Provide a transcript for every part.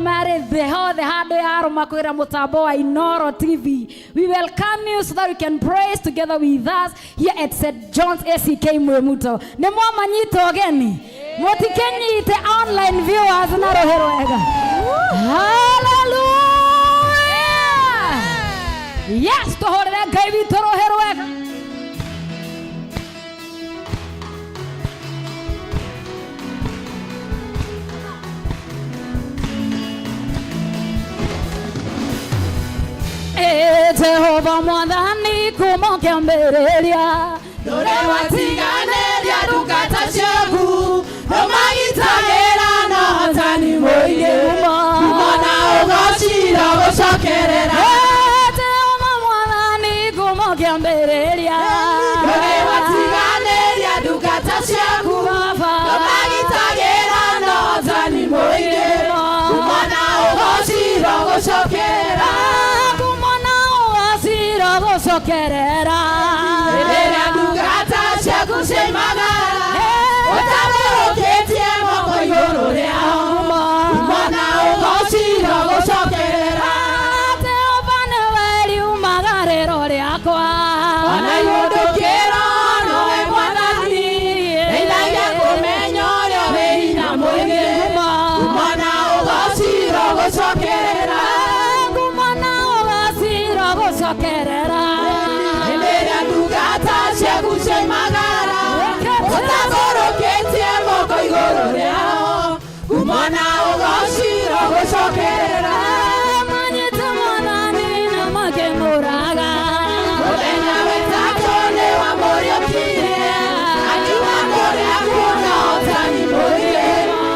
marĩ thĩ hothe handũ yarũma kwĩra mũtambo wa Inoro TV. We welcome you so that you can praise together with us here at St. John's ACK Mwimuto. Nĩ mwamanyita ũgeni, mũtikĩnyite online viewers na rũhĩ rwega. Hallelujah! Yes, tũhũrĩre Ngai witũ rũhĩ rwega. Ĩ Jehova mwathani kuma kĩambĩrĩria. Ndũrĩ watiganĩria ndungata ciaku, ũmagitagĩra na ũhotani mũingĩ. Ngumo na ũgocira gũcokerera. Ĩ Jehova mwathani kuma kĩambĩrĩria. Ndũrĩ watiganĩria ndungata ciaku, Baba. ũmagitagĩra na ũhotani mũingĩ. Ngumo na ũgocira gũcokerera. Ngumo na ũgocira gũcokerera. Rĩrĩa ndungata ciaku ciaimagara, ũtambũrũkĩtie moko igũrũ rĩao. Ngumo na ũgocira gũcokerera. Jehova nĩwe riumagarĩro rĩakwa. Ona ihũndũkĩro nowe Mwathani, ndeithagia kũmenya ũrĩa wĩ hinya mũingĩ. Ngumo na ũgociro gũcokerera. Ngumo na ũgocira gũcokerera. Hĩndĩ ĩrĩa ndungata ciaku ciaimagara, ũtambũrũkĩtie moko igũrũ rĩao. Ngumo na ũgociro gũcokerera. Manyite Mwathani na makĩmũraga. Mũthenya wetatũ nĩwamũriũkirie, akiuma kũrĩa kuona ũhotani mũingĩ.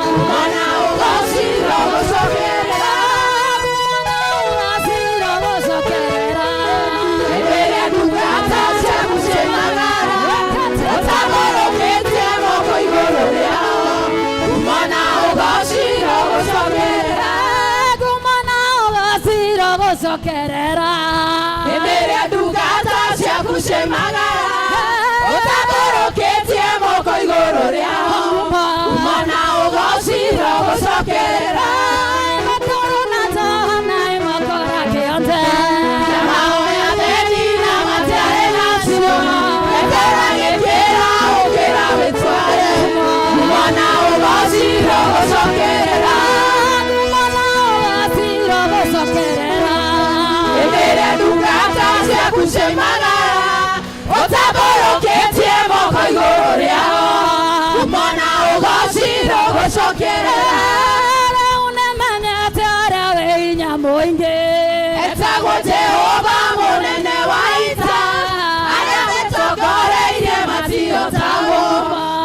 Ngumo na ũgociro gũcokerera. Ngumo na ũgocira gũcokerera. Hĩndĩ ĩrĩa ndungata ciaku ciaimagara, ũtambũrũkĩtie moko igũrũ rĩao. Ngumo na ũgociro gũcokerera. Ngumo na ũgocira gũcokerera. Hĩndĩ ĩrĩa ndungata ciaku ciaimagara, ũtambũrũkĩtie moko igũrũ rĩao. Ngumo na ũgociro gũcokerera. Na mahoya theni na matiarĩ nacio, Petero agĩkĩra ũkĩra wĩtware. Ngumo na ũgociro gũcokerera. Hĩndĩ ĩrĩa ndungata ciaku ciaimagara, ũtambũrũkĩtie moko igũrũ rĩao. Ngumo na ũgociro gũcokerera. Etagwo Jehova mũnene wa ita, arĩa metongoreirie matihotagwo.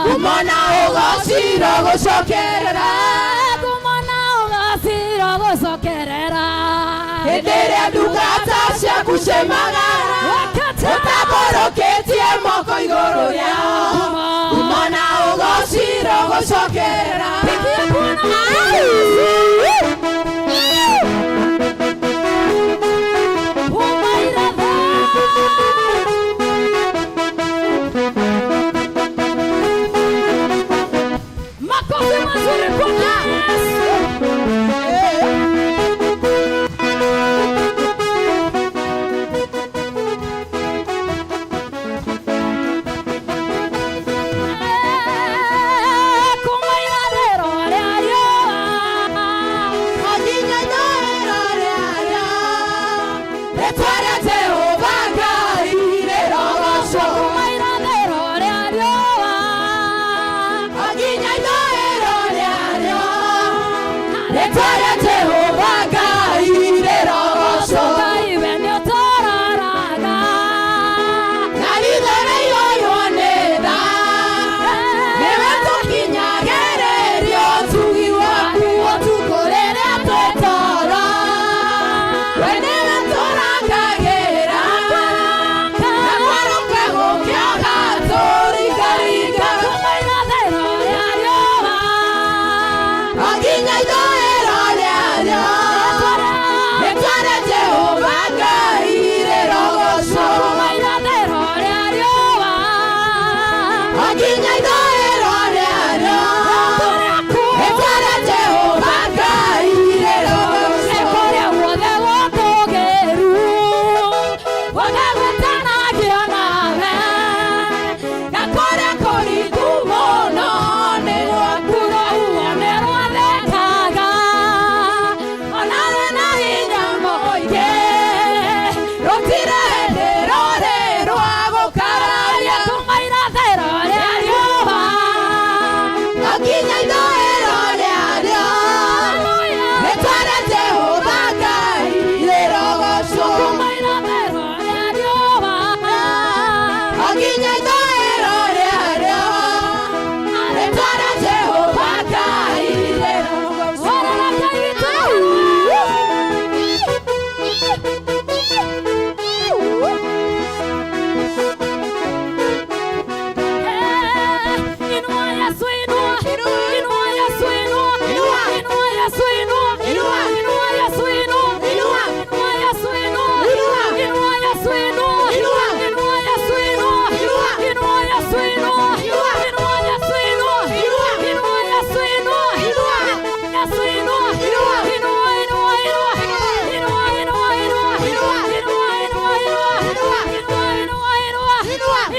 Ngumo na ũgociro gũcokerera. Hĩndĩ ĩrĩa ndungata ciaku ciaimagara, ũtambũrũkĩtie moko igũrũ rĩao. Ngumo na ũgociro gũcokerera. Makofi mazuri kwa Yesu. Kuma irathĩro.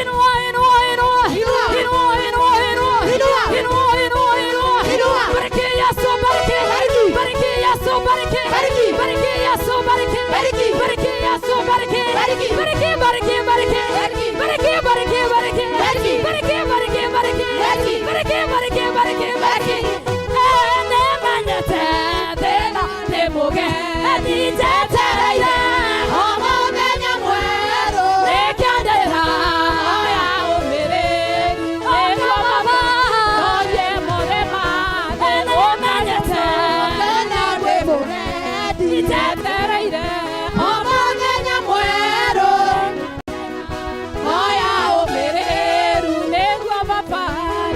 Inua, inua, inua. Inua. Inua, inua, inua. Inua. Inua, inua, inua. Inua. Bariki Yesu, bariki. Bariki. Bariki Yesu, bariki. Bariki. Bariki Yesu, bariki. Bariki. Bariki Yesu, bariki. Bariki. Bariki, bariki, bariki. Bariki. Bariki, bariki, bariki. Bariki. Bariki, bariki, bariki. Bariki. Bariki, bariki, bariki, Bariki. Ene manyete thĩna nĩ mũgeni njetereire. O mũthenya mwerũ. Nĩkĩo ndĩra. Oya ũmĩrĩru. Nĩguo Baba. Ndorie mothe ma thĩ. Ene manyete. Thĩna ndĩ mũgendi. Njetereire. O mũthenya mwerũ. Oya ũmĩrĩru. Nĩguo Baba.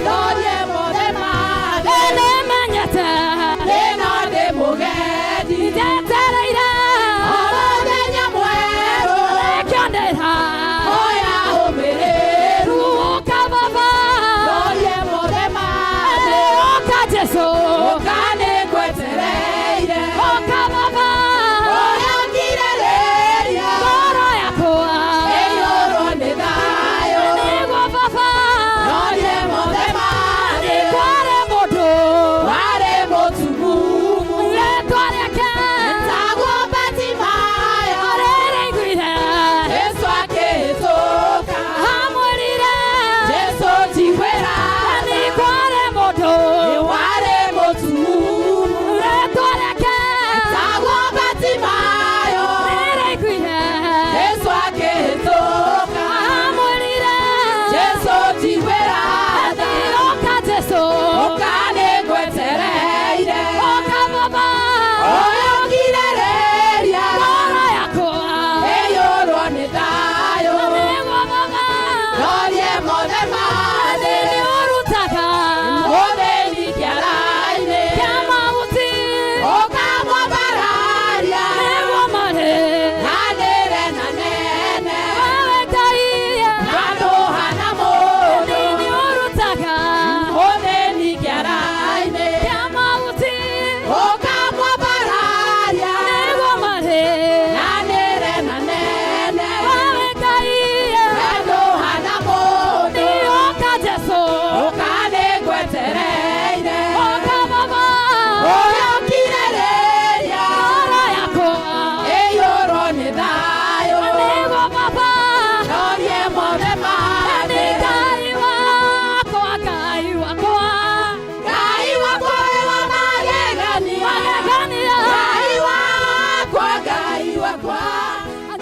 Ndorie mothe ma thĩ. Ene manyete. Thĩna ndĩ mũgendi. Njetereire. O mũthenya mwerũ. Nĩkĩo ndĩra. Oya ũmĩrĩru. Ũka Baba. Ndorie mothe ma thĩ. Ũka Jesũ. Ũka nĩngwetereire. Ũka Baba. Oya ngirĩrĩria. Ngoro yakwa. Ĩiyũrwo nĩ thayũ. Nĩguo Baba. Ndorie mothe ma thĩ. Kware mũndũ. Warĩ mũtumumu. Rĩtwa rĩake. Etagwo Batimayo. Rĩrĩiguire. Jesũ akĩhĩtũka. Amwĩrire. Jesũ njiguĩra. Nĩ kware mũndũ. Warĩ mũtumumu. Rĩtwa rĩake. Etagwo Batimayo. Rĩrĩiguire. Jesũ akĩhĩtũka. Amwĩrire. Jesũ njiguĩra tha. Ũka Jesũ. Ũka nĩngwetereire. Ũka Baba. Oya ngirĩrĩria. Ngoro yakwa. Ĩiyũrwo nĩ thayũ. Nĩguo Baba. Ndorie mothe ma thĩ. Nĩũrutaga. Mũthĩni kĩara-inĩ. Kĩa mahuti. Ũkamwambararia. Nĩguo marĩ. Nanĩre na nene. Wewe Ngai. Na ndũhana mũndũ. Nĩũrutaga. Mũthĩni kĩara-inĩ. Kĩa mahuti. Ũkamwambararia. Nĩguo marĩ. Nanĩre na nene. Wewe Ngai. Na ndũhana mũndũ. Ũka Jesũ. Ũka nĩngwetereire. Ũka Baba. Oya ngirĩrĩria. Ngoro yakwa. Ĩiyũrwo nĩ thayũ. Nĩguo Baba. Ndorie mothe ma Nĩ thĩ. Ngai wakwa, Ngai wakwa. Ngai wakwa wĩ wa magegania. Magegania. Ngai wakwa, Ngai wakwa.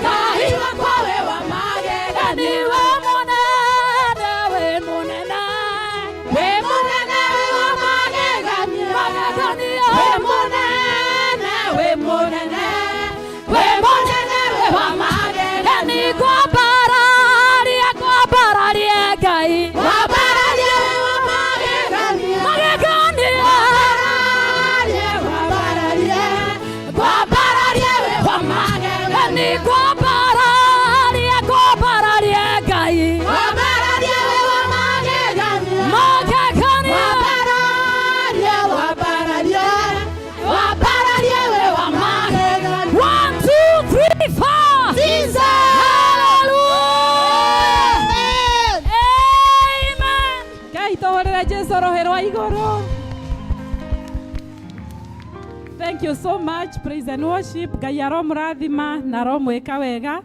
Ngai wakwa wĩ wa magegania. Niwe mũnene, wĩ mũnene. Wĩ mũnene wĩ wa magegania. Magegania. Wĩ mũnene, wĩ mũnene. Wĩ mũnene wĩ wa magegania. Nĩ ngwambararia, ngwambararia Ngai. Wambararie wĩ wa magegania. Magegania. Wambararie, wambararie. Wambararie wĩ wa magegania. Nĩ ngwambararia, ngwambararia Ngai. Wambararie wĩ wa magegania. Magegania. Wambararie, wambararie. Wambararie wĩ wa magegania. One, two, three, four. Jesus! Hallelujah. Amen. Amen. Ngai tũhũrĩre Jesũ rũhĩ rwa igũrũ. Thank you so much, praise and worship. Ngai aromũrathima na aromwĩka wega.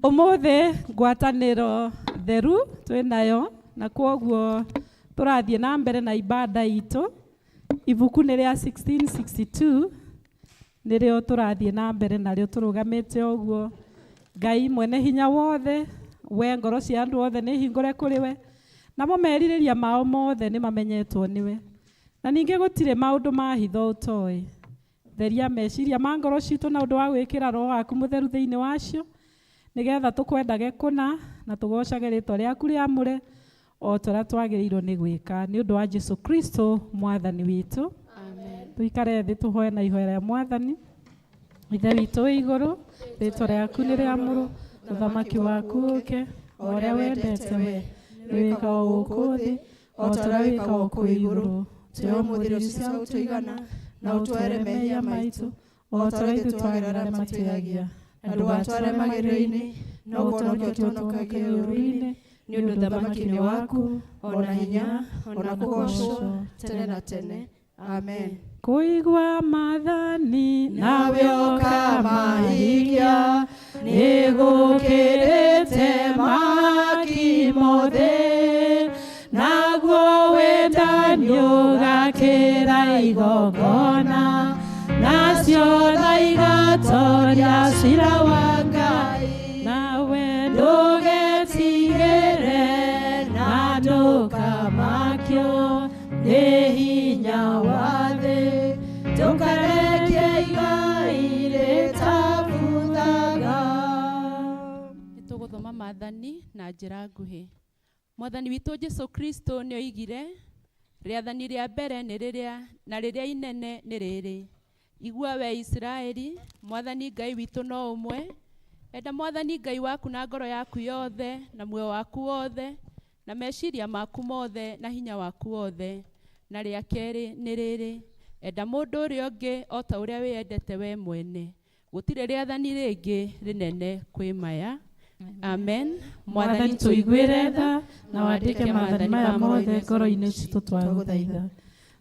Ũmũthĩ ngwatanĩro theru twĩnayo na kwoguo tũrathiĩ na mbere na ibada itũ. Ibuku nĩ rĩa 1662 nĩrĩo tũrathiĩ na mbere narĩo tũrũgamĩte ũguo. Ngai mwene hinya wothe, we ngoro cia andũ othe nĩ hingũre kũrĩ we, namo merirĩria mao mothe nĩ mamenyetwo nĩwe. Na ningĩ gũtirĩ maũndũ ma hitho ũtoĩ. Theria meciria ma ngoro citũ na ũndũ wa gwĩkĩra roho waku mũtheru thĩinĩ wacio, nĩgetha tũkwendage kũna na tũgocage rĩtwa rĩaku rĩamũre o ta ũrĩa twagĩrĩirwo nĩ gwĩka nĩ ũndũ wa Jesu Kristo mwathani witũ. Tũikare thĩ tũhoe na ihoya rĩa mwathani. Ithe witũ wĩ igũrũ, rĩtwa rĩaku nĩ rĩamũrwo, ũthamaki waku ũke, o ũrĩa wendete we nĩ wĩkagwo gũkũ thĩ o ta ũrĩa wĩkagwo kũu igũrũ. Tũhe ũmũthĩ irio cia gũtũigana, na ũtwohere mehia maitũ o ta ũrĩa ithuĩ twagĩra arĩa matwĩhagia, na ndũgatware magerio-inĩ, No kũhonokia ũtũhonokagie ũũru-inĩ, nĩ ũndũ ũthamaki nĩ waku, o na hinya, o na kũgoocwo tene na tene. Amen. Kũigua maathani Nawe ũkamahingia, nĩgũkĩrĩte mahaki mothe, naguo wendani ũgakĩra igongona, nacio tha igatoria cira wa Ngai. Nawe ndũgetigĩre na ndũkamakio nĩ hinya wa thĩ, ndũkareke igai rĩtabuthaga. Nĩ tũgũthoma maathani na njĩra nguhĩ. Mwathani witũ Jesu Kristo nĩ oigire, rĩathani rĩa mbere nĩ rĩrĩa na rĩrĩa inene nĩ rĩrĩ, igua we Isiraeli, Mwathani Ngai witũ no ũmwe. Enda Mwathani Ngai waku na ngoro yaku yothe, na muoyo waku wothe, na meciria maku mothe, na hinya waku wothe. Na rĩa kerĩ nĩ rĩrĩ, enda mũndũ ũrĩa ũngĩ o ta ũrĩa wĩyendete we mwene. Gũtirĩ rĩathani rĩngĩ rĩnene kwĩ maya. Amen. Mwathani tũiguĩre tha na wandĩke maathani maya mothe ngoro-inĩ citũ twagũthaitha.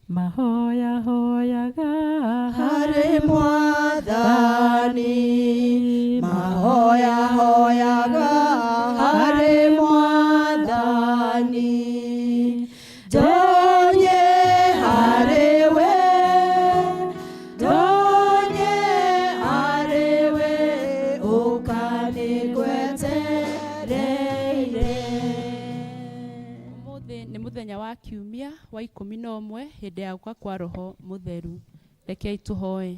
Mahoya hoyaga Harĩ Mwathani, mahoya hoyaga harĩ Mwathani, ndonye harĩ we, ndonye harĩ we, ũkanĩgwetereire. Ũmũthĩ nĩ mũthenya wa kiumia wa 11 hĩndĩ ya gũka kwa Roho Mũtheru. Rekei tũhoe.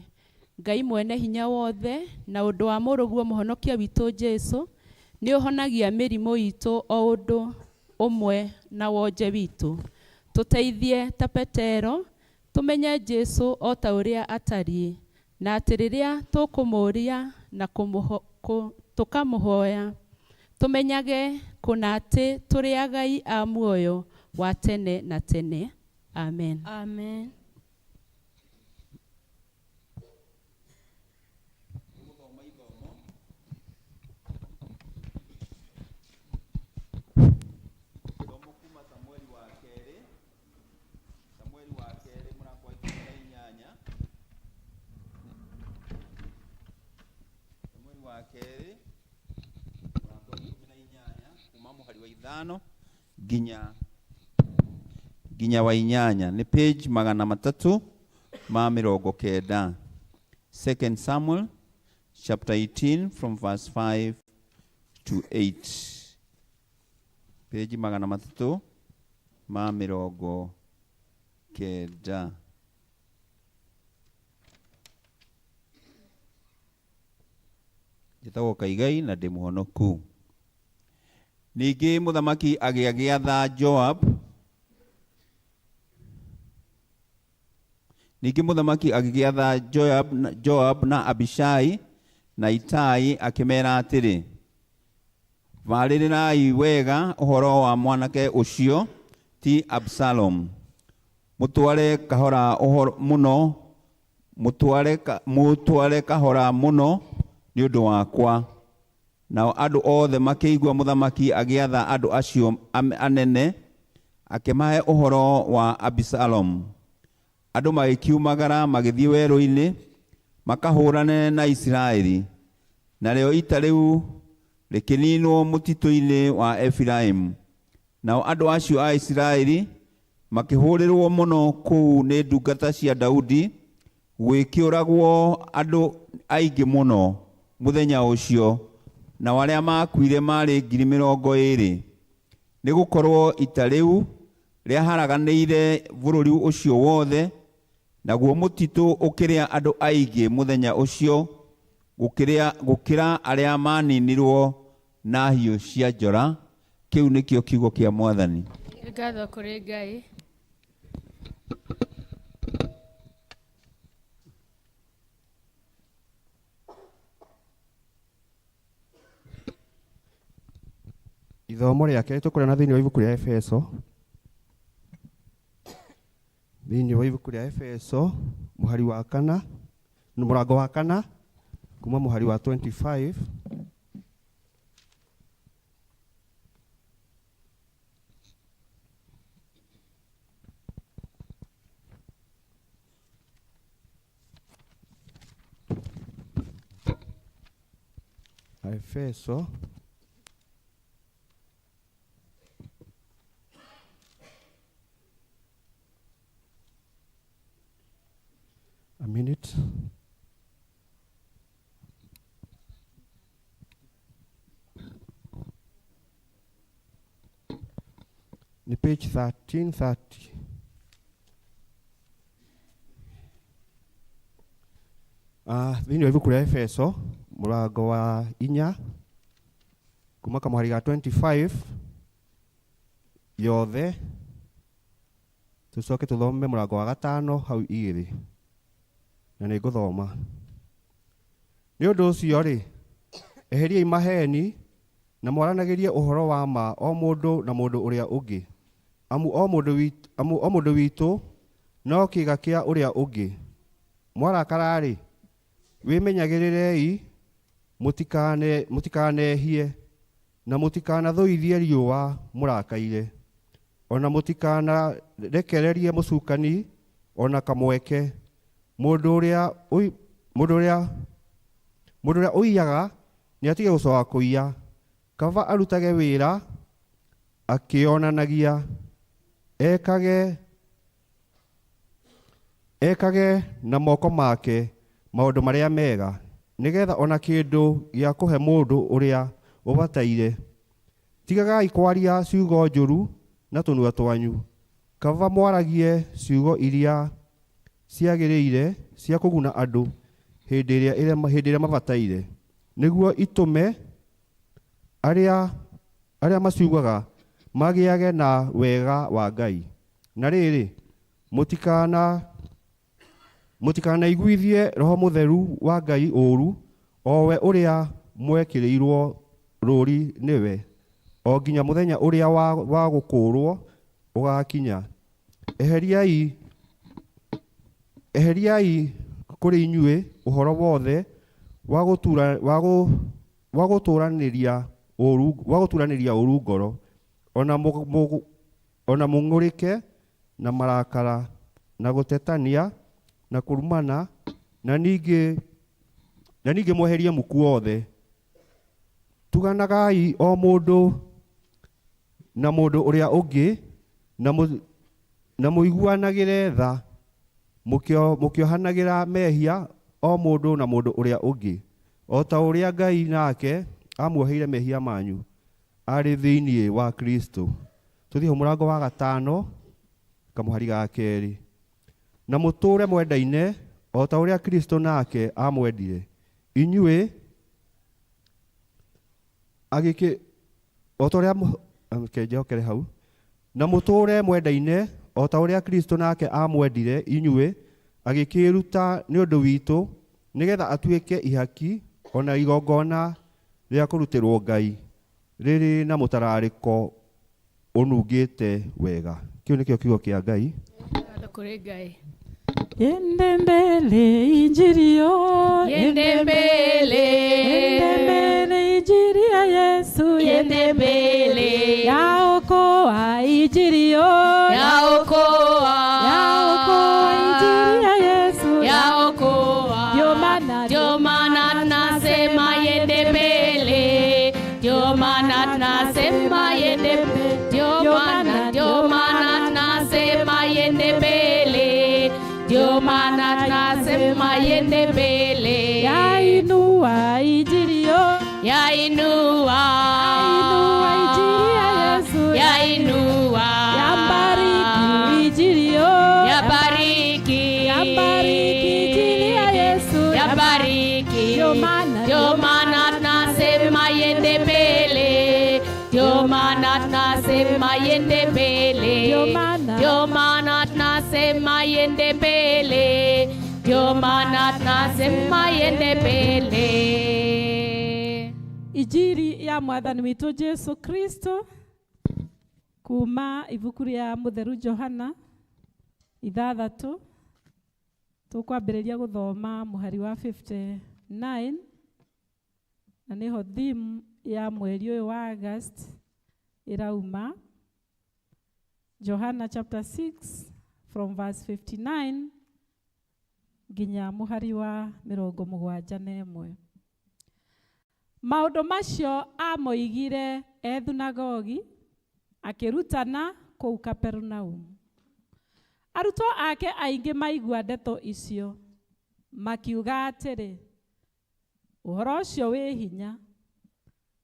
Ngai mwene hinya wothe, na ũndũ wa mũrũguo mũhonokia witũ Jesu, nĩ ũhonagia mĩrimũ itũ o ũndũ ũmwe na wonje witũ. Tũteithie ta Petero, tũmenye Jesu o ta ũrĩa atariĩ, na atĩ rĩrĩa tũkũmũũria na tũkamũhoya, tũmenyage kũna atĩ tũrĩ agai a muoyo wa tene na tene. Amen. Amen. Ithomo kuma Samueli wa kerĩ, Samueli wa kerĩ mũrango wa 18. Samueli wa kerĩ mũrango wa 18 kuma mũhari wa 5 nginya wa 8, nĩ page 390. 2 Samuel chapter 18 from verse 5 to 8. Page 390. Njĩtagwo Kaigai na ndĩ mũhonoku. Ningĩ mũthamaki agĩgĩatha Joab. Ningĩ mũthamaki agĩgĩatha Joab na Abishai na Itai akĩmeera atĩrĩ, barĩrĩrai wega ũhoro wa mwanake ũcio ti Absalom, mũtware kahora ũhoro mũno, mũtware kahora mũno nĩ ũndũ wakwa. Nao andũ othe makĩigua mũthamaki agĩatha andũ acio anene, akĩmahe ũhoro wa Absalom. Andũ magĩkiumagara magĩthiĩ werũ-inĩ makahũrane na Isiraeli, narĩo ita rĩu rĩkĩninwo mũtitũ-inĩ wa Efiraimu. Nao andũ acio a Isiraeli makĩhũrĩrwo mũno kũu nĩ ndungata cia Daudi, gwĩkĩũragwo andũ aingĩ mũno mũthenya ũcio, nao arĩa makuire maarĩ 20,000. Nĩ gũkorwo ita rĩu rĩaharaganĩire bũrũri ũcio wothe, naguo mũtitũ ũkĩrĩa andũ aingĩ mũthenya ũcio gũkĩra arĩa maninirwo na hiũ cia njora. Kĩu nĩkĩo kiugo kĩa Mwathani. Ngatho kũrĩ Ngai. Ithomo rĩa kerĩ tũkũrĩona thĩinĩ wa ibuku rĩa Efeso. Thĩinĩ wa ibuku rĩa Efeso mũhari wa kana, mũrango wa kana kuma mũhari wa 25. Aefeso a minute. Ni page 1330. Thĩinĩ wa ibuku rĩa Efeso mũrango wa 4 kuma kamũhari ga 25 yothe, tũcoke tũthome mũrango wa 5 hau 2, na nĩ ngũthoma. Nĩ ũndũ ũcio rĩ, eheriai maheni na mwaranagĩrie ũhoro wa ma o mũndũ na mũndũ ũrĩa ũngĩ, amu o mũndũ witũ no kĩĩga kĩa ũrĩa ũngĩ. Mwarakara-rĩ, wĩmenyagĩrĩrei mũtikanehie, na mũtikanathũithie riũa mũrakaire, ona mũtikanarekererie mũcukani ona kamweke. Mũndũ ũrĩa ũiyaga nĩatige gũcoka kũiya, kaba arutage wĩra akĩonanagia, ekage na moko make maũndũ marĩa mega, nĩgetha ona kĩndũ gĩa kũhe mũndũ ũrĩa ũbataire. Tigagai kwaria ciugo njũru na tũnua twanyu, kaba mwaragie ciugo iria ciagĩrĩire cia kũguna andũ hĩndĩ ĩrĩa mabataire, nĩguo itũme arĩa maciugaga magĩage na wega wa Ngai. Na rĩrĩ, mũtikanaiguithie Roho Mũtheru wa Ngai ũũru, o we ũrĩa mwekĩrĩirwo rũũri nĩwe, o nginya mũthenya ũrĩa wa gũkũũrwo ũgaakinya. Eheriai kũrĩ inyuĩ ũhoro wothe wa gũtũũranĩria ũũru ngoro, ona mũng'ũrĩke na marakara, na gũtetania, na kũrumana, na ningĩ mweherie muku wothe. Tuganagai o mũndũ na mũndũ ũrĩa ũngĩ, na mũiguanagĩre tha, mũkĩohanagĩra mehia o mũndũ na mũndũ ũrĩa ũngĩ, o ta ũrĩa Ngai nake amuoheire mehia manyu arĩ thĩinĩ wa Kristo. Tũthiĩ hau mũrango wa 5 kamũhari ga 2. Na mũtũũre mwendaine o ta ũrĩa Kristo nake amwendire inyuĩ, o ta ũrĩa njokere hau. Na mũtũũre mwendaine o ta ũrĩa Kristo nake amwendire inyuĩ, agĩkĩĩruta nĩ ũndũ witũ, nĩgetha atuĩke ihaki ona igongona rĩa kũrutĩrwo Ngai rĩrĩ na mũtararĩko ũnungĩte wega. Kĩu nĩkĩo kiugo kĩa Ngai. Kũrĩ Ngai. Yende mbele injili yo, yende mbele, yende mbele injili ya Yesu, yende mbele, yaokoa injili yo, yaokoa, yaokoa injili ya Yesu, yaokoa. Ndio maana tunasema yende mbele, ndio maana tunasema yende mbele, ndio maana tunasema yende mbele, ndio maana tunasema yende mbele. Yainua injili yo, yainua, yainua injili ya Yesu, yainua, yabariki injili yo, yabariki, yabariki injili ya Yesu, yabariki. Ndio maana tunasema yende mbele, ndio maana tunasema yende mbele, ndio maana tunasema yende mbele, ndio maana tunasema yende mbele. Injili ya Mwathani witũ Jesu Kristo kuma ibuku rĩa Mũtheru Johana 6, tũkwambĩrĩria gũthoma mũhari wa 59, na nĩho theme ya mweri ũyũ wa August ĩrauma. Johana chapter 6 from verse 59 nginya mũhari wa 71. Maũndũ macio aamoigire e thunagogi akĩrutana kũu Kapernaumu. Arutwo ake aingĩ maigua ndeto icio makiuga atĩrĩ, ũhoro ũcio wĩ hinya,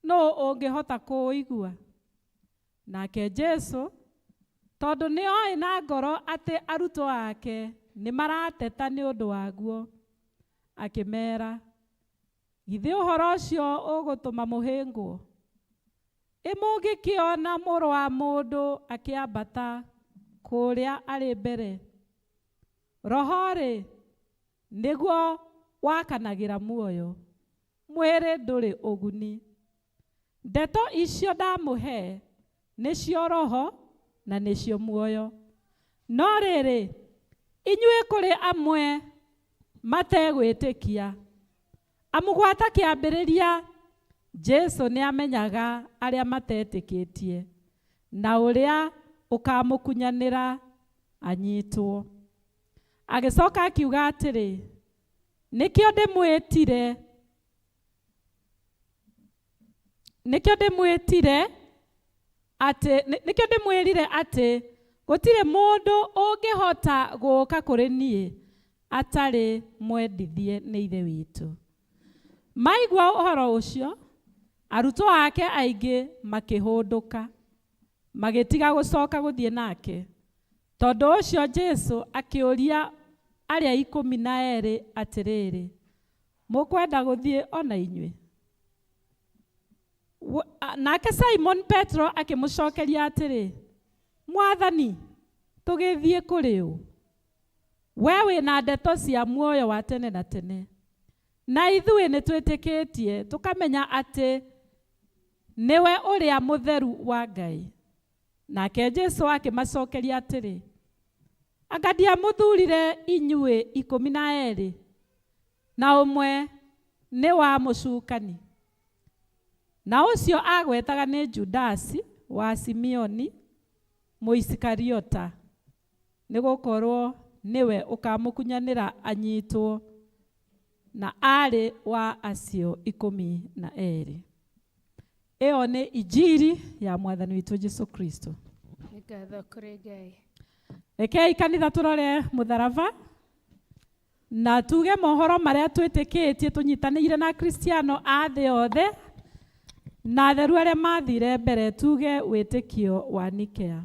nũũ ũngĩhota kũũigua? Nake Jesũ, tondũ nĩoĩ na ngoro atĩ arutwo ake nĩ marateta nĩ ũndũ waguo, akĩmeera, githĩ ũhoro ũcio ũgũtũma mũhĩngwo? Ĩ mũngĩkĩona mũrũ wa mũndũ akĩambata kũrĩa arĩ mbere? Roho-rĩ, nĩguo wakanagĩra muoyo, mwĩrĩ ndũrĩ ũguni. Ndeto icio ndamũhe nĩcio roho na nĩcio muoyo. No rĩrĩ, inyuĩ kũrĩ amwe mategwĩtĩkia. Amu gwata kĩambĩrĩria Jesũ nĩamenyaga arĩa matetĩkĩtie na ũrĩa ũkamũkunyanĩra anyitwo. Agĩcoka akiuga atĩrĩ, nĩkĩo ndĩmwĩtire, nĩkĩo ndĩmwĩtire atĩ, nĩkĩo ndĩmwĩrire atĩ gũtirĩ mũndũ ũngĩhota gũũka kũrĩ niĩ atarĩ mwendithie nĩ Ithe witũ. Maigua ũhoro ũcio, arutwo ake aingĩ makĩhũndũka, magĩtiga gũcoka gũthiĩ nake. Tondũ ũcio Jesũ akĩũria arĩa 12 atĩrĩrĩ, mũkwenda gũthiĩ ona inyuĩ? Nake Simon Petro akĩmũcokeria atĩrĩ, Mwathani, tũgĩthiĩ kũrĩ ũ? We wĩna ndeto cia muoyo wa tene na tene. Na ithuĩ nĩtwĩtĩkĩtie tũkamenya atĩ nĩwe ũrĩa mũtheru wa Ngai. Nake Jesũ akĩmacokeria atĩrĩ, anga ndiamũthurire inyuĩ 12, na ũmwe nĩ wa mũcukani. Na ũcio agwetaga nĩ Judasi wa Simeoni Mũisikariota, nĩgũkorwo nĩwe ũkamũkunyanĩra anyitwo, na arĩ wa acio 12. Ĩyo nĩ injiri ya Mwathani witũ Jesũ Kristo. Nĩ ngatho kũrĩ Ngai. Rekei kanitha tũrore mũtharaba na tuge mohoro marĩa twĩtĩkĩtie tũnyitanĩire na Kristiano a thĩ yothe na atheru arĩa mathire mbere, tuge wĩtĩkio wa Nikea.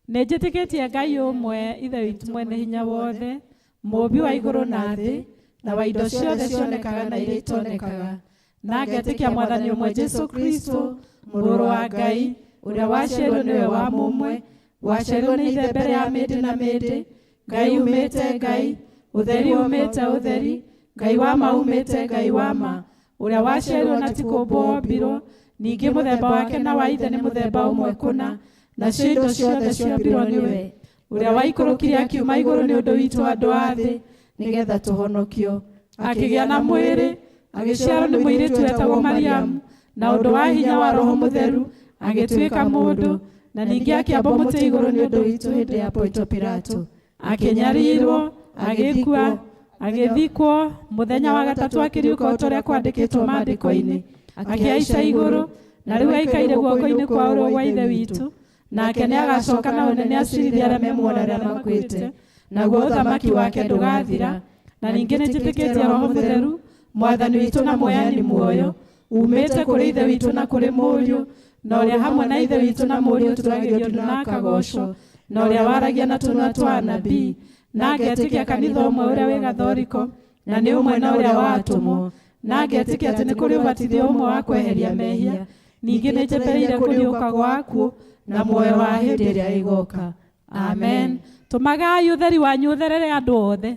Nĩ njĩtĩkĩtie Ngai ũmwe, Ithe witũ mwene hinya wothe, mũũmbi wa igũrũ na thĩ, na wa indo ciothe cionekaga na iria itonekaga. Na ngetĩkia Mwathani ũmwe Jesũ Kristo, Mũrũ wa Ngai, ũrĩa waciarirwo nĩwe wa mũmwe, waciarirwo nĩ Ithe mbere ya mĩndĩ na mĩndĩ, Ngai umĩte Ngai, ũtheri umĩte ũtheri, Ngai wa ma umĩte Ngai wa ma, ũrĩa waciarirwo na ti kũũmbwo wombirwo, ningĩ mũthemba wake na wa Ithe nĩ mũthemba ũmwe kũna, nacio indo ciothe ciombirwo nĩwe, ũrĩa waikũrũkire akiuma igũrũ nĩ ũndũ witũ andũ a thĩ, nĩgetha tũhonokio. Akĩgĩa na mwĩrĩ, agĩciarwo nĩ mũirĩtu wetagwo Mariamu, na ũndũ wa hinya wa Roho Mũtheru agĩtuĩka mũndũ, na ningĩ akĩambwo mũtĩ igũrũ nĩ ũndũ witũ hĩndĩ ya Ponto Pilato. Akĩnyarirwo, agĩkua, agĩthikwo, mũthenya wa gatatũ akĩriũka o ta ũrĩa kwandĩkĩtwo maandĩko-inĩ, akĩhaica igũrũ, na rĩu aikaire guoko-inĩ kwa ũrĩo gwa Ithe witũ, nake nĩagacoka na ũnene acirithie arĩa me muoyo na arĩa makuĩte, naguo ũthamaki wake ndũgathira. Na ningĩ nĩnjĩtĩkĩtie Roho Mũtheru, Mwathani witũ na Mũheani muoyo, umĩte kũrĩ Ithe witũ na kũrĩ Mũriũ, na ũrĩa hamwe na Ithe witũ na Mũriũ tũragĩrio na akagocwo, na ũrĩa waragia na tũnua twa anabii, na ngetĩkia kanitha ũmwe ũrĩa wĩ gathoriko, na nĩ ũmwe na ũrĩa wa atũmwo, na ngetĩkia atĩ nĩ kũrĩ ũbatithio ũmwe wa kweheria mehia, ningĩ nĩnjetereire kũriũka gwa akuũ na muoyo wa hĩndĩ ĩrĩa ĩgoka. Amen. Tũmagai ũtheri wanyu ũtherere andũ othe,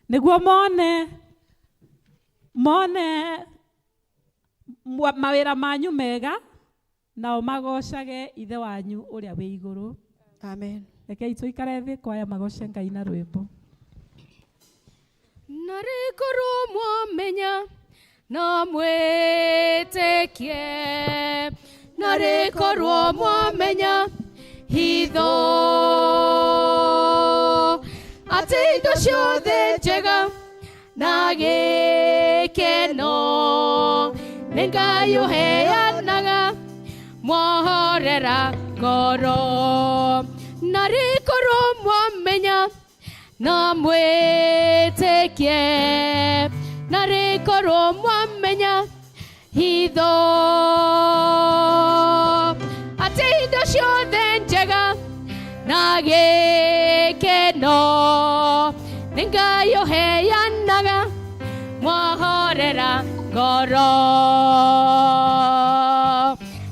nĩguo mone mawĩra manyu mega, nao magocage Ithe wanyu ũrĩa wĩ igũrũ. Amen. Rekei tũikare thĩ kwaya magoce Ngai na rwĩmbo. Na rĩkorwo mwamenya na mwĩtĩkie, na rĩkorwo mwamenya hitho, atĩ indo ciothe njega na gĩkeno nĩ Nĩ Ngai ũheanaga mwahorera ngoro. Na rĩkorwo mwamenya na mwĩtĩkie, na rĩkorwo mwamenya hitho, atĩ indo ciothe njega na gĩkeno nĩ Ngai ũheanaga mwahorera ngoro.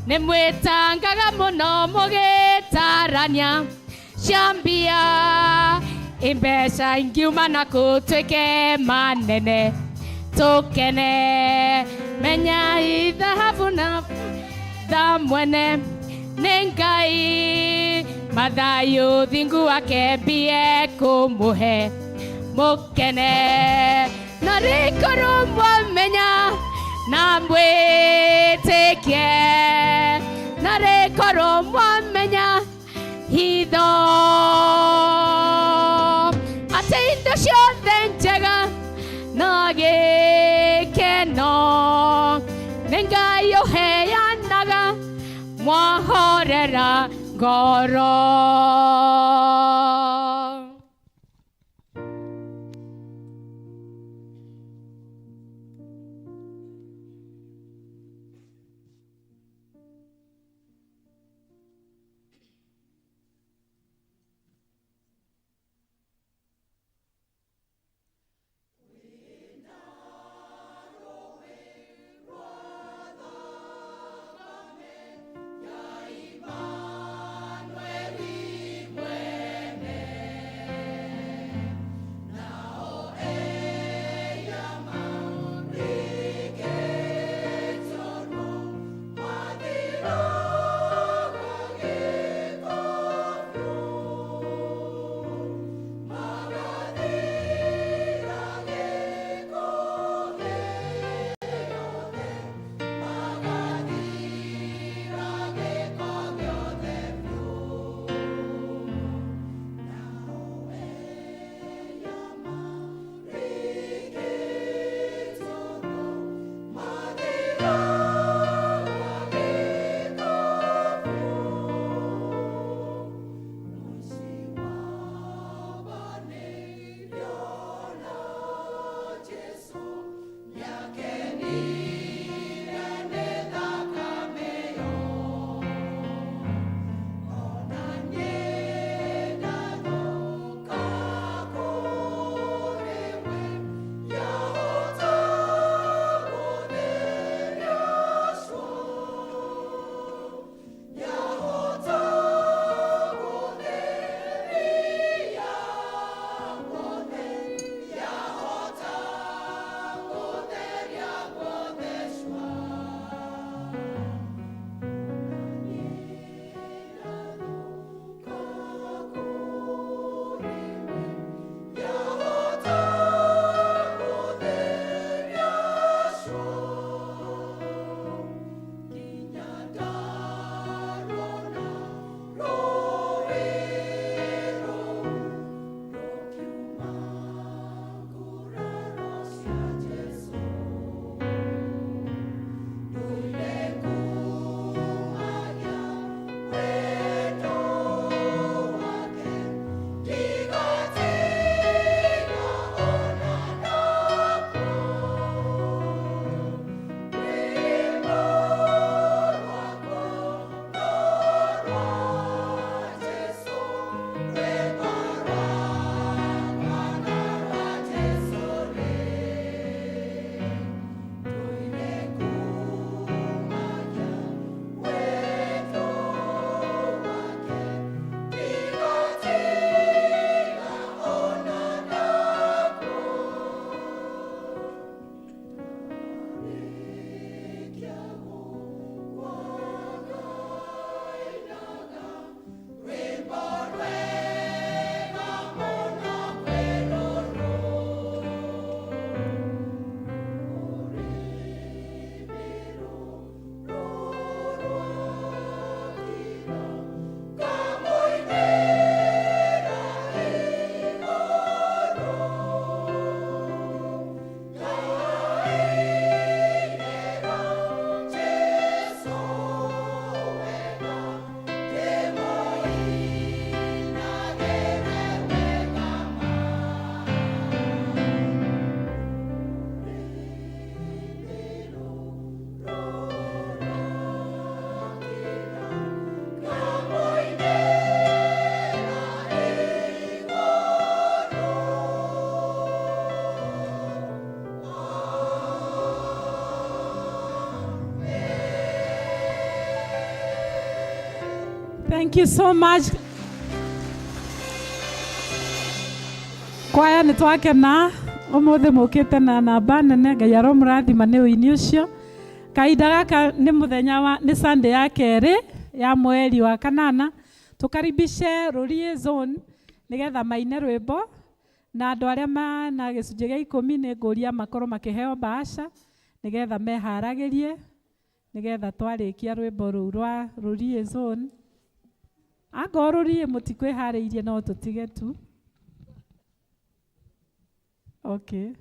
Nĩ mwĩtangaga mũno mũgĩtarania ciambia imbeca ingiuma na kũtuĩke manene tũkene. Menya ithahabu na tha mwene nĩ Ngai, mathayũ thingu wake mbie kũmũhe mũkene. Na rĩkorwo mwamenya na mwĩtĩkie, na rĩkorwo mwamenya hitho, atĩ indo ciothe njega na gĩkeno nĩ Ngai ũheanaga mwahorera ngoro. Emmanuel. Thank you so much. Kwaya nĩ twakena ũmũthĩ mũkĩte na namba nene. Ngai aromũrathima nĩ ũini ũcio. Kahinda gaka nĩ mũthenya wa nĩ Sunday ya kerĩ ya mweri wa kanana. Tũkaribishe Rũriĩ Zone nĩgetha maine rwĩmbo, na andũ arĩa mana gĩcunjĩ gĩa 10 nĩ ngũria makorwo makĩheo bahasha nĩgetha meharagĩrie nĩgetha twarĩkia rwĩmbo rũu rwa Rũriĩ Zone. Angorwo Rũriĩ mũtikwĩharĩirie no tũtige tu. Okay.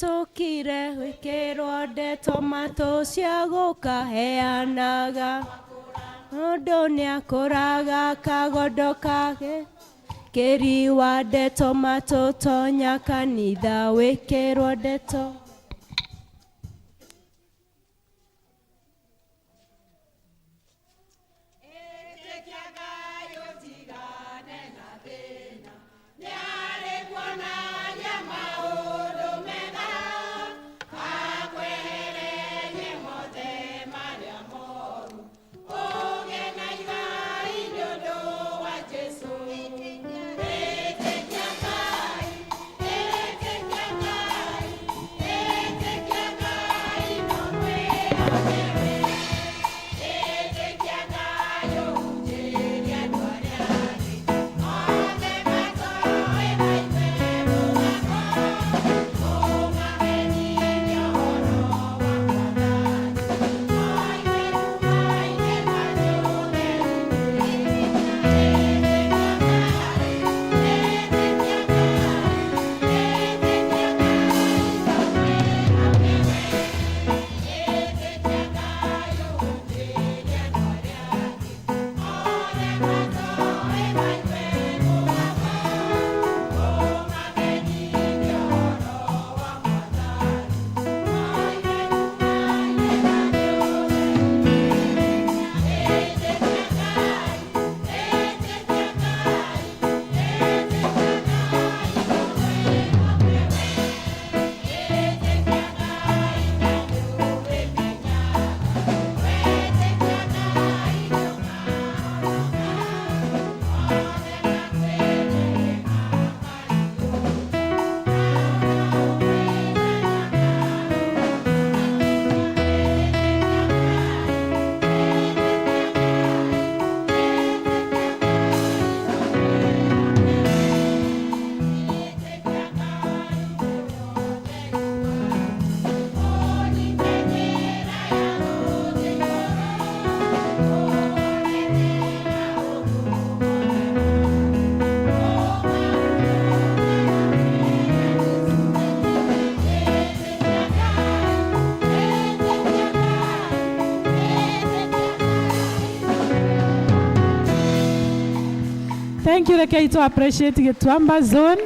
Tũkire gwĩkĩrwo ndeto matũ cia gũkaheanaga mũndũ nĩakũraga kagondo kake kĩriwa ndeto matũ tonya kanitha wĩkĩrwo ndeto. Thank you. Rekei to appreciate Gĩtuamba Zone.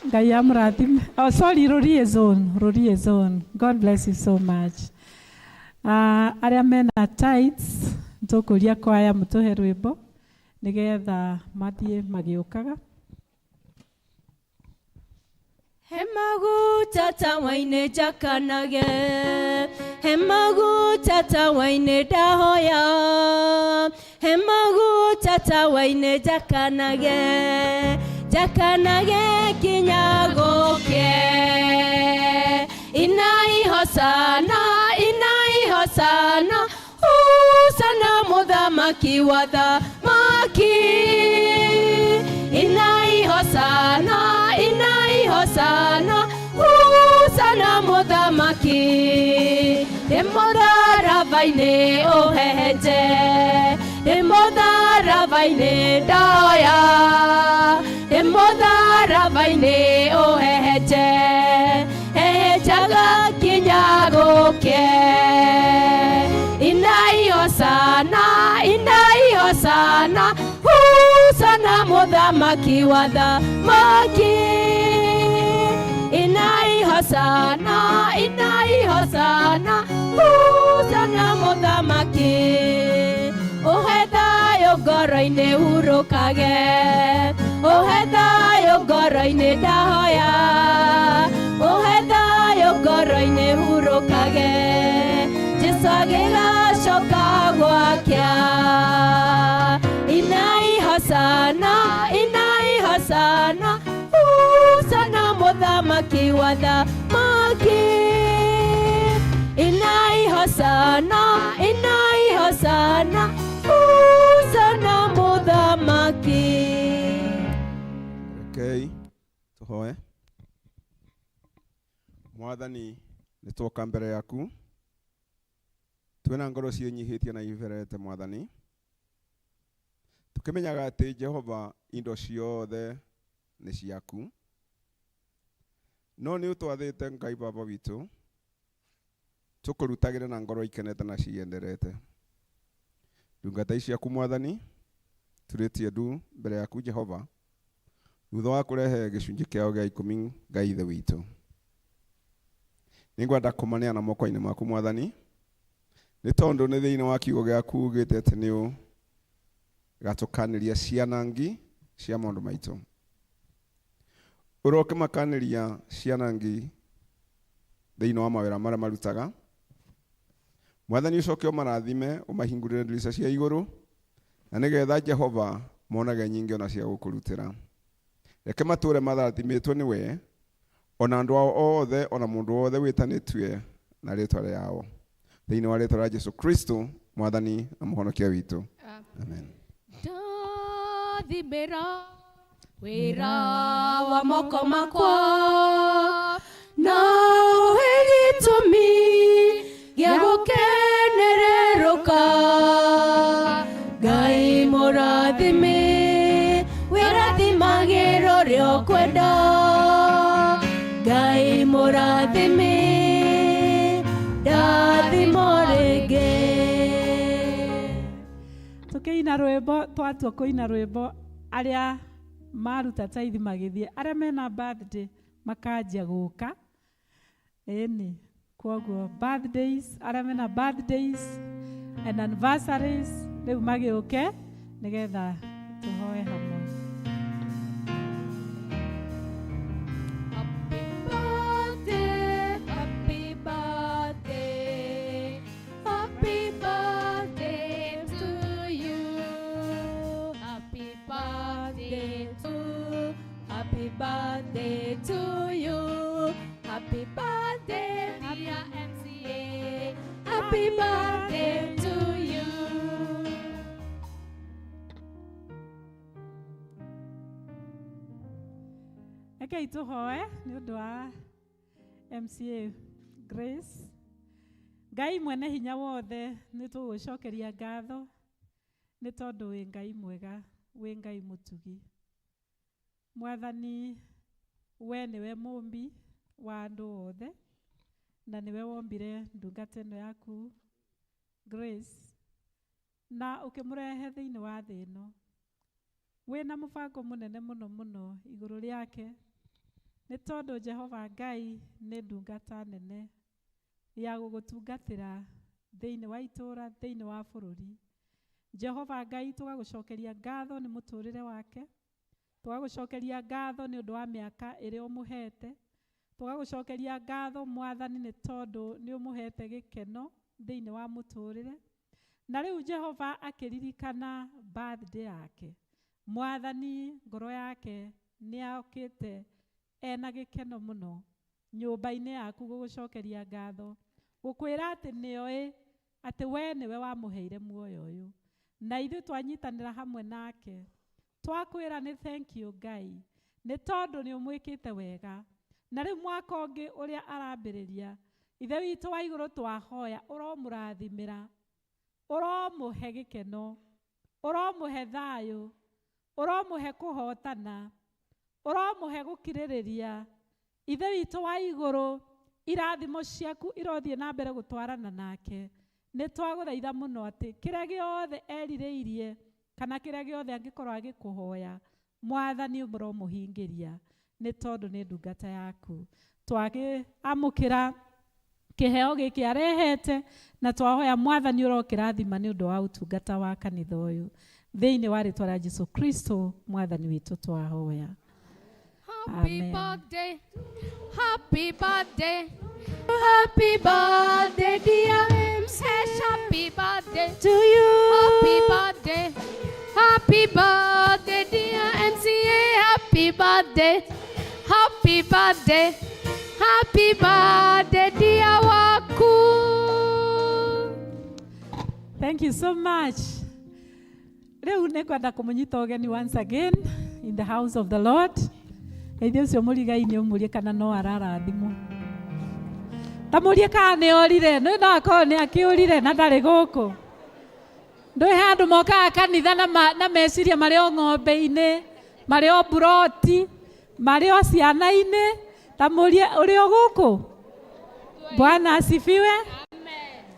Ngai amũrathime. Oh, sorry, Rũriĩ Zone. Rũriĩ Zone. God bless you so much. Arĩa mena tithes tũkũria kwaya mũtũhe rwĩmbo nĩgetha mathiĩ magĩũkaga. He maguta tawa-inĩ njakanage, he maguta tawa-inĩ ndahoya, he maguta tawa-inĩ njakanage, njakanage nginya gũkĩe. Inai hosana, inai hosana, hosana mũthamaki wa thamaki. Inai hosana, inai hosana, hosana mũthamaki. Ndĩ mũtharaba-inĩ ũhehenje, ndĩ mũtharaba-inĩ ndoya, ndĩ mũtharaba-inĩ ũhehenje, hehenjaga nginya gũkĩe. Inai hosana, inai hosana, hosana. Hosana mũthamaki wa thamaki. Inai hosana, inai hosana, hosana mũthamaki. Ũhe thayũ ngoro-inĩ hurũkage, ũhe thayũ ngoro-inĩ ndahoya, ũhe thayũ ngoro-inĩ hurũkage. Jesu agĩgacoka gwakĩa. Inai hosana, inai hosana, hosana mũthamaki wa thamaki. Inai hosana, inai hosana, hosana mũthamaki. Rekei tuhoe. Mwathani, nĩ twoka mbere yaku twĩna ngoro ciĩnyihĩtie na iberete. Mwathani, tukimenyaga atĩ Jehova, indo ciothe nĩ ciaku, no nĩ ũtwathĩte, Ngai Baba witũ, tũkũrutagĩre na ngoro ikenete na cienderete. Ndungata ici ciaku, Mwathani, turĩtie ndu mbere yaku, Jehova, thutha wa kũrehe gĩcunjĩ kĩao gĩa 10. Ngai Ithe witũ, nĩngwenda kũmaneana moko-inĩ maku, Mwathani, nĩ tondũ nĩ thĩinĩ wa kiugo gĩaku ugĩte atĩ nĩ gatũkanĩria cianangi cia maũndũ maitũ. Ũrokĩmakanĩria cianangi thĩinĩ wa mawĩra marĩa marutaga. Mwathani, ũcoke ũmarathime, ũmahingũrĩre ndirica cia igũrũ, na nĩgetha, Jehova, monage nyingĩ ona cia gũkũrutĩra. Reke matũre marathimĩtwo nĩwe, ona andũ ao othe, ona mũndũ wothe wĩtanĩtue na rĩtwa rĩao, thĩinĩ wa rĩtwa rĩa Jesu Kristo, Mwathani na Mũhonokia witũ, amen. Ndathimĩra wĩra wa moko makwa, na ũhe gĩtũmi gĩa gũkenererũka. Ngai mũrathime, wĩrathimagĩra ũrĩa ũkwenda. Ngai mũrathime, ndathimo rĩngĩ. Tukiina rwimbo, twatua kuina rwimbo, aria maruta tithe magithie, aria mena birthday makanjia guka. Ĩni, koguo birthdays, aria mena birthdays and anniversaries, riu magiuke nigetha tuhoe hamwe. Happy birthday, happy birthday, happy birthday to you. Happy birthday to, happy birthday to you. Happy birthday, dear MCA. Happy birthday to you. Rekei tuhoe nĩ ũndũ wa MCA Grace. Ngai mwene hinya wothe, nĩ tũgũcokeria ngatho nĩ tondũ wĩ Ngai mwega, wĩ Ngai mũtugi. Mwathani, we nĩwe mũmbi wa andũ othe, na nĩwe wombire ndungata ĩno yaku Grace, na ũkĩmũrehe thĩinĩ wa thĩ ĩno wĩna mũbango mũnene mũno mũno igũrũ rĩake, nĩ tondũ Jehova Ngai nĩ ndungata nene ya gũgũtungatĩra thĩinĩ wa itũũra, thĩinĩ wa bũrũri. Jehova Ngai, tũgagũcokeria ngatho nĩ mũtũrĩre wake, tũgagũcokeria ngatho nĩ ũndũ wa mĩaka ĩrĩa ũmũhete, tũgagũcokeria ngatho, Mwathani, nĩ tondũ nĩ ũmũhete gĩkeno thĩinĩ wa mũtũrĩre. Na rĩu, Jehova, akĩririkana birthday yake, Mwathani, ngoro yake nĩ okĩte ena gĩkeno mũno nyũmba-inĩ yaku gũgũcokeria ngatho, gũkwĩra atĩ nĩoĩ atĩ we nĩwe wamũheire muoyo ũyũ, na ithuĩ twanyitanĩra hamwe nake twakwĩra nĩ thank you, Ngai, nĩ tondũ nĩ ũmwĩkĩte wega. Na rĩu mwaka ũngĩ ũrĩa arambĩrĩria, Ithe witũ wa igũrũ, twahoya ũromũrathimĩra, ũromũhe gĩkeno, ũromũhe thayũ, ũromũhe kũhotana, ũromũhe gũkirĩrĩria. Ithe witũ wa igũrũ, irathimo ciaku irothiĩ na mbere gũtwarana nake. Nĩ twagũthaitha mũno atĩ kĩrĩa gĩothe erirĩirie. Kana kĩrĩa gĩothe angĩkorwo agĩkũhoya, Mwathani ũromũhingĩria, nĩ tondũ nĩ ndungata yaku. Twakĩamũkĩra kĩheo gĩkĩ arehete na twahoya Mwathani ũrokĩrathima nĩ ũndũ wa ũtungata wa kanitha ũyũ. Thĩinĩ wa rĩtwa rĩa Jesu Kristo Mwathani witũ twahoya. Happy Amen. birthday, happy birthday, happy birthday, dear MC. Happy birthday to you. Happy birthday, happy birthday, dear MCA. Happy birthday, happy birthday, happy birthday, dear Waku. Thank you so much. Rĩu nĩ kwenda kũmũnyita ũgeni once again in the house of the Lord. Geithia ũcio mũrigainĩ ũmũrie kana no ararathimwo. Ta mũrie kana nĩ orire, nĩ no akorwo nĩ akĩũrire na ndarĩ gũkũ. Ndũĩ he andũ mokaga kanitha na, na meciria marĩ o ng'ombe-inĩ, marĩ o mburoti, marĩ o ciana-inĩ. Ta mũrie ũrĩ o gũkũ? Bwana asifiwe.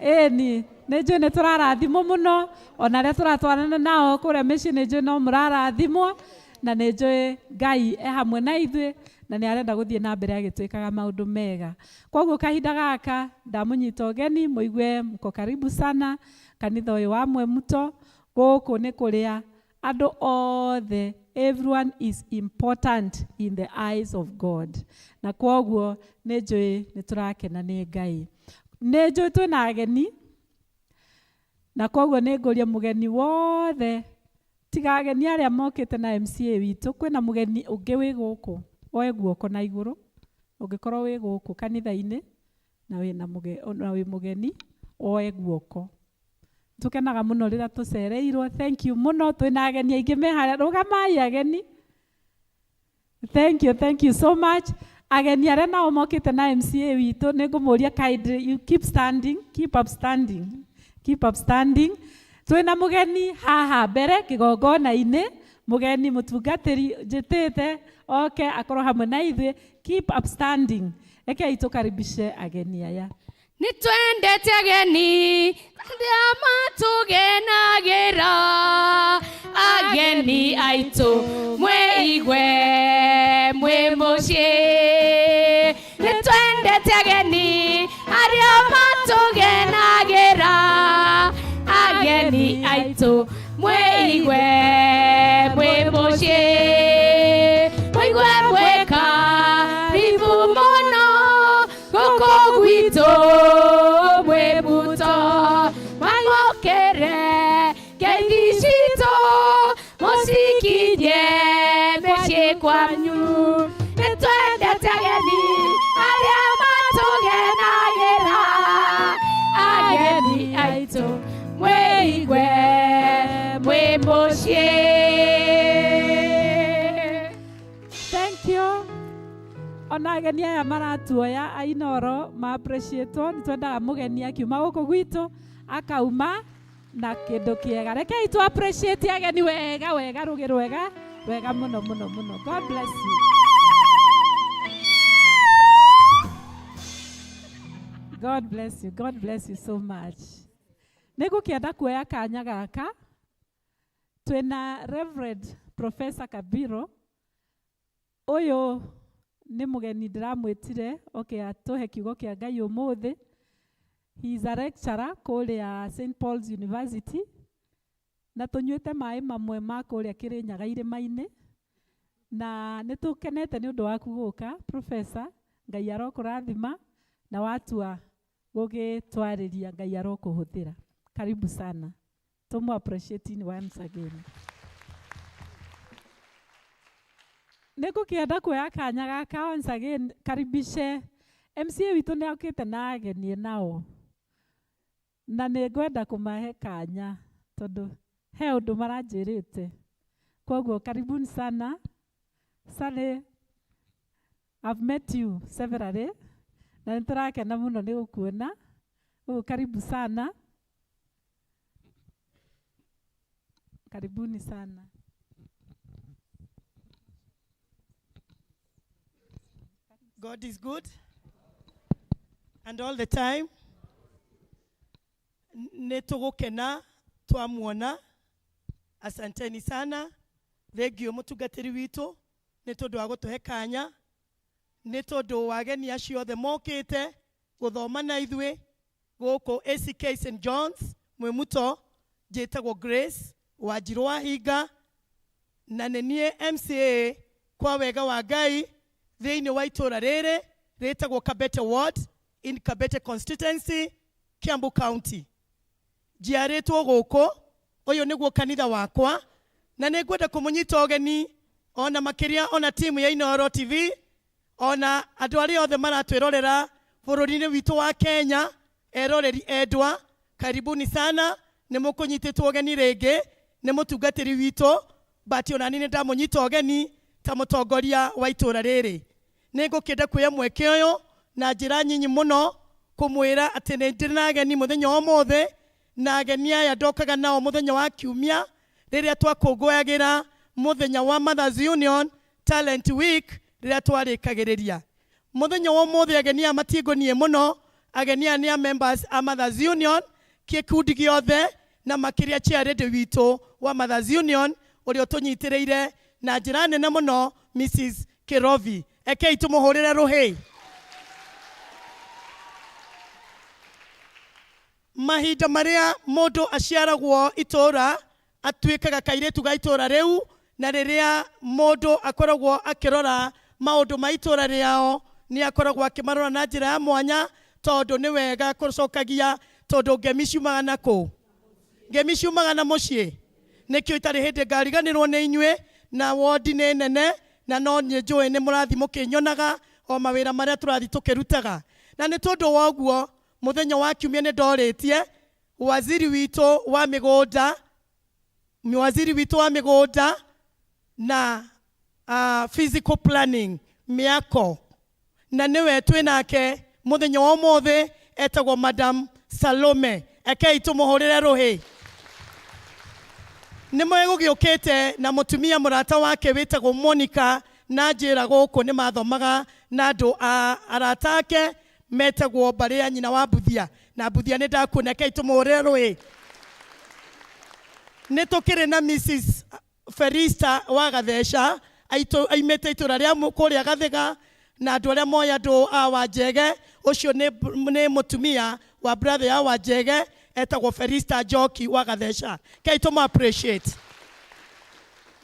Ĩni nĩ njũĩ nĩ tũrarathimwo mũno, ona arĩa tũratwarana nao kũrĩa mĩciĩ nĩ njũĩ no mũrarathimwo, na nĩ njũĩ Ngai e hamwe na ithuĩ, na nĩ arenda gũthiĩ na mbere agĩtwĩkaga maũndũ mega. Koguo kahinda gaka ndamũnyita ũgeni mũigue mko karibu sana kanitha ũyũ wa Mwemuto. Gũkũ nĩ kũrĩa andũ othe, everyone is important in the eyes of God, na kwoguo nĩ njũĩ nĩ tũrakena nĩ Ngai. Nĩ njũĩ twĩna ageni, na koguo nĩ ngũria mũgeni wothe, tiga ageni arĩa mokĩte na MCA witũ, kwĩna mũgeni ũngĩ wĩ gũkũ oe guoko na igũrũ. Ũngĩkorwo wĩ gũkũ kanitha-inĩ na wĩna na wĩ mũgeni, oe guoko. Tukenaga mũno rĩrĩa tũcereirwo. Thank you mũno. Twĩna ageni aingĩ me harĩa. Rũgamai ageni. Thank you, thank you so much. Ageni arĩa nao mokĩte na MCA witũ, nĩ ngũmũria kindly you keep standing, keep up standing, keep up standing. Twĩna mũgeni haha mbere kĩgongona-inĩ, mũgeni mũtungatĩri njĩtĩte oke akorwo hamwe na ithuĩ. Keep up standing. Rekei tũkaribishe ageni aya. Nĩ twendete ageni arĩa matũgenagĩra, ageni aitũ mwĩigue mwĩ mũciĩ. Nĩ twendete ageni arĩa matũgenagĩra, ageni aitũ mwĩigue mwĩ mũciĩ. Mũigue mwĩ karibu mũno gũkũ gwitũ Mwemuto, mamũkĩre ngeithi citũ mũcikinyie mĩciĩ kwanyu. Nĩ twendete ageni arĩa matũgenagĩra, ageni aitũ mwĩigue mwĩ mũciĩ. Thank you. Ona ageni aya maratuoya a Inooro ma appreciate, nĩ twendaga mũgeni akiuma gũkũ gwitũ akauma na kĩndũ kĩega. Rekei tu appreciate ageni wega wega, rũgĩ rwega wega mũno mũno mũno. God bless you. God bless you. God bless you so much. Nĩ ngũkĩenda kuoya kanya gaka, twĩna Reverend Professor Kabiro. Ũyũ nĩ mũgeni ndĩramwĩtire oke atũhe kiugo kĩa Ngai ũmũthĩ. He is a lecturer kũrĩa St Paul's University, na tũnyuĩte maĩ mamwe ma kũrĩa Kĩrĩnyaga irĩma-inĩ, na nĩ tũkenete nĩ ũndũ waku gũka Professor. Ngai arokũrathima na watua gũgĩtwarĩria, Ngai arokũhũthĩra. Karibu sana. Tũmũ appreciate once again. Nĩ ngũkĩenda kuoya kanya gaka once again karibishe MCA witũ. Nĩ okĩte na ageni nao, na nĩ ngwenda kũmahe kanya tondũ he ũndũ maranjĩrĩte. Koguo karibuni sana. Sally, I've met you severally na nĩ tũrakena mũno nĩ gũkuona. Ũguo karibu sana, karibuni sana. God is good and all the time. Nĩ tũgũkena twamuona. Asanteni sana. Thengio mũtungatĩri witũ nĩ tondũ wa gũtũhe kanya, nĩ tondũ wa ageni acio othe mokĩte gũthoma na ithuĩ gũkũ ACK St John's Mwimuto. Njĩtagwo Grace Wanjirũ wa Hinga na nĩ niĩ MCA kwa wega wa Ngai thĩinĩ wa itũra rĩrĩ rĩtagwo Kabete Ward in Kabete constituency, Kiambu County. Njiarĩtwo gũkũ, ũyũ nĩguo kanitha wakwa, na nĩ ngwenda kũmũnyita ũgeni ona makĩria ona timu ya Inooro TV ona andũ arĩa othe maratwĩrorera bũrũri-inĩ witũ wa Kenya. Eroreri endwa, karibuni sana, nĩ mũkũnyitĩtwo ũgeni rĩngĩ nĩ mũtungatĩri witũ, but ona niĩ nĩ ndamũnyita ũgeni ta mũtongoria wa itũra rĩrĩ. Nĩ ngũkĩenda kuoya mweke ũyũ na njĩra nyinyi mũno kũmwĩra atĩ nĩ ndĩrĩ na ageni mũthenya wa ũmũthĩ, na ageni aya ndokaga nao mũthenya wa kiumia rĩrĩa twakũngũyagĩra mũthenya wa Mothers Union Talent Week rĩrĩa twarĩkagĩrĩria. Mũthenya wa ũmũthĩ ageni aya matingũniĩ mũno, ageni aya nĩ a members a Mothers Union gĩkundi gĩothe na makĩria chairlady witũ wa Mothers Union ũrĩa ũtũnyitĩrĩire na njĩra nene mũno, Mrs Kirovi. Ekei tũmũhũrĩre rũhĩ. Mahinda marĩa mũndũ aciaragwo itũra atuĩkaga kairĩtu ga itũra rĩu, na rĩrĩa mũndũ akoragwo akĩrora maũndũ ma itũra rĩao nĩ akoragwo akĩmarora na njĩra ya mwanya, tondũ nĩ wega kũcokagia, tondũ ngemi ciumaga na kũ? Ngemi ciumaga na mũciĩ. Nĩkĩo itarĩ hĩndĩ ngariganĩrwo nĩ inyuĩ, na wondi nĩ nene na no nĩ njũĩ nĩ mũrathiĩ mũkĩnyonaga o mawĩra marĩa tũrathiĩ tũkĩrutaga. Na nĩ tondũ wa ũguo mũthenya wa kiumia nĩ ndorĩtie waziri witũ wa mĩgũnda, waziri witũ wa mĩgũnda na physical planning mĩako, na nĩwe twĩ nake mũthenya wa ũmũthĩ, etagwo Madam Salome. Ekei tũmũhũrĩre rũhĩ. Nĩ megũgĩũkĩte na mũtumia mũrata wake wĩtagwo Monica, na njĩra gũkũ nĩ mathomaga na andũ a arata ake metagwo mbarĩ ya nyina wa Mbuthia, na Mbuthia nĩ ndakuona. Ekei tũmũhũrĩre rũhĩ. Nĩ tũkĩrĩ na Mrs Felista wa Gatheca, aimĩte itũra rĩa kũrĩa Gathiga, na andũ arĩa moĩ andũ a Wanjege, ũcio nĩ mũtumia wa brother ya Wanjege etagwo Felista Njoki wa Gatheca. Kei tũmũ appreciate.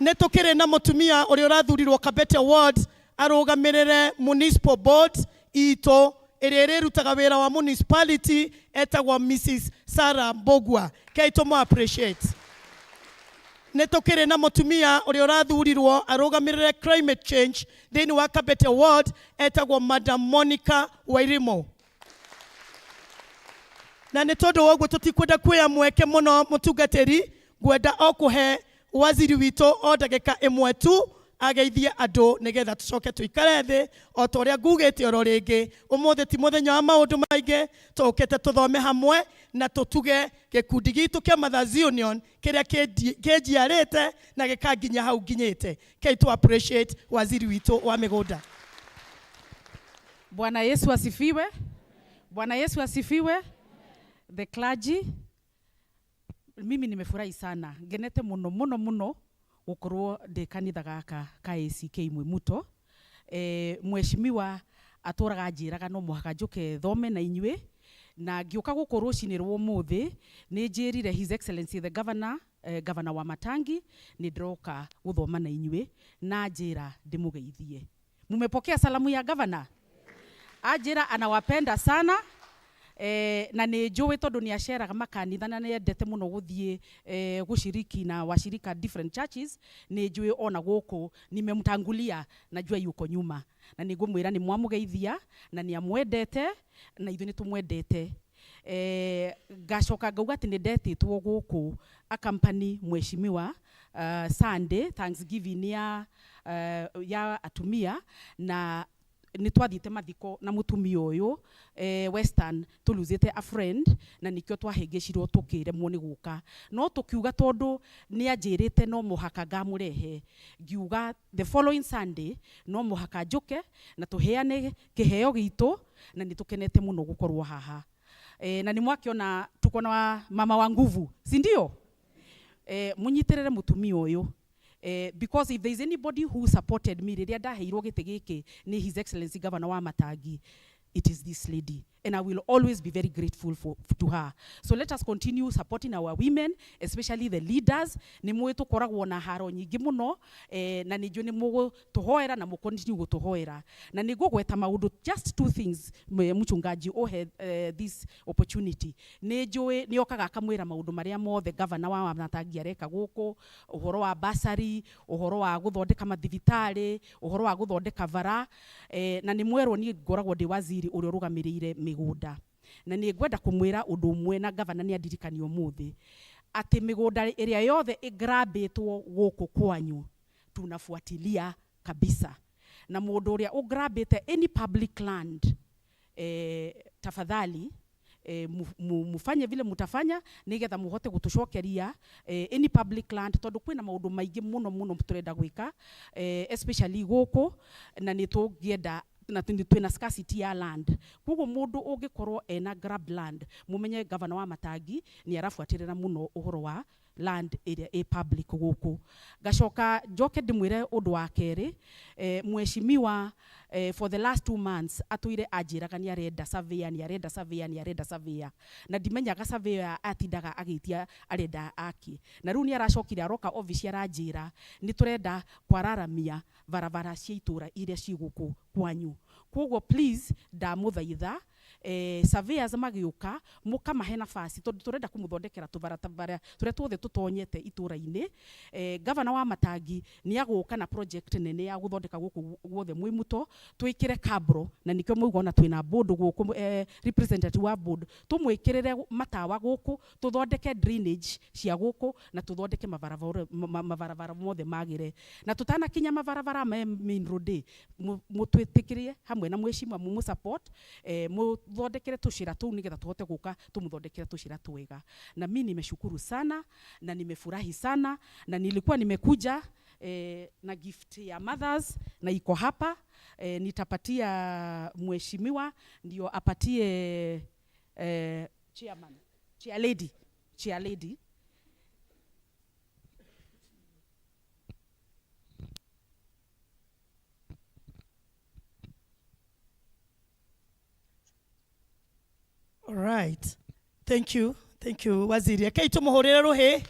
Nĩ tũkĩrĩ na mũtumia ũrĩa ũrathurirwo Kabete Ward arũgamĩrĩre municipal board itũ ĩrĩa ĩrĩrutaga wĩra wa municipality, etagwo Mrs Sarah Mbugua. Kei tũmũ appreciate. Nĩ tũkĩrĩ na mũtumia ũrĩa ũrathurirwo arũgamĩrĩre climate change thĩinĩ wa Kabete Ward, etagwo Madam Monica Wairimu. Na nĩ tondũ wa ũguo tũtikwenda kuoya mweke mũno mũtungatĩri, ngwenda o kũhe waziri witũ o ndagĩka ĩmwe tu ageithie andũ nĩgetha tũcoke tũikare thĩ o ta ũrĩa ngugĩte oro rĩngĩ. Ũmũthĩ ti mũthenya wa maũndũ maingĩ, tũkĩte tũthome hamwe na tũtuge gĩkundi gitũ kĩa Mothers Union kĩrĩa kĩnjiarĩte na gĩkanginya hau nginyĩte. Kei tũ appreciate waziri witũ wa mĩgũnda. Bwana Yesu asifiwe. Bwana Yesu asifiwe. The clergy, mimi nimefurahi sana, ngenete muno muno muno gukorwo ndi kanitha gaka ka ACK Mwimuto. Mheshimiwa atũraga njĩraga no mũhaka njũke thome na inyuĩ, na ngĩũka gũkũ rũcinĩ rwa ũmũthĩ nĩ njĩrire His Excellency the Governor, Governor wa Matangi, nĩ ndĩroka gũthoma na inyuĩ na njĩra ndĩmũgeithie. Mumepokea salamu ya governor? Anjĩra anawapenda sana. Na nĩ njũĩ tondũ nĩ aceraga makanitha na nĩ endete mũno gũthiĩ gũciriki na washirika different churches. Nĩ njũĩ ona gũkũ nimemtangulia, najua yuko nyuma, na nĩ ngũmwĩra nĩ mwamũgeithia na nĩ amwendete na ithuĩ nĩ tũmwendete. Ngacoka ngauga atĩ nĩ ndetĩtwo gũkũ akampani mheshimiwa Sunday Thanksgiving ya atumia, na nĩ twathiĩte mathiko na mũtumia ũyũ Western, tũluzĩte a friend, na nĩkĩo twahĩngĩcirwo tũkĩremwo nĩ gũka, no tũkiuga tondũ nĩ anjĩrĩte no mũhaka ngamũrehe, ngiuga the following Sunday no mũhaka njũke na tũheane kĩheo gitũ, na nĩ tũkenete mũno gũkorwo haha. Na nĩ mwakĩona tuko na mama wa nguvu, si ndio? Mũnyitĩrĩre mũtumia ũyũ, because if there is anybody who supported me rĩrĩa ndaheirwo gĩtĩ gĩkĩ nĩ His Excellency Governor wa Matangi, it is this lady, and I will always be very grateful to her. So let us continue supporting our women, especially the leaders. Nĩ mũĩ tũkoragwo na haro nyingĩ mũno, na nĩ njũĩ nĩ mũgũtũhoera na mũcontinue gũtũhoera. Na nĩ ngũgweta maũndũ, just two things, mchungaji ũhe this opportunity. Nĩ njũĩ nĩ okaga akamwĩra maũndũ marĩa mothe governor wa Matangi areka gũkũ, ũhoro wa basari, ũhoro wa gũthondeka mathibitarĩ, ũhoro wa gũthondeka bara, na nĩ mwerwo niĩ ngoragwo ndĩ waziri ũrĩa ũrũgamĩrĩire mĩgũnda. Na nĩ ngwenda kũmwĩra ũndũ ũmwe, na gavana nĩ andirikania ũmũthĩ atĩ mĩgũnda ĩrĩa yothe ĩgrabĩtwo gũkũ kwanyu tunafuatilia kabisa, na mũndũ ũrĩa ũgrabĩte any public land, tafadhali mufanye vile mutafanya nigetha muhote gutucokeria any public land, tondu kwina maundu maingi muno muno turenda gwika, especially guku, na ni tungienda na twina scarcity ya land. Koguo mundu ungikorwo ena grab land, mumenye governor wa Matangi ni arabuatirira muno uhoro wa land ĩrĩa ĩ public gũkũ. Ngacoka njoke ndĩmwĩre ũndũ wa kerĩ, mheshimiwa, for the last 2 months atũire anjĩraga nĩ arenda surveyor, nĩ arenda surveyor, nĩ arenda surveyor, na ndimenyaga surveyor atindaga agĩtia arenda aki, na rĩu nĩ aracokire aroka office aranjĩra nĩ tũrenda kwararamia barabara cia itũra iria ci gũkũ kwanyu. Koguo please ndamũthaitha, surveyors magĩũka mũkamahe nafasi, tondũ tũrenda kũmũthondekera tũbarabara tũrĩa tuothe tũtonyete itũra-inĩ. Governor wa Matangi nĩ agũka na project nene ya gũthondeka gũkũ guothe Mwimuto, twĩkĩre kabro, na nĩkĩo mwaigua ona twĩna board gũkũ, representative wa board, tũmwĩkĩrĩre matawa gũkũ, tũthondeke drainage cia gũkũ, na tũthondeke mabarabara mothe magĩre. Na tũtanakinya mabarabara me main road, mũtwĩtĩkĩrie hamwe na mheshimiwa mũmũ support, mũthondekere tũcĩra tũu nĩgetha tũhote gũka tũmũthondekere tũcĩra twega. Na mimi nimeshukuru sana na nimefurahi sana, na nilikuwa nimekuja na gift ya mothers na iko hapa, nitapatia mheshimiwa ndio apatie chairman, chair lady, chair lady. All right. Thank you. Thank you, Waziri. Rekei tumuhurire ruhi.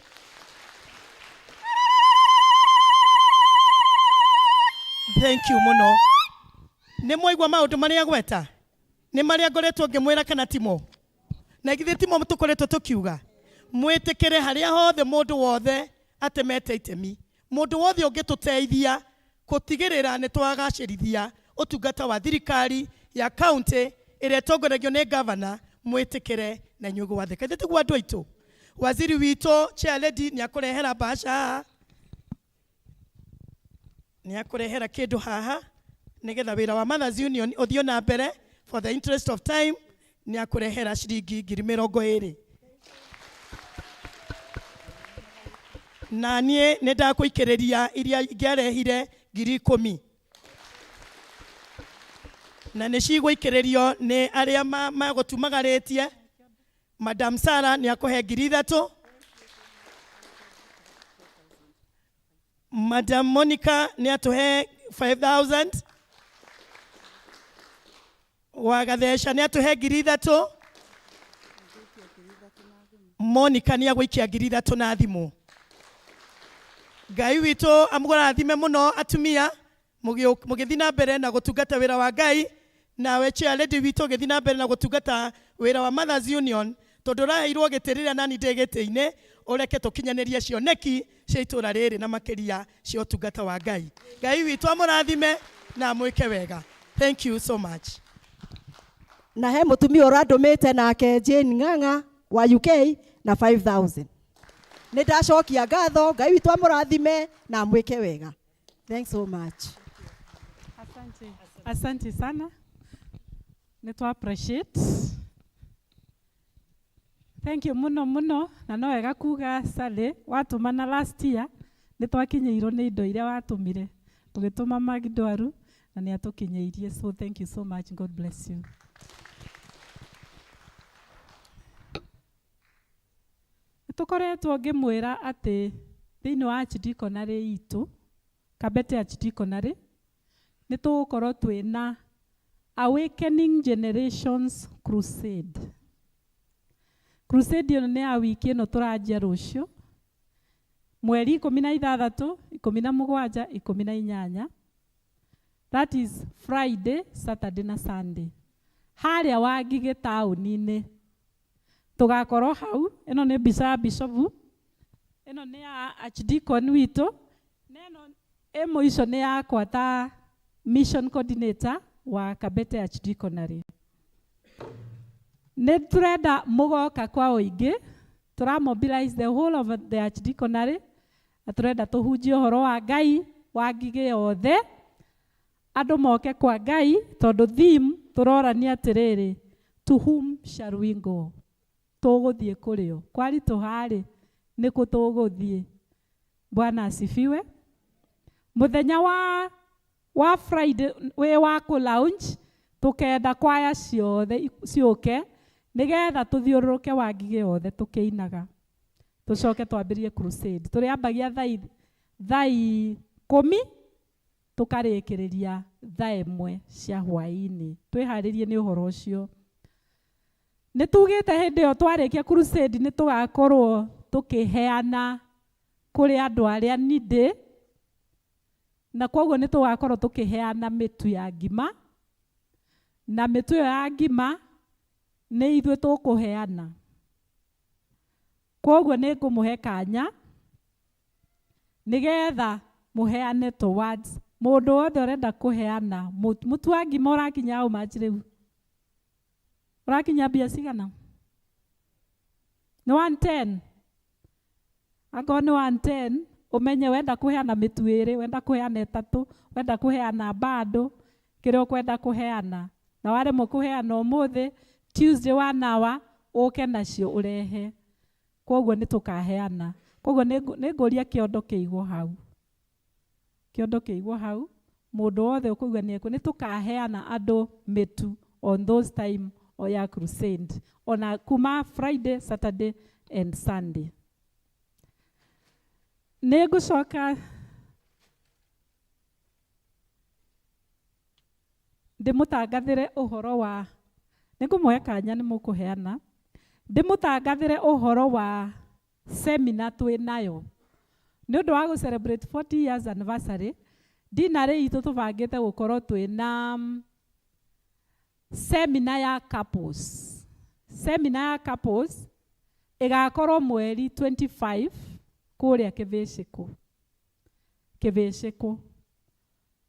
Thank you muno. Nĩ mwaigua maũndũ marĩa gweta? Nĩ marĩa ngoretwo ngĩmwĩra kana timo? Na githĩ timo tũkoretwo tũkiuga? Mwĩtĩkĩre harĩa hothe mũndũ wothe atemete itemi. Mũndũ wothe ũngĩtũteithia gũtigĩrĩra nĩ twagacĩrithia ũtungata wa thirikari ya county ĩrĩa ĩtongoragio nĩ governor, mwĩtĩkĩre na inyuĩ gwathĩka. Ithuĩ tiguo andũ aitũ. Waziri witũ chair lady nĩ akũrehera mbaca haha, nĩ akũrehera kĩndũ haha nĩgetha wĩra wa Mothers Union ũthiĩ na mbere. For the interest of time nĩ akũrehera ciringi ngiri mĩrongo ĩrĩ. Na niĩ nĩ ndakũikĩrĩria iria ingĩarehire ngiri ikũmi, na nĩ cigũikĩrĩrio nĩ arĩa magũtumagarĩtie. Madam Sarah nĩ akũhe ngiri ithatũ, Madam Monica nĩ atũhe 5000, Wagatheca nĩ atũhe ngiri ithatũ, Monica nĩ agũikia ngiri ithatũ na thimũ. Ngai witũ amũrathime mũno atumia, mũgĩthiĩ na mbere na gũtungata wĩra wa Ngai, nawe chair lady witũ ũgĩthiĩ na mbere na gũtungata wĩra wa Mothers Union, tondũ ũraheirwo gĩtĩ rĩrĩa nani ndĩ gĩtĩ-inĩ, ũreke tũkinyanĩrie cioneki cia itũra rĩrĩ na makĩria cia ũtungata wa Ngai. Ngai witũ amũrathime na amwĩke wega. Thank you so much. Na he mũtumia ũrandũmĩte nake Jane Ng'ang'a wa UK na 5000. Nĩ ndacokia ngatho, Ngai witũ amũrathime na amwĩke wega. Thanks so much. Asante. Asante sana. Nĩ twa appreciate. Thank you muno muno, na no wega kuga Sally watũmana last year nĩ twakinyĩirwo nĩ indo iria watũmire, tũgĩtũma Maggie Ndwaru na nĩ atũkinyĩirie, so thank you so much, God bless you. Nĩtũkoretwo ngĩmwĩra atĩ thĩinĩ wa archdeaconry itũ, Kabete Archdeaconry, nĩtũgũkorwo twĩna Awakening Generations Crusade. Crusade ĩno nĩ ya wiki ĩno tũranjia rũciũ, mweri 16, 17, 18. That is Friday, Saturday na Sunday. Harĩa Wangigĩ taũni-inĩ. Tũgakorwo hau, ĩno nĩ mbica ya bishopu, ĩno nĩ ya archdeacon witũ, na ĩno ĩ mũico nĩ yakwa ta mission coordinator wa Kabete Archdeaconry. Nĩ tũrenda mũgoka kwa ũingĩ, tũra mobilize the whole of the archdeaconry, na tũrenda tũhunjie ũhoro wa Ngai Wangigĩ yothe, andũ moke kwa Ngai, tondũ theme tũrorania atĩrĩrĩ, to whom shall we go? Tũgũthiĩ kũrĩo? Kwaritũha-rĩ, nĩkũ tũgũthiĩ? Bwana asifiwe. Mũthenya wa Friday wĩ wa kũ launch, tũkenda kwaya ciothe ciũke, nĩgetha tũthiũrũrũke Wangigĩ yothe tũkĩinaga. Tũcoke twambĩrĩrie crusade. Tũrĩambagia thaa 10 tũkarĩkĩrĩria thaa 1 cia hwaĩ-inĩ. Twĩharĩrie nĩ ũhoro ũcio. Nĩ tugĩte hĩndĩ ĩyo twarĩkia crusade nĩ tũgakorwo tũkĩheana kũrĩ andũ arĩa needy, na koguo nĩ tũgakorwo tũkĩheana mĩtu ya ngima, na mĩtu ĩyo ya ngima nĩ ithuĩ tũkũheana. Koguo nĩ ngũmũhe kanya nĩgetha mũheane towards mũndũ wothe ũrenda kũheana mũtu wa ngima. Ũrakinya how much rĩu? Ũrakinya mbia cigana? Nĩ 110. Angorwo nĩ 110, ũmenye wenda kũheana mĩtu 2, wenda kũheana 3, wenda kũheana bado kĩrĩa ũkwenda kũheana, na waremwo kũheana ũmũthĩ, Tuesday one hour ũke nacio ũrehe. Koguo nĩ tũkaheana. Koguo nĩ ngũria kĩondo kĩigwo hau, kĩondo kĩigwo hau, mũndũ wothe ũkũigua nĩ ekũ, nĩ tũkaheana andũ mĩtu on those time o ya crusade, ona kuma Friday, Saturday and Sunday. Nĩ ngũcoka ndĩmũtangathĩre ũhoro wa, nĩ ngũmũhe kanya nĩ mũkũheana, ndĩmũtangathĩre ũhoro wa seminar twĩ nayo nĩ ũndũ wa gũ celebrate 40 years anniversary. Dinarĩ itũ tũbangĩte gũkorwo twĩna seminar ya couples. Seminar ya couples ĩgakorwo mweri 25 kũrĩa Kĩbĩcĩkũ, Kĩbĩcĩkũ,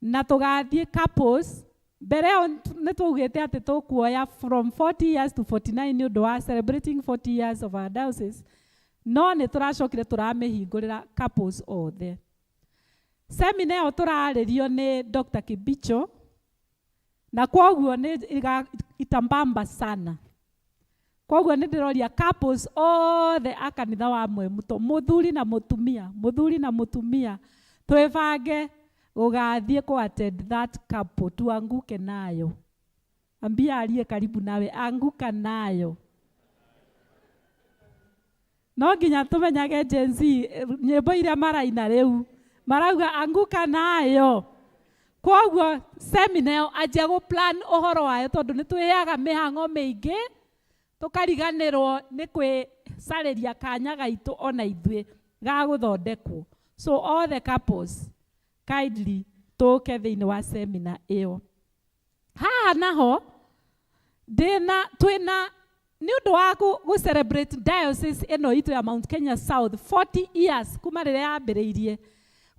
na tũgathiĩ couples. Mbere ĩyo nĩ twaugĩte atĩ tũkuoya from 40 years to 49 nĩ ũndũ wa celebrating 40 years of our diocese, no nĩ tũracokire tũramĩhingũrĩra couples othe. Seminar ĩyo tũrarĩrio nĩ Dr. Kibicho, na kwoguo nĩ itambamba sana. Koguo nĩ ndĩroria couples othe a kanitha wa Mwemuto, mũthuri na mũtumia, mũthuri na mũtumia, twĩbange gũgathiĩ kũ attend that couple. Tuanguke nayo. Ambia aliye karibu nawe, anguka nayo. No nginya tũmenyage Gen Z nyĩmbo iria maraina rĩu marauga anguka nayo. Koguo seminar ĩyo anjia gũ plan ũhoro wayo, tondũ nĩ twĩheaga mĩhang'o mĩingĩ tũkariganĩrwo nĩ kwĩcarĩria kanya gaitũ ona ithuĩ ga gũthondekwo. So all the couples, kindly tũke thĩinĩ wa seminar ĩyo. Haha naho ndĩna twĩna nĩ ũndũ wa gũ celebrate diocese ĩno itũ ya Mount Kenya South 40 years kuma rĩrĩa yambĩrĩirie,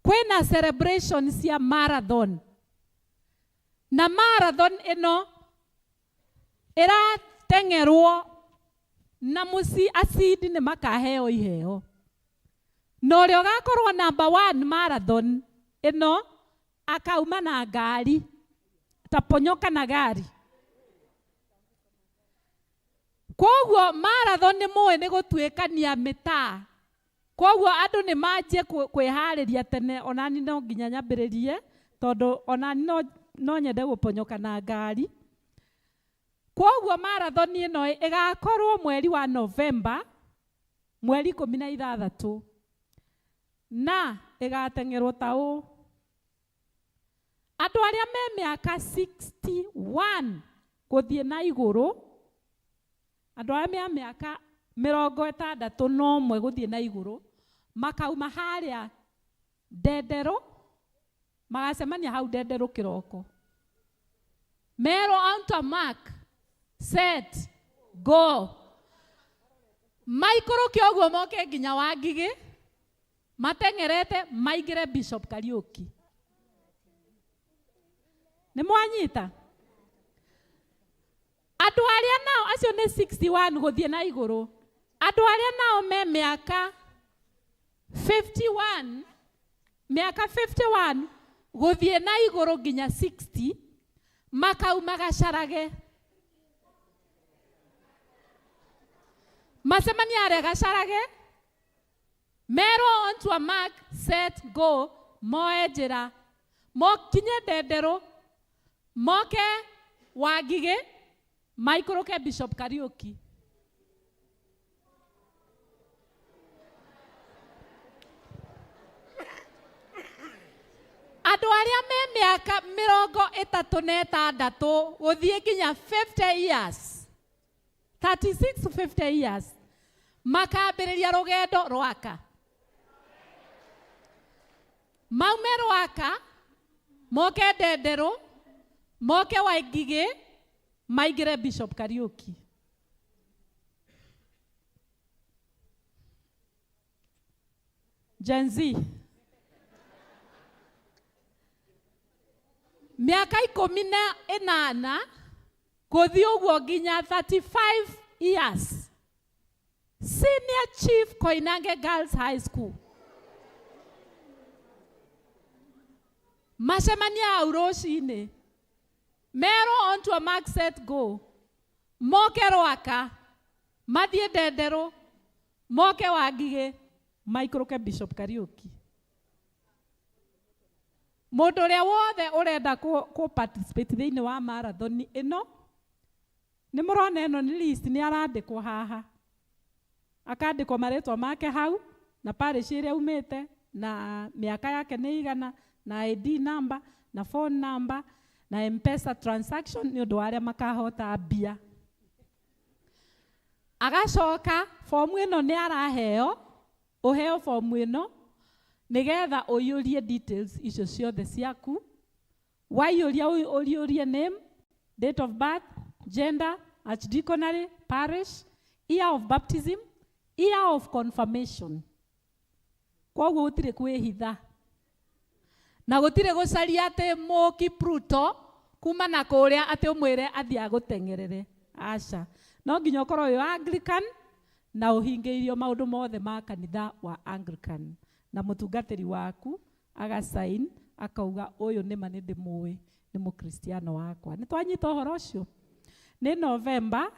kwĩna celebration cia marathon, na marathon ĩno ĩrateng'erwo na mũci acindi nĩ makaheo iheo, na ũrĩa ũgakorwo number one marathon ĩno akauma na ngari, taponyoka na gari. Koguo marathon nĩ mũĩ nĩ gũtuĩkania mĩtaa, koguo andũ nĩ manjie kwĩharĩria tene. Onani no nginya nyambĩrĩrie, tondũ onani no nyende gũponyoka na ngari. Koguo marathon ĩno ĩgakorwo mweri wa November. Mweri 16 na ĩgateng'erwo ta ũũ. Andũ arĩa me mĩaka 61 gũthiĩ na igũrũ, andũ arĩa me mĩaka 61 gũthiĩ na igũrũ, makauma harĩa Ndenderũ, magacemania hau Ndenderũ kĩroko. Merwo on to mark, set, go. Maikũrũke ũguo moke nginya Wangigĩ, mateng'erete maingĩre Bishop Kariuki. Nĩ mwanyita? Andũ arĩa nao acio nĩ 61 gũthiĩ na igũrũ. Andũ arĩa nao me mĩaka 51, mĩaka 51 gũthiĩ na igũrũ nginya 60, makauma Gacarage. Macemania harĩa Gacarage, merwo on to a mark, set, go, moe njĩra, mokinye Ndenderũ, moke Wangigĩ, maikũrũke Bishop Kariuki. Andũ arĩa me mĩaka 36 gũthiĩ nginya 50 years, 36 to 50 years, makambĩrĩria rũgendo Rwaka. Maume Rwaka, moke Ndenderũ, moke Waingigĩ, maingĩre Bishop Kariuki. Gen Z. Mĩaka 18 gũthiĩ ũguo nginya 35 years. Senior Chief Koinange Girls High School. Macemania hau rũcinĩ. Merwo on to a mark, set, go. Moke Rwaka, mathiĩ Ndenderũ, moke Wangigĩ, maikũrũke Bishop Kariuki. Mũndũ ũrĩa wothe ũrenda kũ participate thĩinĩ wa marathon ĩno, nĩ mũrona ĩno nĩ list, nĩ arandĩkwo haha. Akandĩkwo marĩtwa make hau, na parish ĩrĩa aumĩte, na mĩaka yake nĩ igana, na ID number, na phone number, na M-Pesa transaction nĩ ũndũ wa arĩa makahota mbia. Agacoka fomu ĩno nĩ araheo, ũheo fomu ĩno nĩgetha ũiyũrie details icio ciothe ciaku. Waiyũria ũiyũrie name, date of birth, gender, archdeaconry, parish, year of baptism, year of confirmation. Koguo gũtirĩ kwĩhitha na gũtirĩ gũcaria atĩ mũkipruto kuma na kũrĩa atĩ ũmwĩre athiĩ agũteng'erere. Aca, no nginya ũkorwo wĩ wa Anglican na ũhingĩirio maũndũ mothe ma kanitha wa Anglican, na mũtungatĩri waku agasign akauga ũyũ nĩma nĩ ndĩmũĩ, nĩ mũkristiano wakwa. Nĩ twanyita ũhoro ũcio? Nĩ November,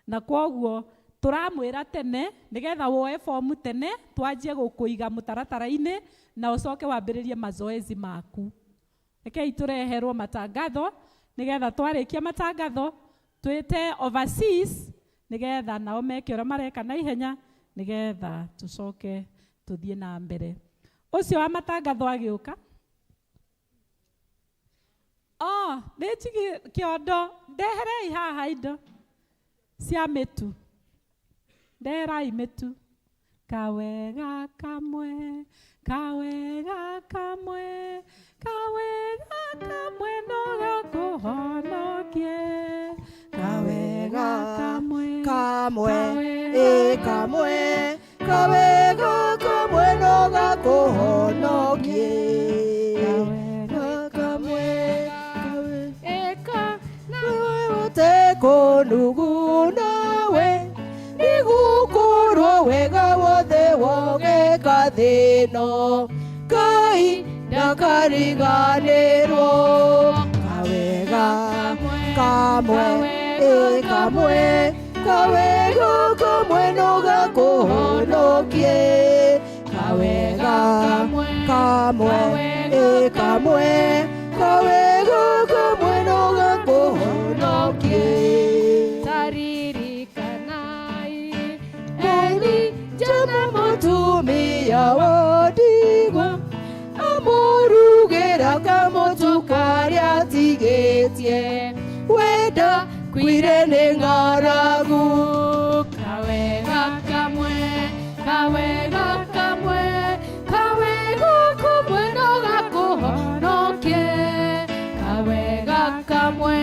na kwoguo tũramwĩra tene nĩgetha woe fomu tene, twanjie gũkũiga mũtaratara-inĩ na ũcoke wambĩrĩrie mazoezi maku. Rekei tũreherwo matangatho nĩgetha twarĩkia matangatho twĩte overseas nĩgetha nao meke ũrĩa mareka na ihenya nĩgetha tũcoke tũthiĩ na mbere. Ũcio wa matangatho agĩũka. Oh, nĩ njigi kĩondo, ndeherei haha indo cia mĩtu. Ndeherai mĩtu. Kawega kamwe, kawega kamwe, kawega kamwe no gakũhonokie. Kawega kamwe, kamwe, ĩ kamwe, kawega kamwe no gakũhonokie. Kamwe, ĩka ũtekũnuguna we, nĩgũkorwo wega wothe wogeka thĩno, Ngai ndakariganĩrwo. Kawega kamwe, ĩ kamwe, kawega kamwe no gakũhonokie. Kawega kamwe, ĩ kamwe, kawega kamwe no gakũhonokie. Taririkanaĩ Elijah. Ndĩtĩkĩtie wenda kwire nĩ ng'aragu. Kawega kamwe, kawega kamwe, kawega kamwe no gakũhonokie. Kawega kamwe,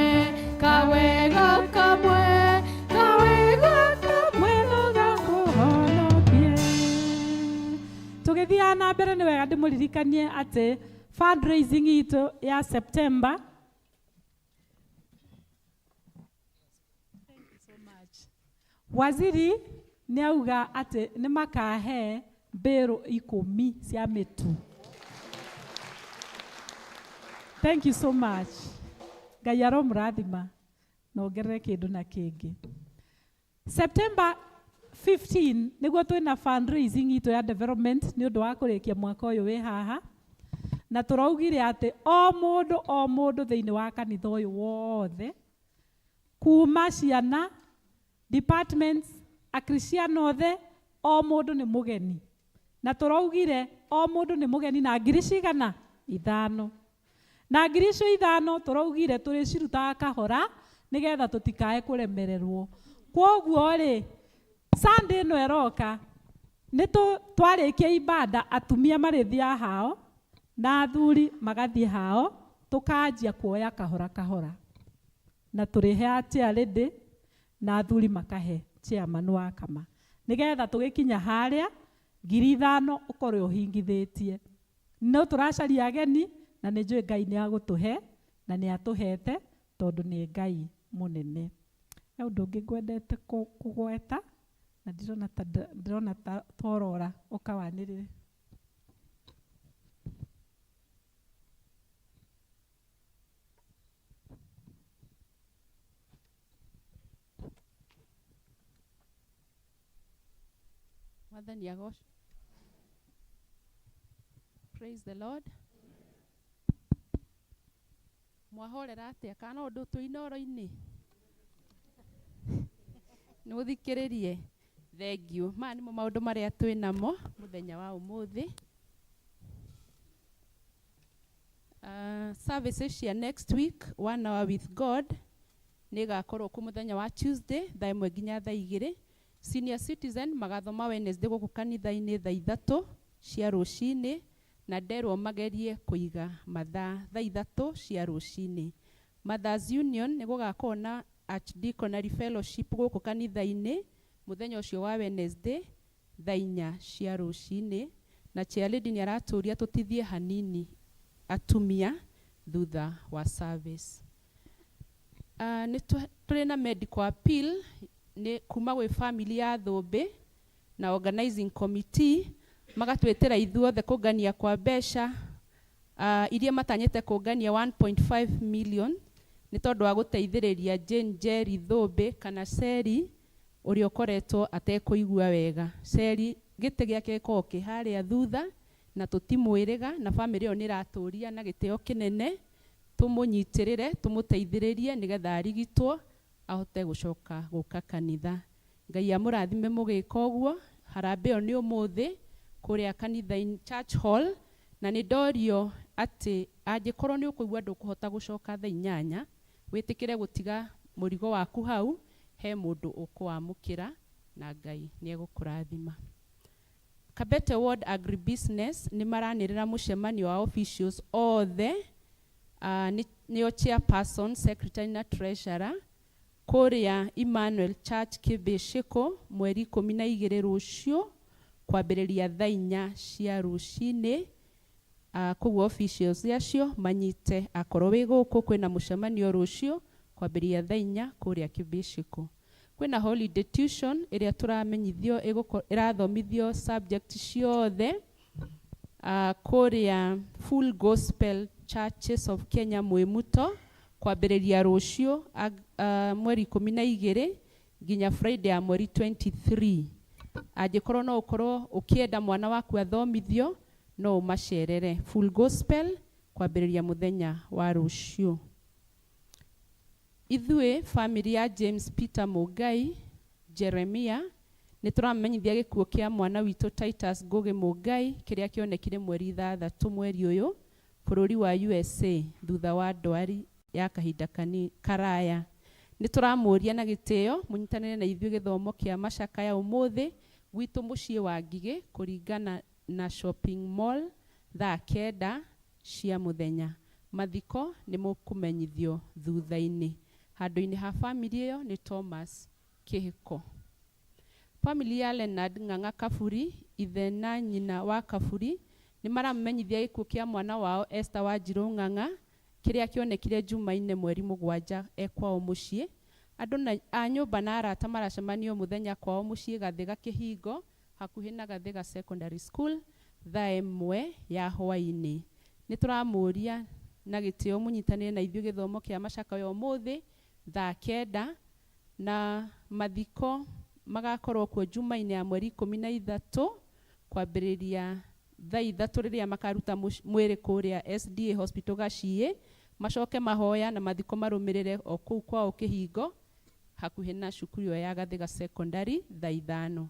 kawega kamwe, kawega kamwe no gakũhonokie. Tũgĩthiaga na mbere nĩ wega ndĩmũririkanie atĩ fundraising itũ ya September. Waziri nĩ auga atĩ nĩ makahe mbĩrũ 10 cia mĩtu. Thank you so much. Ngai aromũrathima na ongerere kĩndũ na kĩngĩ. September 15 nĩguo twĩna fundraising itũ ya development nĩ ũndũ wa kũrĩkia mwaka ũyũ wĩ haha, na tũraugire atĩ o mũndũ o mũndũ thĩinĩ wa kanitha ũyũ wothe, kuma ciana, departments, akristiano othe, o mũndũ nĩ mũgeni. Na tũraugire o mũndũ nĩ mũgeni na ngiri cigana? 5. Na ngiri icio 5 tũraugire tũrĩcirutaga kahora nĩgetha tũtikae kũremererwo. Kwoguo rĩ, Sunday ĩno ĩroka nĩ twarĩkia ibada, atumia marĩthiaga hao na athuri magathiĩ hao, tũkanjia kuoya kahora kahora. Na tũrĩheaga chair lady na athuri makahe chairman wa kama, nĩgetha tũgĩkinya harĩa ngiri 5 ũkorwo ũhingithĩtie. No tũracaria ageni na nĩ njũĩ Ngai nĩ agũtũhe na nĩ atũhete tondũ nĩ Ngai mũnene. He ũndũ ũngĩ ngwendete kũgweta na ndirona ta ndĩrona ta tworora ũkawanĩrĩre. Mwathani agocwo. Praise the Lord. Mwahorera atĩa kana ũndũ twĩ inoro-inĩ? Nĩ mũthikĩrĩrie. Thank you. Maya nĩmo maũndũ marĩa twĩ namo mũthenya wa ũmũthĩ. Services cia next week, 1 hour with God, nĩ ĩgakorwo kuo mũthenya wa Tuesday thaa 1 nginya thaa 2. Senior citizen magathoma Wednesday gũkũ kanitha-inĩ thaa 3 cia rũcinĩ, na nderwo magerie kũiga mathaa thaa 3 cia rũcinĩ. Mothers Union nĩ gũgakorwo na Archdeaconry Fellowship gũkũ kanitha-inĩ mũthenya ũcio wa Wednesday thaa 4 cia rũcinĩ, na chair lady nĩ aratũria tũtithie hanini atumia thutha wa service. Nĩ tũrĩ na medical appeal nĩ kuma gwĩ family ya Thũmbĩ na organizing committee, magatwĩtĩra ithuothe kũngania kwa mbeca iria matanyĩte kũngania 1.5 million nĩ tondũ wa gũteithĩrĩria Jane Njeri Thũmbĩ kana Seri ũrĩa ũkoretwo atekũigua wega. Seri gĩtĩ gĩake gĩkoragwo kĩ harĩa thutha na tũtimwĩrĩga, na family ĩyo nĩ ĩratũria na gĩtĩo kĩnene tũmũnyitĩrĩre tũmũteithĩrĩrie nĩgetha arigitwo ahote gũcoka gũka kanitha. Ngai amũrathime mũgĩka ũguo. Harambee ĩyo nĩ ũmũthĩ kũrĩa kanitha-inĩ church hall, na nĩ ndorio atĩ angĩkorwo nĩ ũkũigua ndũkũhota gũcoka thaa 8, wĩtĩkĩre gũtiga mũrigo waku hau, he mũndũ ũkũwamũkĩra na Ngai nĩ egũkũrathima. Kabete Ward Agribusiness nĩ maranĩrĩra mũcemanio wa officials othe, nĩo chairperson, secretary na treasurer, kũrĩa Emmanuel Church Kĩbĩcĩkũ mweri 12 rũciũ kwambĩrĩria thaa 4 cia rũcinĩ. Koguo officials acio manyite akorwo wĩ gũkũ kwĩna mũcemanio rũciũ kwambĩrĩria thaa 4 kũrĩa Kĩbĩcĩkũ. Kwĩna holiday tuition ĩrĩa tũramenyithio ĩrathomithio subject ciothe kũrĩa Full Gospel Churches of Kenya Mwĩmuto kwambĩrĩria rũciũ mweri 12 nginya Friday ya mweri 23. Angĩkorwo no ũkorwo ũkĩenda mwana waku athomithio no ũmacerere Full Gospel kwambĩrĩria mũthenya wa rũciũ. Ithuĩ family ya James Peter Mũngai Jeremia nĩ tũramenyithia gĩkuũ kĩa mwana witũ Titus Ngũgĩ Mũngai kĩrĩa kĩonekire mweri 6 mweri ũyũ bũrũri wa USA thutha wa ndwari ya kahinda kani karaya. Nĩ tũramũria na gĩtĩo mũnyitanĩre na ithuĩ gĩthomo kĩa macakaya ũmũthĩ gwitũ mũciĩ wa Ngigĩ kũringana na shopping mall thaa 9 cia mũthenya. Mathiko nĩ mũkũmenyithio thutha-inĩ. Handũ-inĩ ha family ĩyo nĩ Thomas Kĩhĩko. Family ya Leonard Ng'ang'a Kaburi, ithe na nyina wa Kaburi nĩ maramũmenyithia gĩkuũ kĩa mwana wao Esther Wanjirũ Ng'ang'a kĩrĩa kĩonekire Jumaine mweri 7 e kwao mũciĩ. Andũ na, a nyũmba na arata maracemania mũthenya kwao mũciĩ Gathiga Kĩhingo hakuhĩ na Gathiga Secondary School thaa 1 ya hwaĩ-inĩ. Nĩ tũramũria na gĩtĩo mũnyitanĩre na ithuĩ gĩthomo kĩa macakaya ũmũthĩ thaa 9 na mathiko magakorwo kuo Jumaine ya mweri 13 kwambĩrĩria thaa 3 rĩrĩa makaruta mwĩrĩ kũrĩa SDA Hospital Gaciĩ, macoke mahoya na mathiko marũmĩrĩre o kũu kwao Kĩhingo hakuhĩ na cukuru ĩyo ya Gathiga Secondary thaa 5.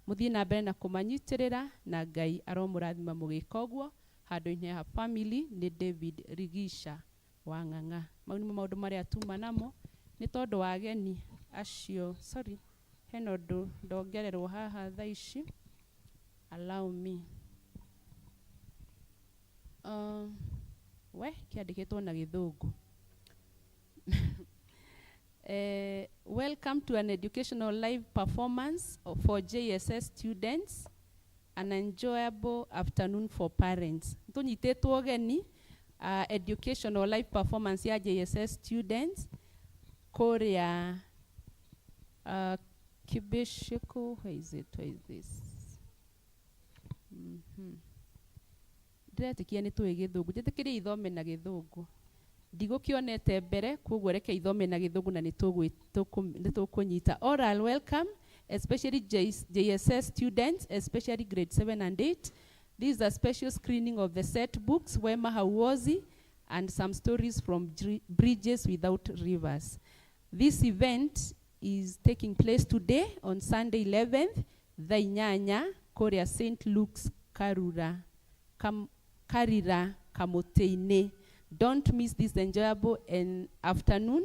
Mũthiĩ na mbere na kũmanyitĩrĩra na Ngai aromũrathima mũgĩka ũguo. Handũ-inĩ ha family nĩ David Rigisha wa Ng'ang'a. Mau nĩmo maũndũ marĩa tuma namo nĩ tondũ wa ageni acio. Sorry, hena ũndũ ndongererwo haha thaa ici. Allow me. We kĩandĩkĩtwo na gĩthũngũ. Welcome to an educational live performance for JSS students, an enjoyable afternoon for parents. Tũnyitĩtwo ũgeni educational live performance ya JSS students kũrĩa Kibishiko. Where is it? Where is this? Ndĩretĩkia nĩ tũĩ gĩthũngũ. Njĩtĩkĩrie ithome na gĩthũngũ. Ndigũkĩonete mbere, koguo reke ithome na gĩthũngũ na nĩ tũkũnyita. Oral welcome, especially JSS students, especially grade 7 and 8. This is a special screening of the set books, Wema Hauozi, and some stories from Bridges Without Rivers. This event is taking place today on Sunday 11th, thaa 8, kũrĩa St. Luke's Karura, Karira Kamũtĩ-inĩ. Don't miss this enjoyable afternoon.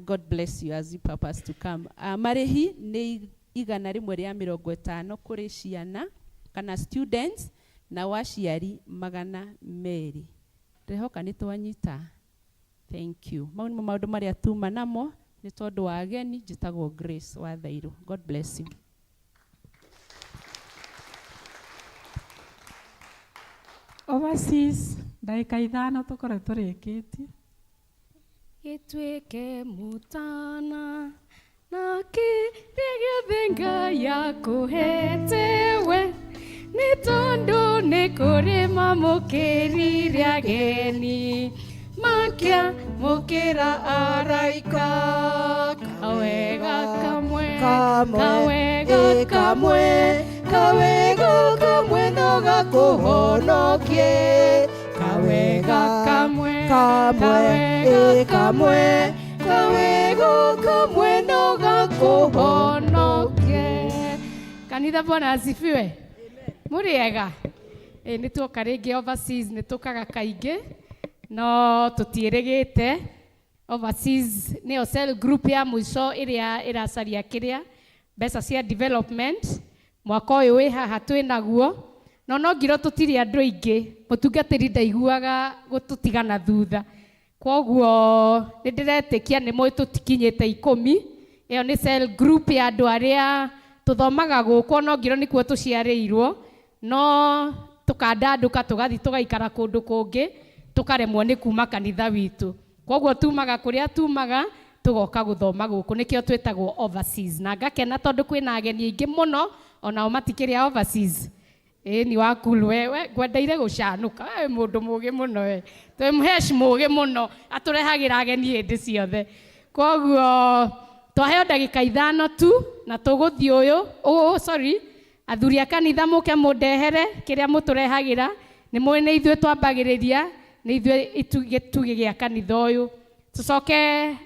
God bless you as you purpose to come. Marĩhi nĩ 150 kũrĩ ciana kana students na waciari 200. Ndĩrehoka nĩ twanyita. Thank you. Mau nĩmo maũndũ marĩa tuma namo nĩ tondũ wa ageni. Njĩtagwo Grace wa Thairũ. God bless you. Overseas ndagĩka 5 tũkorwo tũrĩkĩtie. Gĩtuĩke mũtana na kĩrĩa gĩothe Ngai akũhete we, nĩ tondũ nĩ kũrĩ mamũkĩrire ageni makĩamũkĩra araika. Kawega kamwe, kawega kamwe, kawega kamwe no gakũhonokie. Kawega kamwe, kamwe, kamwe, kawega kamwe no gakũhonokie. Kanitha, Bwana asifiwe. Mũrĩega? Nĩ tuoka rĩngĩ overseas, nĩ tũkaga kaingĩ no tũtiĩrĩgĩte. Overseas nĩyo cell group ya mũico ĩrĩa ĩracaria kĩrĩa mbeca cia development. Mwaka ũyũ wĩ haha twĩ naguo, no ngiro tũtirĩ andũ aingĩ. Mũtungatĩri ndaiguaga gũtũtigana thutha, koguo nĩ ndĩretĩkia nĩ mũĩ tũtikinyĩte 10. Ĩyo nĩ cell group ya andũ arĩa tũthomaga gũkũ, no ngiro nĩkuo tũciarĩirwo, no tũkandandũka tũgathiĩ tũgaikara kũndũ kũngĩ, tũkaremwo nĩ kuma kanitha witũ. Koguo tumaga kũrĩa tumaga tũgoka gũthoma gũkũ, nĩkĩo twĩtagwo overseas. Na ngakena tondũ kwĩna ageni aingĩ mũno, onao matikĩrĩ a overseas. Ĩĩ ni wakulu we ngwendeire gũcanũka, we mũndũ mũgĩ mũno, we twĩ mũhesh mũgĩ mũno, atũrehagĩra ageni hĩndĩ ciothe. Koguo twaheo ndagĩka 5 tu na tũgũthiĩ ũyũ, oh, sorry, athuri a kanitha mũke mũndehere kĩrĩa mũtũrehagĩra. Nĩ mũĩ nĩ ithuĩ twambagĩrĩria, nĩ ithuĩ gĩtugĩ gĩa kanitha ũyũ. Tũcoke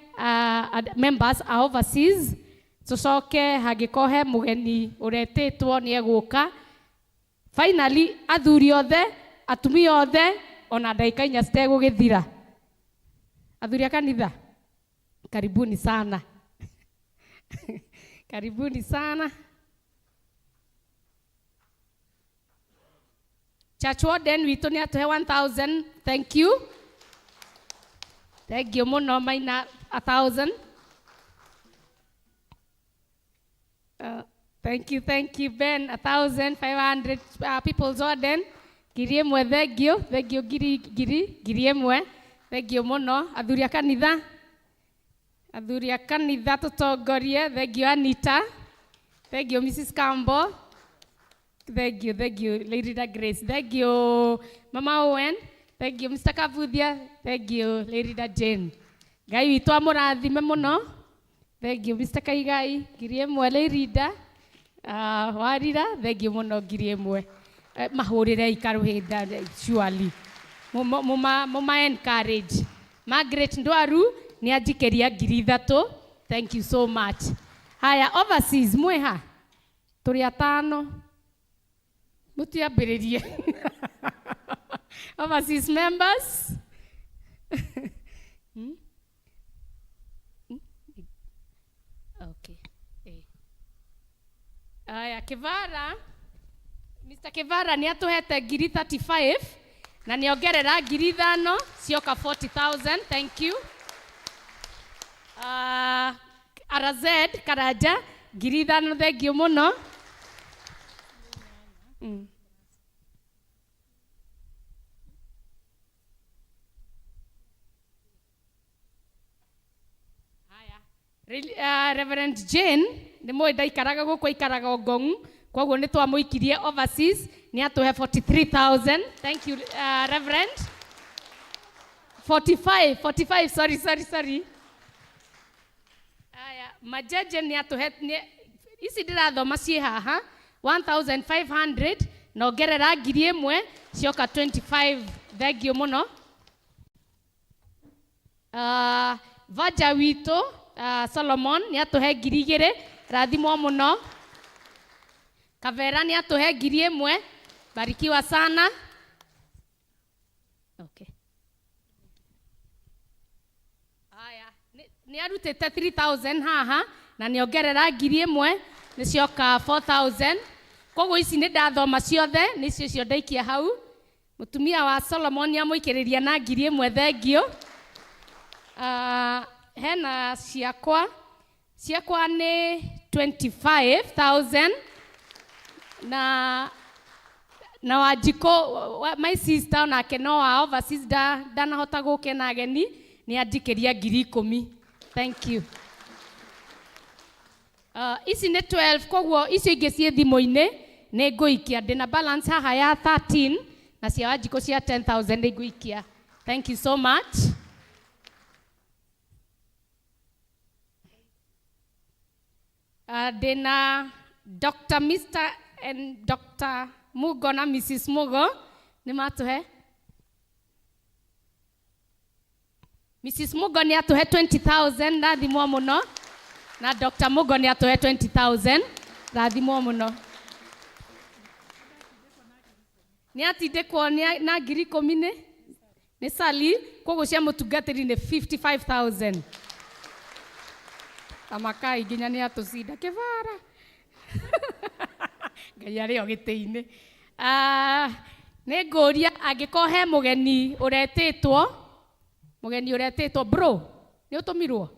members a overseas, tũcoke hangĩkorwo he mũgeni ũretĩtwo nĩ egũka. Finally athuri othe, atumia othe, ona ndagĩka 4 citegũgĩthira. Athuri a kanitha, karibuni sana. Karibuni sana. Church warden witũ nĩ atũhe 1000. Thank you. Thank you mũno Maina 1000. Thank you, thank you Ben 1500. People's warden 1000. Thank you, thank you ngiri ngiri 1000. Thank you mũno athuri a kanitha. Athuri a kanitha tũtongorie. Thank you Anita. Thank you Mrs. Campbell. Thank you, thank you, Lady Da Grace. Thank you, Mama Owen. Thank you, Mr. Kabuthia. Thank you, Lady Da Jane. Ngai witũ amũrathime mũno. Thank you, Mr. Kaigai. 1000 Lady Da. Warira, thank you mũno 1000. Mahũrĩre ikarũhĩnda surely. Muma encourage. Margaret Ndwaru nĩ anjikĩria 3000. Thank you so much. Haya, overseas mwĩha? Tũrĩ atano. Mutiambĩrĩrie. Overseas members. Okay. Aya, Kivara. Mr. Kivara nĩ atũhete 35,000 na nĩ ongerera 5,000 cioka 40,000. Thank you. RZ Karanja 5,000. Thank you mũno. Reverend Jane nĩ mũĩ ndaikaraga gũkũ, aikaraga Ngong'u, koguo nĩ twamũikirie overseas, nĩ atũhe 43,000. Thank you, Reverend. 45, 45, sorry, sorry, sorry. Aya, Majeje nĩ atũhe, ici ndĩrathoma ciĩ haha 1500 na ongerera 1000 cioka 25. Thank you mũno. Vaja witũ Solomon nĩ atũhe 2000, rathimwo mũno. Kavera nĩ atũhe 1000, barikiwa sana. Okay. Aya, nĩ arutĩte 3000 haha na nĩ ongerera 1000 nĩ cioka 4000. Koguo ici nĩ ndathoma ciothe, nĩ icio cio ndaikia hau. Mũtumia wa Solomon nĩ amũikĩrĩria na 1000, thengio. Hena ciakwa, ciakwa nĩ 25,000 na Wanjikũ my sister onake no wa overseas ndanahota gũke na ageni, nĩ anjikĩria 10,000. Thank you. Ici nĩ 12, koguo icio ingĩ ciĩ thimũ-inĩ nĩ ngũikia. Ndĩna balance haha ya 13 na cia Wanjikũ cia 10,000 nĩ ngũikia. Thank you so much. Ndĩna Dr. Mr. and Dr. Mugo na Mrs. Mugo nĩ matũhe. Mrs. Mugo nĩ atũhe 20,000, rathimwo mũno. Na Dr. Mugo nĩ atũhe 20,000, rathimwo mũno. Nĩ atindĩkwo na 10,000 nĩ Sally, koguo cia mũtungatĩri nĩ 55,000. Tamakai nginya nĩ atũcinda Kĩbara. Ngai arĩ o gĩtĩ-inĩ. Nĩ ngũria angĩkorwo he mũgeni ũretĩtwo, mũgeni ũretĩtwo bro, nĩ ũtũmirwo?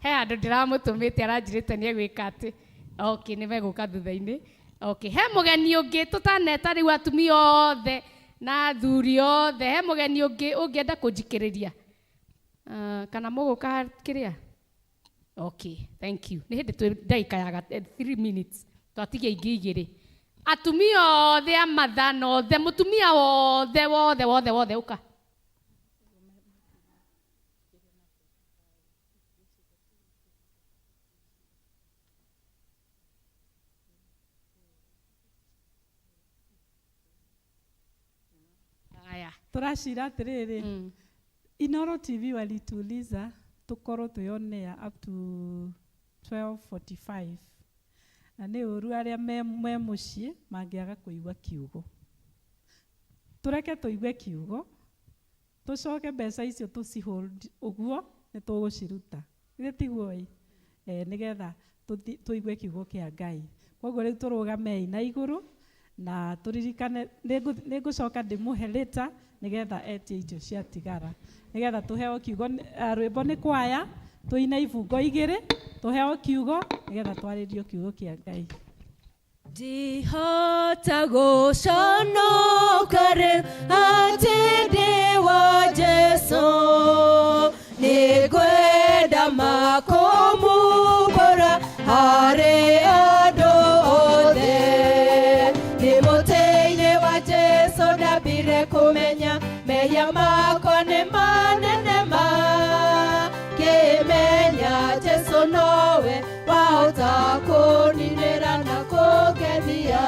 He handũ ndĩramũtũmĩte aranjĩrĩte nĩ egwĩka atĩ. Okay, nĩ megũka thutha-inĩ. Okay, he mũgeni ũngĩ tũtaneta rĩu atumia othe na athuri othe, he mũgeni ũngĩ ũngĩenda kũnjikĩrĩria? Kana mũgũka kĩrĩa? Okay, thank you. Nĩ hĩndĩ twĩ ndagĩka ya 3 minutes. Twatigia ingĩ igĩrĩ. Atumia othe a mathana othe, mũtumia wothe wothe wothe wothe ũka. Aya. Tũracira atĩrĩrĩ, Inoro TV walituuliza tukorwo twĩ up to 12:45 na nĩ ũru arĩa me mũciĩ mangĩaga kũigua kiugo. Tũreke tũigue kiugo Tũcoke mbeca icio tũcihold ũguo nĩ tũgũciruta. Githĩ tiguo ĩ? Nĩgetha tũigue kiugo kĩa Ngai. Koguo rĩu tũrũgamei na igũrũ na tũririkane nĩngũcoka ndĩmũhe later nĩgetha etie icio ciatigara. Nĩgetha tũheo kiugo rwĩmbo nĩ kwaya tũine ibungo igĩrĩ tũheo kiugo nĩgetha twarĩrio kiugo kĩa Ngai. Ndihota gũconoka rĩu atĩ ndĩ wa Jesũ, nĩngwenda makũmũkora harĩ andũ othe. Ndĩ mũtĩ-inĩ wa Jesũ ndambire kũmenya mehia makwa nĩ manene ma, kĩmenya Jesũ nowe wahota kũninĩra na kũngenia.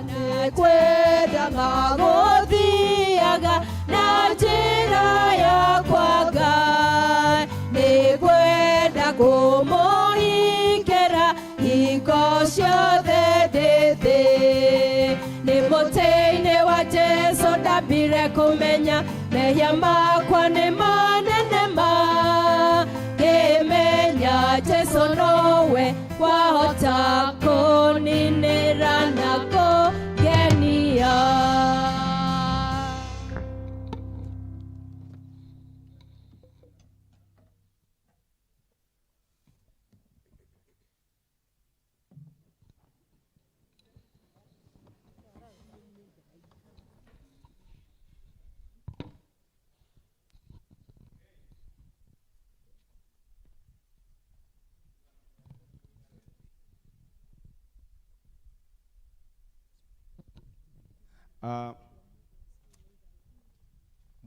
Nĩngwenda magũthiaga na njĩra yakwa Ngai, nĩngwenda kũmũhingĩra hingo ciothe ndĩ thĩ. Nĩ mũtĩ-inĩ wa Jesũ ndambire kũmenya mehia makwa nĩ manene ma, ngĩmenya Jesũ nowe wahota kũninĩra na kũngenia.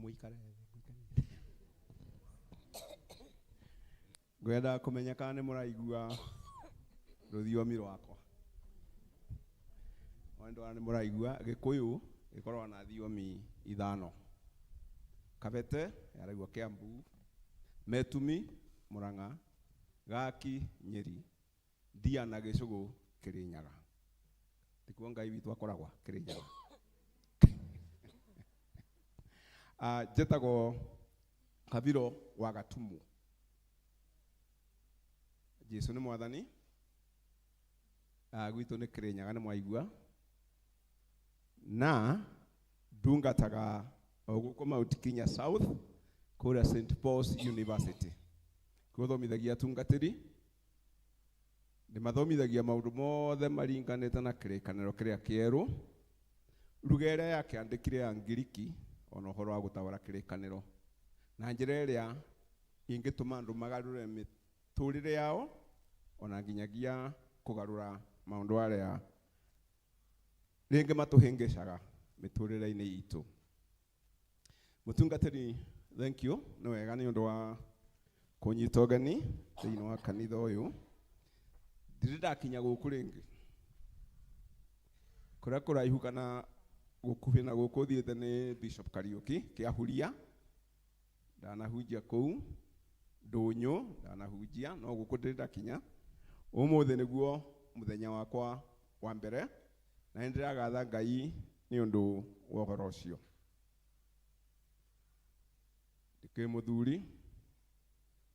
Muikare thĩ, mũikare thĩ. Ngwenda kũmenya kana nĩ mũraigua rũthiomi rwakwa. Wendwa nĩ mũraigua Gĩkũyũ gĩkoragwo na thiomi ithano. Kabete yaragio Kiambu, Metumi Murang'a, Gaki Nyeri, Ndia na Gĩcũgũ Kĩrĩnyaga. Tikuo Ngai witũ akoragwa Kĩrĩnyaga. Njĩtagwo Kabiro wa Gatumu. Jesu nĩ mwathani. Gwitũ nĩ Kĩrĩnyaga nĩ mwaigua. Na ndungataga o gũkũ Mount Kenya South kũrĩa St Paul's University. Kuo thomithagia atungatĩri, ndĩmathomithagia maũndũ mothe maringanĩte na kĩrĩkanĩro kĩrĩa kĩerũ, ruga ĩrĩa yakĩandĩkire ya Ngiriki ona ũhoro wa gũtaũra kĩrĩkanĩro na njĩra ĩrĩa ingĩtũma andũ magarũre mĩtũrĩre yao ona nginyagia kũgarũra maũndũ arĩa rĩngĩ matũhĩngĩcaga mĩtũrĩre-inĩ itũ. Mũtungatĩri, thank you, nĩ wega nĩ ũndũ wa kũnyita ũgeni thĩinĩ wa kanitha ũyũ. Ndirĩ ndakinya gũkũ rĩngĩ, kũrĩa kũraihu kana gũkuhĩ na gũkũ thiĩte nĩ Bishop Kariuki Kĩahuria, ndanahunjia kũu Ndũnyũ, ndanahunjia no gũkũ ndirĩ ndakinya. Ũmũthĩ nĩguo mũthenya wakwa wa mbere na nĩ ndĩragatha Ngai nĩ ũndũ wa ũhoro ũcio. Ndĩkĩrĩ mũthuri,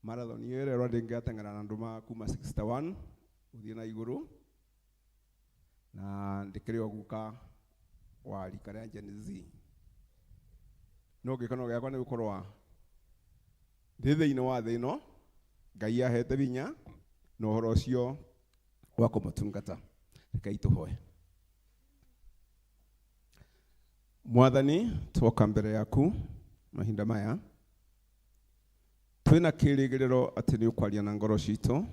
marathon ĩyo ĩrerwo ndĩngĩateng'era na andũ ma kuma 61 gũthiĩ na igũrũ, na ndĩkĩrĩ o guka wa rika rĩa Gen Z. No gĩkeno gĩakwa nĩ gũkorwo ndĩ thĩinĩ wa thĩ ĩno, Ngai ahete hinya na ũhoro ũcio wa kũmũtungata. Rekei tũhoe. Mwathani, twoka mbere yaku mahinda maya, twĩna kĩrĩgĩrĩro atĩ nĩ ũkwaria na ngoro citũ,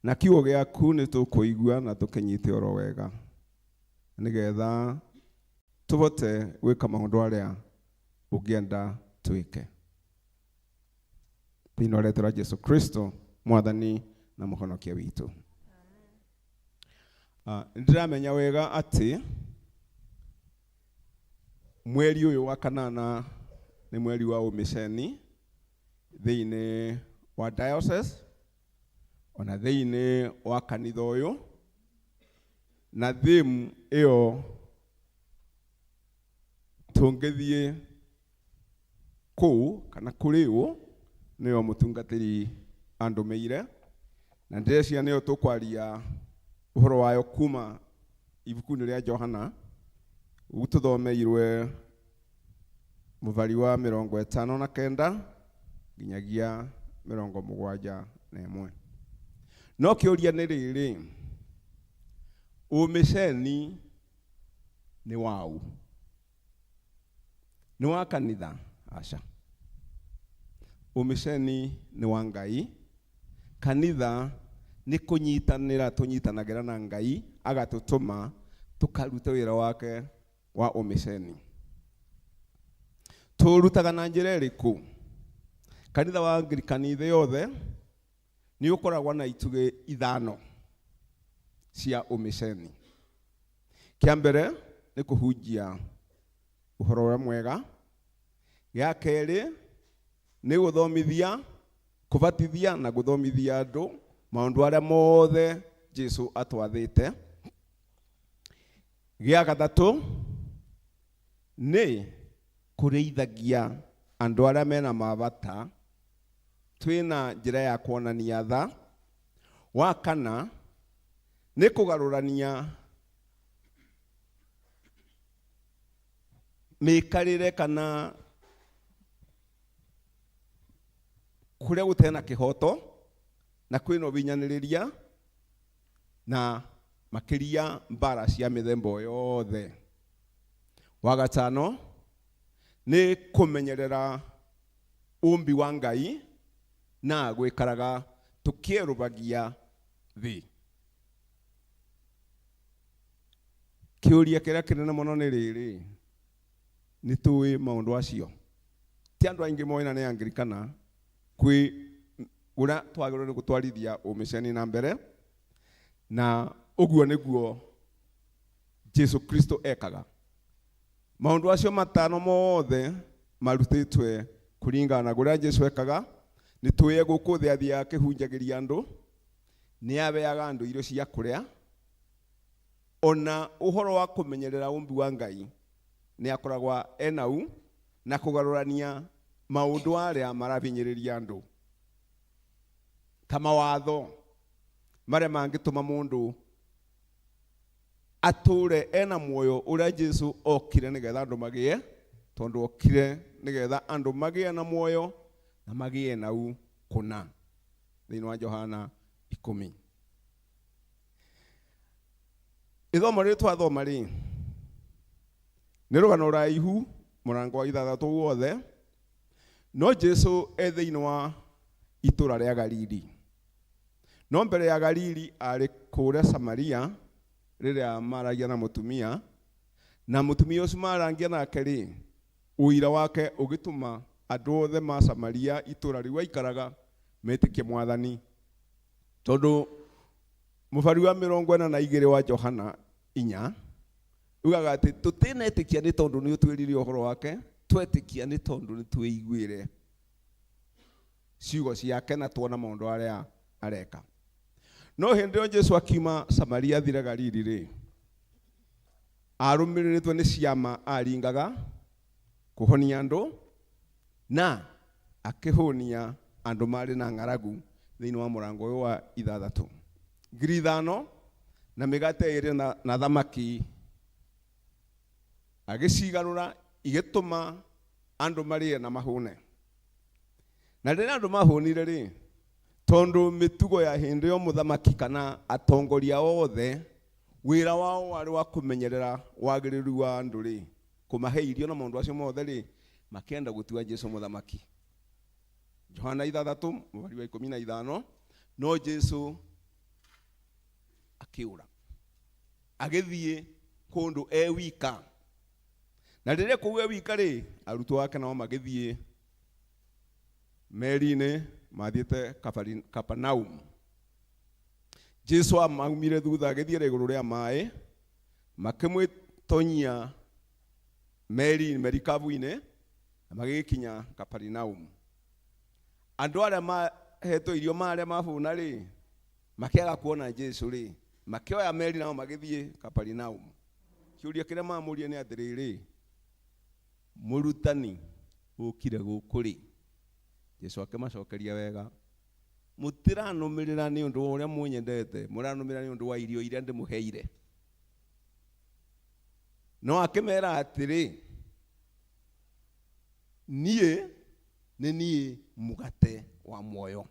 na kiugo gĩaku nĩ tũkũigua na tũkĩnyite oro wega, nĩgetha tũhote gwĩka maũndũ arĩa ũngĩenda twĩke. Thĩinĩ wa rĩĩtwa rĩa Jesu Kristo, Mwathani na Mũhonokia witũ. Nĩndĩramenya wega atĩ mweri ũyũ wa kanana nĩ mweri wa ũmĩceni thĩinĩ wa diocese ona thĩinĩ wa kanitha ũyũ, na theme ĩyo tũngĩthiĩ Kũu kana kũrĩ ũ nĩyo mũtungatĩri andũmĩire, na ndĩreciria nĩyo tũkwaria ũhoro wayo kuma ibuku-inĩ rĩa Johana, ũguo tũthomeirwe mũbari wa 59 nginyagia 71. No kĩũria nĩ rĩrĩ, ũmĩceni nĩ waũ? Nĩ wa kanitha? Aca. Ũmĩceni nĩ wa Ngai. Kanitha nĩ kũnyitanĩra tũnyitanagĩra na Ngai agatũtũma tũkarute wĩra wake wa ũmĩceni. Tũrutaga na njĩra ĩrĩkũ? Kanitha wa Anglikani thĩ yothe nĩ ũkoragwo na itugĩ 5 cia ũmĩceni. Kĩa mbere nĩ kũhunjia ũhoro ũrĩa mwega. Gĩa kerĩ nĩ gũthomithia, kũbatithia na gũthomithia andũ maũndũ arĩa mothe Jesũ atwathĩte. Gĩa gatatũ nĩ kũrĩithagia andũ arĩa mena mabata, twĩna njĩra ya kuonania tha. Wa kana nĩ kũgarũrania mĩikarĩre kana kũrĩa gũtarĩ na kĩhoto na kwĩna ũhinyanĩrĩria na makĩria mbara cia mĩthemba yothe. Wa gatano nĩ kũmenyerera ũmbi wa Ngai na gwĩkaraga tũkĩerũbagia thĩ. Kĩũria kĩrĩa kĩnene mũno nĩ rĩrĩ, nĩ tũĩ maũndũ acio? Ti andũ aingĩ moĩ na nĩ Anglikana kwĩ ũrĩa twagĩrĩirwo nĩ gũtwarithia ũmĩceni na mbere, na ũguo nĩguo Jesu Kristo ekaga. Maũndũ acio 5 mothe marutĩtwe kũringana na ũrĩa Jesu ekaga. Nĩ tũĩ gũkũ thĩ athiaga akĩhunjagĩria andũ, nĩ aheaga andũ irio cia kũrĩa, ona ũhoro wa kũmenyerera ũmbi wa Ngai nĩ akoragwo enau na kũgarũrania maũndũ arĩa marahinyĩrĩria andũ ta mawatho marĩa mangĩtũma mũndũ atũre ena muoyo ũrĩa Jesu okire nĩgetha andũ magĩe, tondũ okire nĩgetha andũ magĩe na muoyo na magĩe nau kũna. Thĩinĩ wa Johana 10. Ithomo rĩrĩ twathoma rĩ, nĩ rũgano rũraihu mũrango wa 6 wothe, no Jesu e thĩinĩ wa itũra rĩa Galili. No mbere ya Galili arĩ kũrĩa Samaria rĩrĩa maragia na mũtumia, na mũtumia ũcio marangia nake rĩ, ũira wake ũgĩtũma andũ othe ma Samaria itũra rĩu aikaraga metĩkie Mwathani. Tondũ mũbari wa 42 wa Johana 4 ugaga atĩ tũtinetĩkia nĩ tondũ nĩ ũtwĩrire ũhoro wake, twetĩkia nĩ tondũ nĩ twĩiguĩre ciugo ciake na tuona maũndũ arĩa areka. No hĩndĩ ĩyo Jesu akiuma Samaria athire Galili rĩ, arũmĩrĩrĩtwo nĩ ciama aringaga kũhonia andũ na akĩhũnia andũ marĩ na ng'aragu thĩinĩ wa mũrango ũyũ wa 6. 5,000 na mĩgate 2 na thamaki agĩcigarũra igĩtũma andũ marĩe na mahũne. Na rĩrĩa andũ mahũnire rĩ, tondũ mĩtugo ya hĩndĩ ĩyo mũthamaki kana atongoria othe wĩra wao warĩ wa kũmenyerera wagĩrĩru wa andũ rĩ, kũmahe irio na maũndũ acio mothe rĩ, makĩenda gũtua Jesu mũthamaki. Johana 6 mũhari wa 15, no Jesu akĩũra agĩthiĩ kũndũ e wika. Na rĩrĩa kũu e wika rĩ, arutwo ake nao magĩthiĩ meri-inĩ mathiĩte Kapernaum. Jesu amaumire thutha agĩthiĩ igũrũ rĩa maĩ, makĩmwĩtonyia merikabu-inĩ na magĩgĩkinya Kapernaum. Andũ arĩa mahetwo irio marĩa mabũna rĩ, makĩaga kuona Jesu rĩ, makĩoya meri nao magĩthiĩ Kapernaum. Kĩũria kĩrĩa mamũria nĩ atĩrĩrĩ, mũrutani, Ũkire gũkũ rĩ? Jesu akĩmacokeria wega, mũtiranũmĩrĩra nĩ ũndũ wa ũrĩa mũnyendete, mũranũmĩrĩra nĩ ũndũ wa irio iria ndĩmũheire. No akĩmera atĩrĩ, niĩ nĩ niĩ mũgate wa muoyo,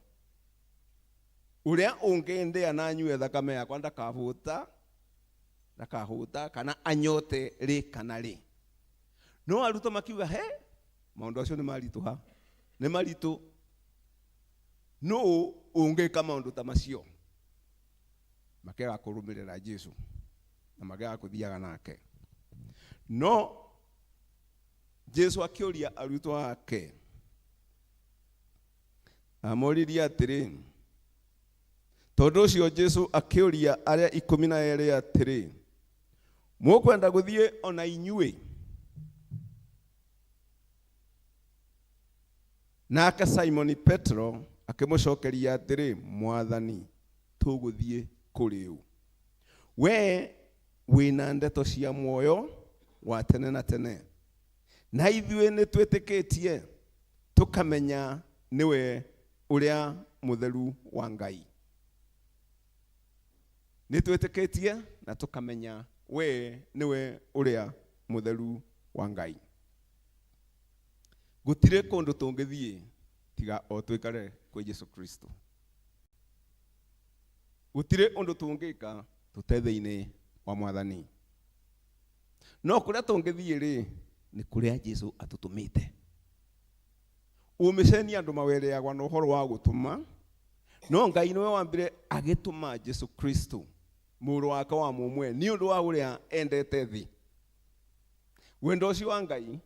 ũrĩa ũngĩndĩa na anyue thakame yakwa ndakahũta, ndakahũta kana anyote rĩ kana rĩ. No arutwo makiuga, he, maũndũ acio nĩ maritũha, nĩ maritũ, nũ ũngĩka maũndũ ta macio? Makĩaga kũrũmĩrĩra Jesu na makĩaga kũthiaga nake. No Jesu akĩũria arutwo ake, amoririe atĩrĩ, tondũ ũcio Jesu akĩũria arĩa 12 atĩrĩ, mũkwenda gũthiĩ ona inyuĩ? Nake Simoni Petro akĩmũcokeria atĩrĩ, Mwathani, tũgũthiĩ kũrĩ ũ? We wĩna ndeto cia muoyo wa tene na tene, na ithuĩ nĩ twĩtĩkĩtie tũkamenya nĩwe ũrĩa mũtheru wa Ngai. Nĩ twĩtĩkĩtie na tũkamenya we nĩwe ũrĩa mũtheru wa Ngai. Gũtirĩ kũndũ tũngĩthiĩ tiga o twĩkare kwĩ Jesu Kristo. Gũtirĩ ũndũ tũngĩka tũte thĩinĩ wa Mwathani. No kũrĩa tũngĩthiĩ rĩ, nĩ kũrĩa Jesu atũtũmĩte. Ũmĩceni andũ mawereagwa na ũhoro wa gũtũma, no Ngai nĩwe wambire agĩtũma Jesu Kristo mũrũ wake wa mũmwe nĩ ũndũ wa ũrĩa endete thĩ. Wendo ũcio wa Ngai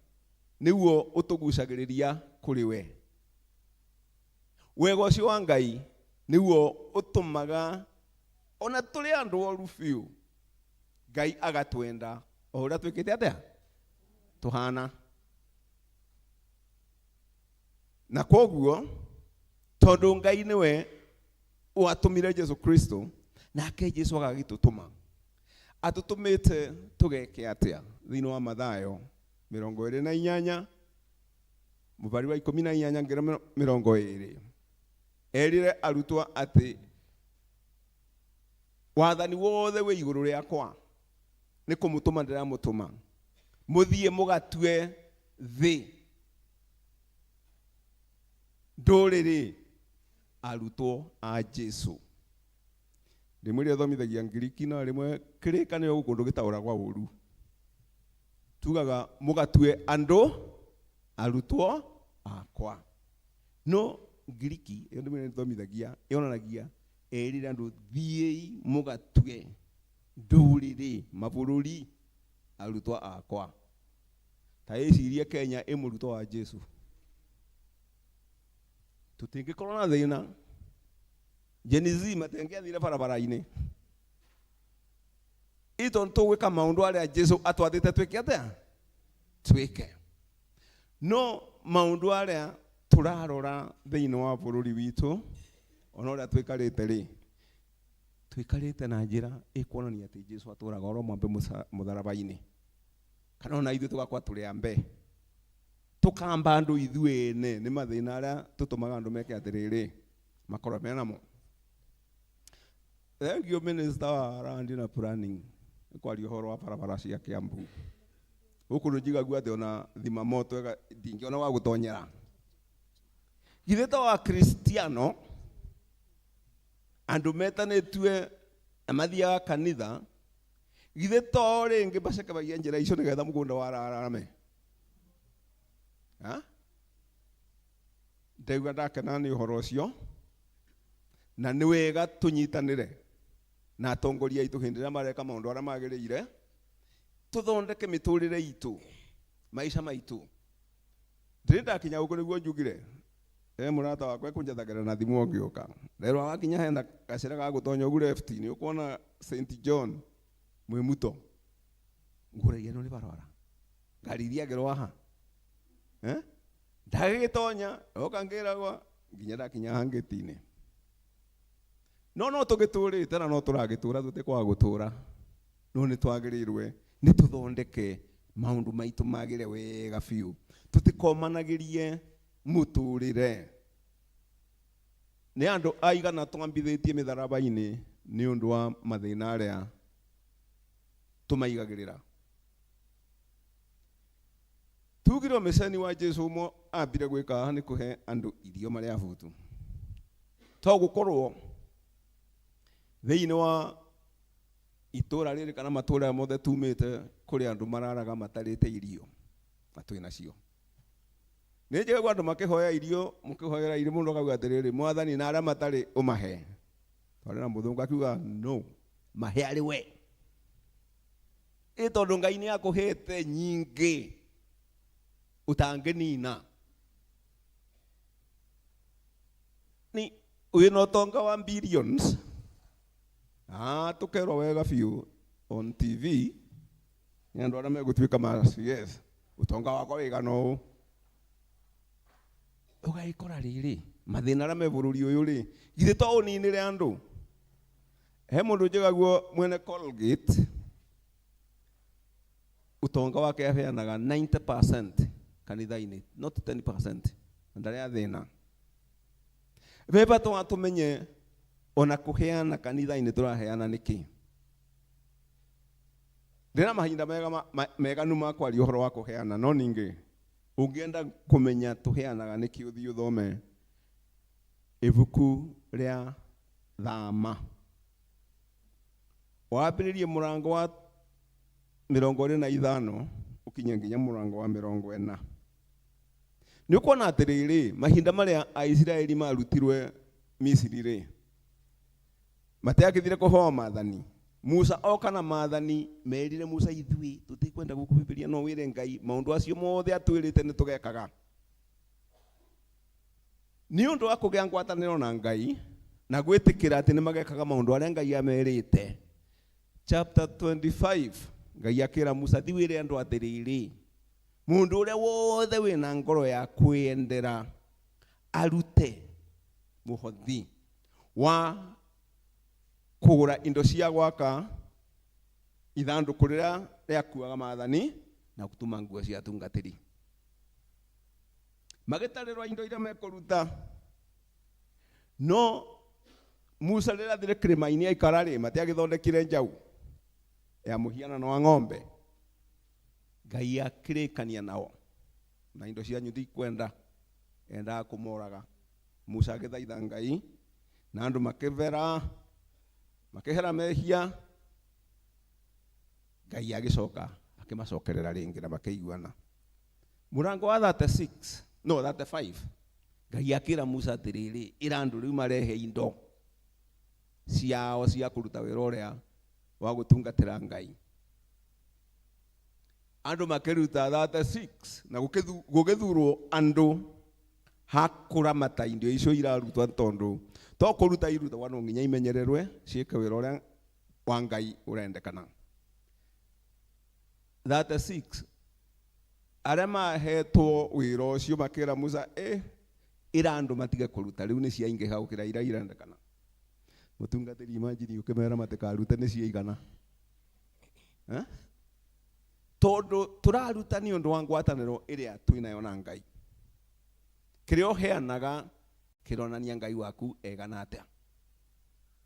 nĩguo ũtũgucagĩrĩria kũrĩ we. Wega ũcio wa Ngai nĩguo ũtũmaga ona tũrĩ andũ oru biũ, Ngai agatwenda o ũrĩa twĩkĩte atĩa tũhana. Na koguo tondũ Ngai nĩwe watũmire Jesu Kristo, nake Jesu agagĩtũtũma. Atũtũmĩte tũgeke atĩa? Thĩinĩ wa Mathayo 28 mũbari wa 18 nginya 20, erire arutwo atĩ wathani wothe wĩ igũrũ rĩakwa, nĩ kũmũtũma ndĩramũtũma mũthiĩ mũgatue thĩ ndũrĩrĩ arutwo a Jesu. Rĩmwe rĩthomithagia Ngiriki na rĩmwe kĩrĩkanĩro gũkũ ndũgĩtaũragwa ũru. Tugaga mũgatue andũ arutwo akwa. No Ngiriki ĩyo ndĩmwe ĩthomithagia yonanagia erire andũ thiĩi mũgatue ndũrĩrĩ mabũrũri arutwo akwa. Ta ĩcirie Kenya ĩ mũrutwo wa Jesu, tũtingĩkorwo na thĩna. Gen Z matengĩathire barabara-inĩ itũ tũgwĩka maũndũ arĩa Jesu atwathĩte twĩke atĩa? Twĩke. No maũndũ arĩa tũrarora thĩinĩ wa bũrũri witũ ona ũrĩa twĩkarĩte rĩ, twĩkarĩte na njĩra ĩkuonania atĩ Jesu atũraga oro mwambe mũtharaba-inĩ, kana ona ithuĩ tũgakwa tũrĩ ambe tũkamba andũ ithuĩ ene nĩ mathĩna arĩa tũtũmaga andũ meke atĩrĩrĩ makorwo menamo. Thank you Minister wa Land na Planning kwaria ũhoro wa barabara cia Kiambu. Gũkũ nĩ atĩ ona thima moto ndingĩona wa gũtonyera. Githĩ to Akristiano andũ metanĩtue na mathiaga kanitha, githĩ to rĩngĩ macekebagia njĩra icio nĩgetha mũgũnda wararame? Ndaigua ndakena nĩ ũhoro ũcio, na nĩ wega tũnyitanĩre na atongoria aitũ hĩndĩ ĩrĩa mareka maũndũ arĩa magĩrĩire, tũthondeke mĩtũrĩre itũ, maica maitũ. Ndĩrĩ ndakinya gũkũ nĩguo njugire mũrata wakwa ekũnjathagĩra na thimũ ngĩũka. Rero wakinya hena gacĩra ga gũtonya ũguo left nĩ ũkuona St John Mwimuto. Ngũragia no nĩ barabara. Ngari ithiagĩrwo haha. Ndagĩgĩtonya oka ngĩragwa nginya ndakinya haha ngĩti-inĩ. No no tũgĩtũrĩte na no tũragĩtũra tũtikwaga gũtũra. No nĩ twagĩrĩirwe nĩ tũthondeke Maundu maitu magire wega biũ. Tutikomanagĩrie mũtũrĩre. Nĩ andũ aigana twambithĩtie mĩtharaba-inĩ nĩ ũndũ wa mathĩna arĩa tũmaigagĩrĩra. Tugire mĩceni wa Jesu ũmwe ambire gwĩka nĩ kũhe andũ irio marĩa abutu. To gũkorwo thĩinĩ wa itũra rĩrĩ kana matũra mothe tumĩte kũrĩ andũ mararaga matarĩte irio na twĩ nacio. Nĩ njiguaga andũ makĩhoya irio, mũkĩhoera irio mũndũ akauga atĩrĩrĩ, mwathani na arĩa matarĩ ũmahe. Twarĩ na mũthũngũ akiuga no, mahe arĩ we. Ĩ tondũ Ngai nĩ akũhete nyingĩ ũtangĩnina. Ni wĩna ũtonga wa billions. Tũkerwo wega biũ on TV nĩ andũ arĩa megũtuĩka ma CS, ũtonga wakwa wĩigana ũũ. Ũgagĩkora rĩrĩ mathĩna arĩa me bũrũri ũyũ rĩ, githĩ to ũninĩre andũ? He mũndũ njĩgaguo mwene Colgate, ũtonga wake aheanaga 90% kanitha-inĩ, not 10%, na ndarĩ athĩna. Beba twatũmenye ona kũheana kanitha-inĩ tũraheana nĩkĩ? Ndĩna mahinda mega meganu ma kwaria ũhoro wa kũheana, no ningĩ ũngĩenda kũmenya tũheanaga nĩkĩ, ũthiĩ ũthome ibuku rĩa Thama. Wambĩrĩrie mũrango wa 25 ũkinye nginya mũrango wa 40. Nĩ ũkuona atĩrĩrĩ, mahinda marĩa Aisiraeli marutirwe Misiri rĩ, matiagĩthire kũhoa maathani. Musa oka na maathani merire Musa, ithuĩ tũtikwenda gũkũhĩmbĩria, no wĩre Ngai maũndũ acio mothe atwĩrĩte nĩ tũgekaga. Nĩ ũndũ wa kũgĩa ngwatanĩro na Ngai na gwĩtĩkĩra atĩ nĩ magekaga maũndũ arĩa Ngai amerite. Chapter 25 Ngai akĩra Musa, thi wĩre andũ atĩrĩrĩ, mũndũ ũrĩa wothe wĩna ngoro ya kwĩyendera arute mũhothi wa kũgũra indo cia gwaka ithandũkũ rĩrĩa rĩakuaga maathani na gũtuma nguo cia atungatĩri. Magĩtarĩrwo indo iria mekũruta. No Musa rĩrĩa athire kĩrĩma-inĩ aikara rĩ, matiagĩthondekire njaũ ya mũhianano wa ng'ombe. Ngai akĩrĩkania nao na indo cianyu ndikwenda, endaga kũmoraga. Musa agĩthaitha Ngai na andũ makĩbera, makĩhera mehia. Ngai agĩcoka akĩmacokerera rĩngĩ na makĩiguana. Mũrango wa 36, no 35, Ngai akĩra Musa atĩrĩrĩ, ĩra andũ rĩu marehe indo ciao cia kũruta wĩra ũrĩa wa gũtungatĩra Ngai. Andũ makĩruta 36 na gũgĩthurwo andũ hakũramata indo icio irarutwo, tondũ to kũruta irutagwo no nginya imenyererwe ciĩke wĩra ũrĩa wa Ngai ũrendekana. 36 arĩa mahetwo wĩra ũcio makĩra Musa, ĩra andũ matige kũruta, rĩu nĩ ciaingĩha gũkĩra iria irendekana. Mũtungatĩri, imagine ũkĩmera matikarute nĩ ciaigana. Tondũ tũraruta nĩ ũndũ wa ngwatanĩro ĩrĩa twĩnayo na Ngai. Kĩrĩa ũheanaga kĩronania Ngai waku egana atĩa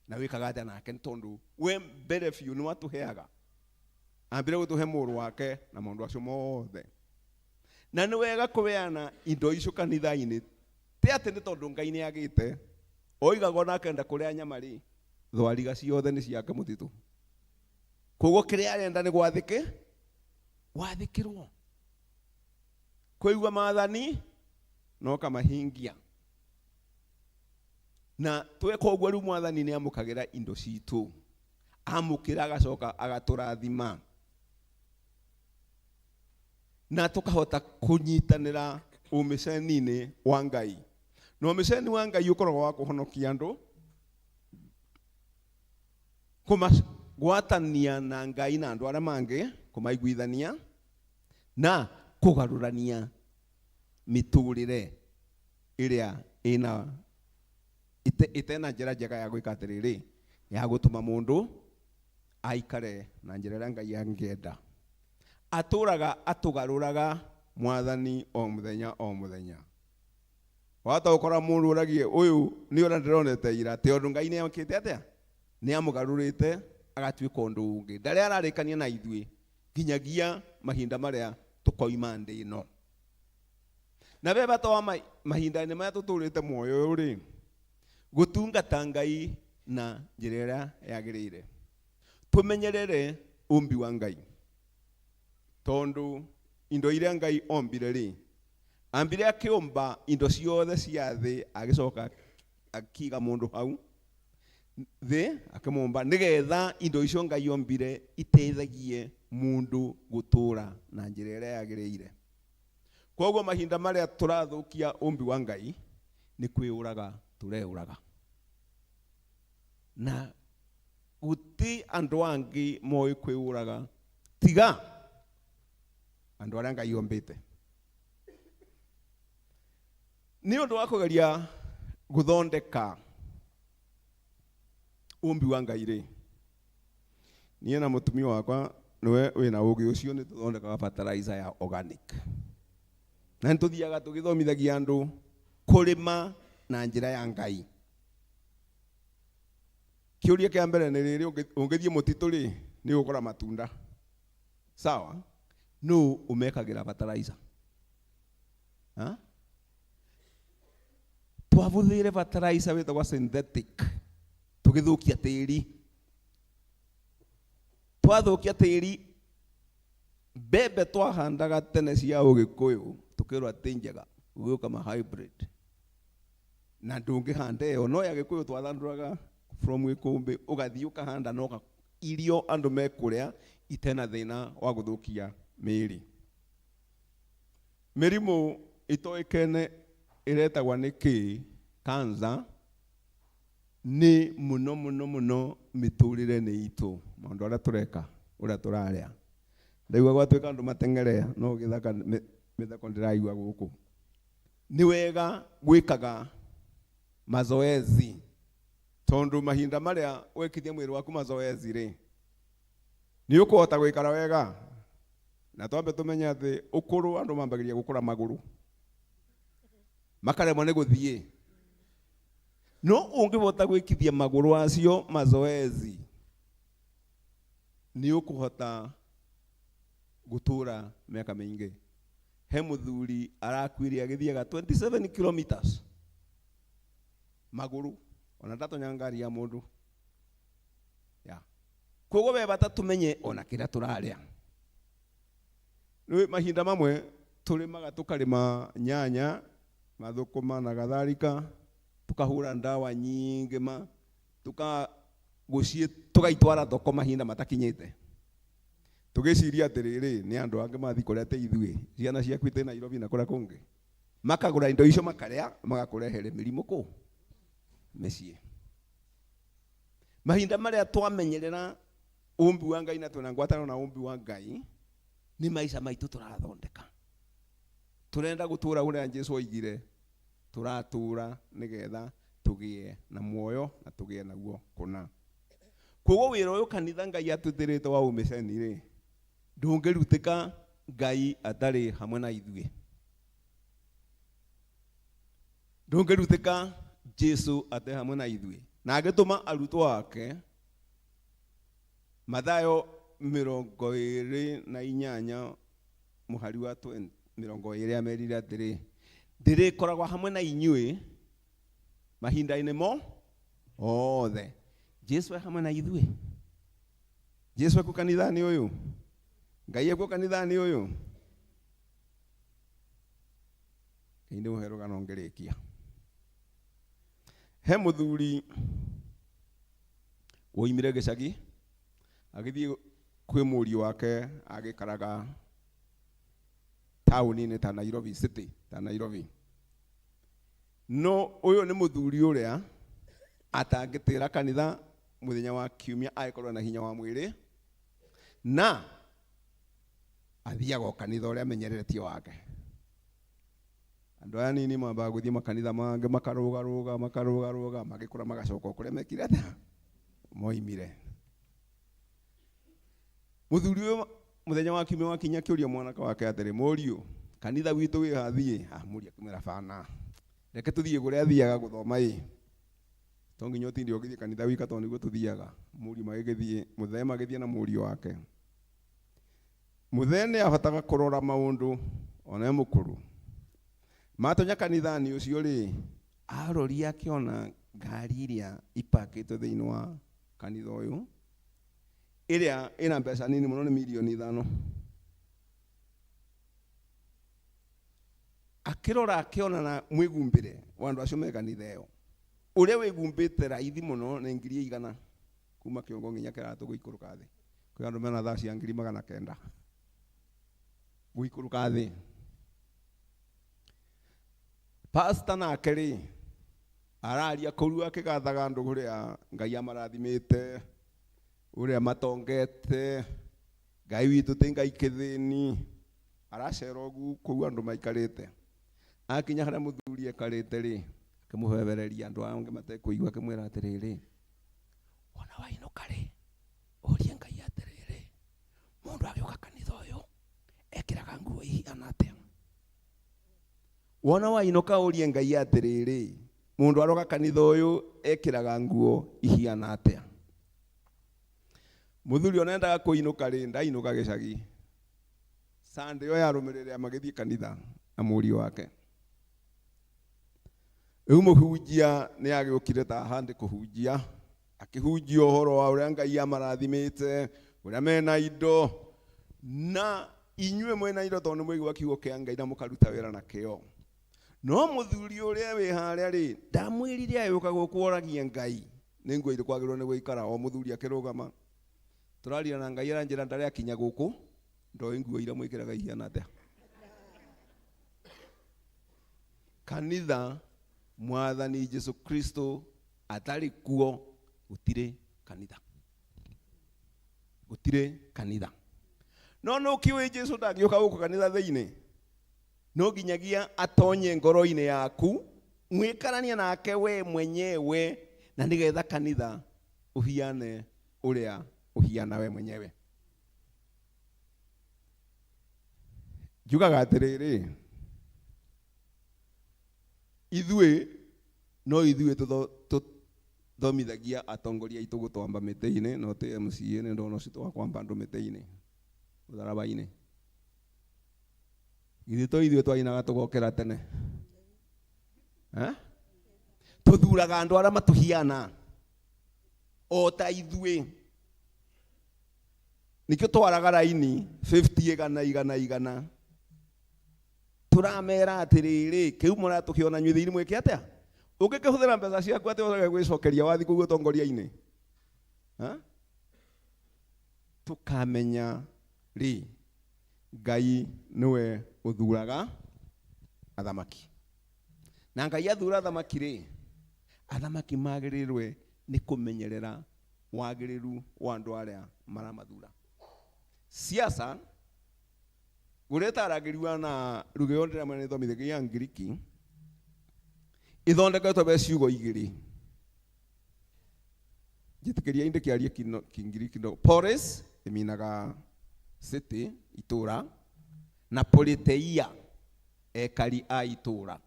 na wĩkaga atĩa nake, nĩ tondũ we mbere biũ nĩ watũheaga, ambire gũtũhe mũrũ wake na maũndũ acio mothe. Na nĩ wega kũheana indo icio kanitha-inĩ, ti atĩ nĩ tondũ Ngai nĩ agĩte oigaga ona akenda kũrĩa nyama rĩ, thwariga ciothe nĩ ciake mũtitũ. Koguo kĩrĩa arenda nĩ gwathĩkĩrwo, kũigua maathani no kamahingia. Na tweka ũguo rĩu mwathani nĩ amũkagĩra indo citũ, amũkĩra agacoka agatũrathima na tũkahota kũnyitanĩra ũmĩceni-inĩ wa Ngai. Na ũmĩceni wa Ngai ũkoragwo wa kũhonokia andũ, kũmagwatania na Ngai na andũ arĩa mangĩ, kũmaiguithania na kũgarũrania mĩtũrĩre ĩrĩa ĩna ĩtena njĩra njega ya gwĩka atĩrĩrĩ, ya gũtũma mũndũ aikare na njĩra ĩrĩa Ngai angĩenda. Atũraga atũgarũraga mwathani o mũthenya o mũthenya. Wahota gũkora mũndũ ũragie ũyũ nĩ ũrĩa ndĩronete ira tondũ Ngai nĩ ekĩte atĩa? Nĩ amũgarũrĩte agatuĩka ũndũ ũngĩ. Ndarĩa ararĩkania na ithuĩ nginyagia mahinda marĩa tũkoima thĩ ĩno. Na be bata wa mahinda-inĩ marĩa tũtũrĩte muoyo ũyũ rĩ, gũtungata Ngai na njĩra ĩrĩa yagĩrĩire. Tũmenyerere ũmbi wa Ngai. Tondũ indo iria Ngai ombire rĩ, ambire akĩũmba indo ciothe cia thĩ agĩcoka akiga mũndũ hau thĩ akĩmũmba nĩgetha indo icio Ngai ombire iteithagie mũndũ gũtũra na njĩra ĩrĩa yagĩrĩire. Koguo mahinda marĩa tũrathũkia ũmbi wa Ngai nĩ kwĩũraga tũreũraga. Na gũti andũ angĩ moĩ kwĩũraga tiga andũ arĩa Ngai ombĩte. Nĩ ũndũ wa kũgeria gũthondeka ũmbi wa Ngai rĩ, niĩ na mũtumia wakwa nĩwe wĩna ũgĩ ũcio nĩ tũthondekaga fertilizer ya organic. Na nĩ tũthiaga tũgĩthomithagia andũ kũrĩma na njĩra ya Ngai. Kĩũria kĩa mbere nĩ rĩrĩ, ũngĩthiĩ mũtitũ rĩ, nĩ ũgũkora matunda. Sawa? Nũ ũmekagĩra fertilizer? Ha? Twabũthĩire fertilizer wĩtagwo synthetic tũgĩthũkia tĩri. Twathũkia tĩri, mbembe twahandaga tene cia ũgĩkũyũ tũkĩrwo atĩ njega, gũgĩũka ma hybrid. Na ndũngĩhanda ĩyo, no ya gĩkũyũ twathandũraga from gĩkũmbĩ, ũgathiĩ ũkahanda na irio andũ mekũrĩa itena thĩna wa gũthũkia mĩĩrĩ. Mĩrimũ itoĩkaine ĩretagwa nĩ kĩ? Cancer nĩ mũno mũno mũno mĩtũrĩre-inĩ itũ, maũndũ arĩa tũreka, ũrĩa tũrarĩa. Ndaigua gwatuĩka andũ mateng'ere, no gĩthaka mĩthako ndĩraigua gũkũ. Nĩ wega gwĩkaga mazoezi, tondũ mahinda marĩa wekithia mwĩrĩ waku mazoezi rĩ, nĩ ũkũhota gũikara wega. Na twambe tũmenye atĩ ũkũrũ andũ mambagĩrĩria gũkũra magũrũ, makaremwo nĩ gũthiĩ. No ũngĩhota gwĩkithia magũrũ acio mazoezi, nĩ ũkũhota gũtũra mĩaka mĩingĩ. He mũthuri arakuire agĩthiaga 27 kilometers magũrũ, ona ndatonya ngari ya mũndũ. Ya. Koguo we bata tũmenye ona kĩrĩa tũrarĩa. Rĩu mahinda mamwe tũrĩmaga tũkarĩma nyanya, mathũkũma na kadhalika, tukahũra ndawa nyingĩ ma, tukagũciĩ tũgaitwara thoko mahinda matakinyĩte. Tũgĩciria atĩrĩrĩ, nĩ andũ angĩ mathiĩ kũrĩa te ithuĩ, ciana ciaku itĩ Nairobi na kũrĩa kũngĩ. Makagũra indo icio makarĩa, magakũrehere mĩrimũ kũ mĩciĩ. Mahinda marĩa twamenyerera ũmbi wa Ngai na twĩna ngwatanĩro na ũmbi wa Ngai, nĩ maica maitũ tũrathondeka. Tũrenda gũtũra ũrĩa Jesu oigire, tũratũra nĩgetha tũgĩe na muoyo na tũgĩe naguo kũna. Koguo wĩra ũyũ kanitha Ngai atwĩtĩrĩte wa ũmĩceni rĩ, ndũngĩrutĩka Ngai atarĩ hamwe na ithuĩ. Ndũngĩrutĩka Jesu ate hamwe na ithuĩ. Na agĩtũma arutwo ake Mathayo 28 mũhari wa 20 amerire atĩrĩ, ndĩrĩkoragwo hamwe na inyuĩ mahinda-inĩ mo othe. Jesu e hamwe na ithuĩ. Jesu ekuo kanitha-inĩ ũyũ. Ngai ekuo kanitha-inĩ ũyũ. Ngai nĩ rũgano ngĩrĩkia. He mũthuri woimire gĩcagi agĩthiĩ kwĩ mũriũ wake agĩikaraga taũni-inĩ ta Nairobi city, ta Nairobi. No ũyũ nĩ mũthuri ũrĩa atangĩtĩra kanitha mũthenya wa kiumia agĩkorwo na hinya wa mwĩrĩ, na athiaga o kanitha ũrĩa amenyereretie wake. Andũ aya nini mambaga gũthiĩ makanitha mangĩ makarũgarũga makarũgarũga magĩkũra magacoka o kũrĩa mekire atĩa moimire. Mũthuri ũyũ Muthenya wa kiumia wakinya akiuria mwanake wake atĩrĩ, mũriũ, kanitha witũ wĩ ha thiĩ? Ah, mũriũ akĩmwĩra bana, reke tũthiĩ kũrĩa athiaga gũthoma ĩ. To nginya ũtinde ũgĩthiĩ kanitha wika tondũ nĩguo tũthiaga. Mũriũ magĩgĩthiĩ, mũthee magĩthiĩ na mũriũ wake. Mũthee nĩ ahotaga kũrora maũndũ ona e mũkũrũ. Matonya kanitha-inĩ ũcio rĩ, aroria akĩona ngari iria ipakĩtwo thĩinĩ wa kanitha ũyũ, ĩrĩa ĩna mbeca nini mũno nĩ mirioni 5. Akĩrora akĩona na mwĩgumbĩre wa andũ acio me kanitha ĩyo, ũrĩa wĩgumbĩte raithi mũno nĩ 100,000 kuma kĩongo nginya kĩratũ gũikũrũka thĩ. Kwĩ andũ mena thaa cia 900,000 gũikũrũka thĩ. Pastor nake rĩ, araria kũu akĩgathaga andũ ũrĩa Ngai amarathimĩte, ũrĩa matongete, Ngai witũ ti Ngai kĩthĩni. Aracera ũguo kũu andũ maikarĩte. Akinya harĩa mũthuri ekarĩte rĩ, akĩmũbebereria andũ angĩ matekũigua, akĩmwĩra atĩrĩrĩ, ona wainũka rĩ, ũrie Ngai atĩrĩrĩ, mũndũ agĩũka kanitha ũyũ ekĩraga nguo ihana atĩa? Wona wainũka ũrie Ngai atĩrĩrĩ, mũndũ aroka kanitha ũyũ ekĩraga nguo ihiana atĩa? Mũthuri ona endaga kũinũka rĩ, ndainũka gĩcagi. Sunday ĩyo yarũmĩrĩire magĩthiĩ kanitha na mũriũ wake. Rĩu mũhunjia nĩ agĩũkire ta handi kũhunjia, akĩhunjia ũhoro wa ũrĩa Ngai amarathimĩte, ũrĩa mena indo, na inyuĩ mwĩna indo tondũ nĩ mwaigua kiugo kĩa Ngai na mũkaruta wĩra nakĩo. No mũthuri ũrĩa wĩ harĩa rĩ, ndamwĩrire agĩũka gũkũ oragie Ngai nĩ nguo irĩkũ agĩrĩirwo nĩ gũikara. O mũthuri akĩrũgama, tũraria na Ngai aranjĩra ndarĩ akinya gũkũ, ndoĩ nguo iria mwĩkĩraga ihiana atĩa. Kanitha Mwathani Jesu Kristo atarĩ kuo, gũtirĩ kanitha. Gũtirĩ kanitha. No nĩ ũkĩũĩ Jesu ndangĩũka gũkũ kanitha thĩinĩ? No nginyagia atonye ngoro-inĩ yaku, mwĩkaranie nake we mwenyewe, na nĩgetha kanitha ũhiane ũrĩa ũhiana we mwenyewe. Njugaga atĩrĩrĩ, ithuĩ no ithuĩ tũthomithagia atongoria aitũ gũtwamba mĩtĩ-inĩ, no ti MCA nĩ ndona ũcio wa kwamba andũ mĩtĩ-inĩ, mũtharaba-inĩ. Githĩ to ithuĩ twainaga tũgokĩra tene? Tũthuraga andũ arĩa matũhiana o ta ithuĩ. Nĩkĩo twaraga raini 50 igana igana igana. Tũramera atĩrĩrĩ, kĩu mũratũkĩona inyuĩ thĩinĩ mwĩke atĩa? Ũngĩkĩhũthĩra mbeca ciaku atĩa ũrege gwĩcokeria wathiĩ kũu ũtongoria-inĩ? Tũkamenya rĩ, Ngai nĩwe ũthuraga athamaki. Na Ngai athura athamaki rĩ, athamaki magĩrĩirwe nĩ kũmenyerera wagĩrĩru wa andũ arĩa maramathura. Siasa ũrĩa ĩtaragĩriwa na lugha ĩyo ndĩramwĩra nĩ ĩthomithagio ya Ngiriki, ithondeketwo be ciugo igĩrĩ. Njĩtĩkĩria ndĩkĩarie Kĩngiriki no. Polis ĩminaga city, itũra, na politeia, ekari a itũra.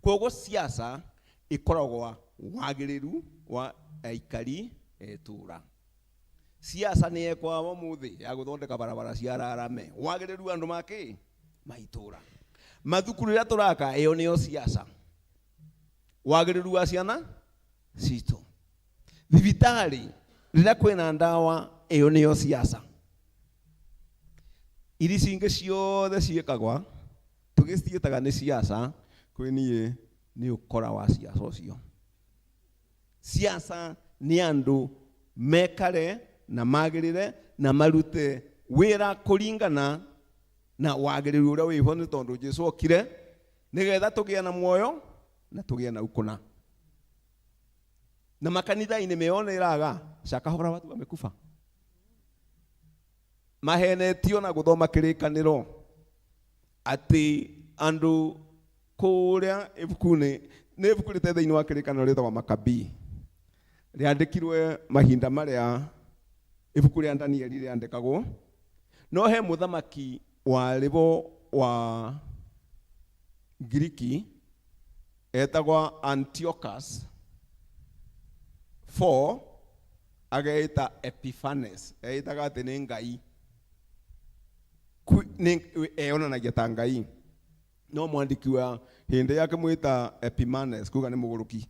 Koguo siasa ĩkoragwo wagĩrĩru wa aikari a itũra. Siasa nĩ yekwa ũmũthĩ ya gũthondeka barabara cia rarame, wagĩrĩru wa andũ make ma itũra. Mathukuru rĩrĩa tũraka, ĩyo nĩyo siasa. Wagĩrĩru wa ciana citũ. Thibitarĩ rĩrĩa kwĩna ndawa, ĩyo nĩyo siasa. Iri cingĩ ciothe ciĩkagwa tũgĩciĩtaga nĩ siasa, kwĩ niĩ nĩ ũkora wa siasa ũcio. Siasa nĩ andũ mekare na magĩrĩre na marute wĩra kũringana na wagĩrĩru ũrĩa wĩho, nĩ tondũ Jesu okire nĩgetha tũgĩe na muoyo na tũgĩe na ukũna. Na makanitha-inĩ meyoneraga Shakahola watu wamekufa, mahenetio na gũthoma kĩrĩkanĩro atĩ andũ kũrĩa ibuku-inĩ, nĩ ibuku rĩte thĩinĩ wa kĩrĩkanĩro rĩtagwo Makabii, rĩandĩkirwe mahinda marĩa ibuku rĩa Danieli rĩandĩkagwo. No he mũthamaki warĩ bo wa Ngiriki etagwa Antiochus 4 ageita Epiphanes, eitaga atĩ nĩ ngai, eyonanagia ta ngai, no mwandĩki wa hĩndĩ yake mwĩta Epimanes kuga nĩ mũgũrũki,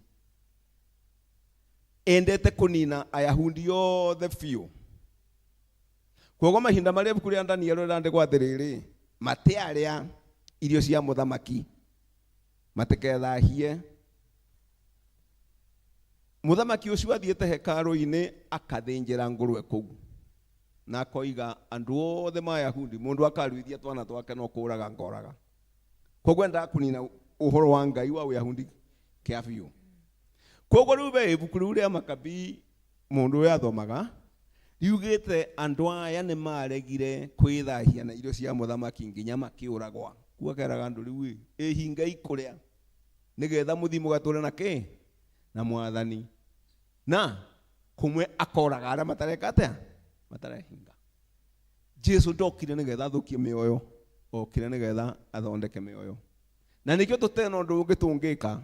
endete kũnina Ayahudi othe biũ. Koguo mahinda marĩa ibuku rĩa Daniel rĩrandĩkwo atĩrĩrĩ, matiarĩa irio cia mũthamaki matikethahie. Mũthamaki ũcio athiĩte hekarũ-inĩ akathĩnjĩra ngũrwe kũu, na akoiga andũ othe ma Ayahudi mũndũ akaruithia twana twake no kũraga ngoraga. Koguo endaga kũnina ũhoro wa Ngai wa Ũyahudi kĩa biũ. Koguo rĩu be ibuku rĩu rĩa Makabii mũndũ ũyũ athomaga riugĩte andũ aya nĩ maregire kwĩthahia na irio cia mũthamaki nginya makĩũragwa. Kuo akeraga andũ rĩu ĩ ĩhingai kũrĩa nĩgetha mũthiĩ mũgatũre na kĩ na mwathani, na kũmwe akoraga arĩa matareka atĩa matarehinga. Jesu ndokire nĩgetha athũkie mĩoyo, okire nĩgetha athondeke mĩoyo. Na nĩkĩo tũtena ũndũ ũngĩ tũngĩka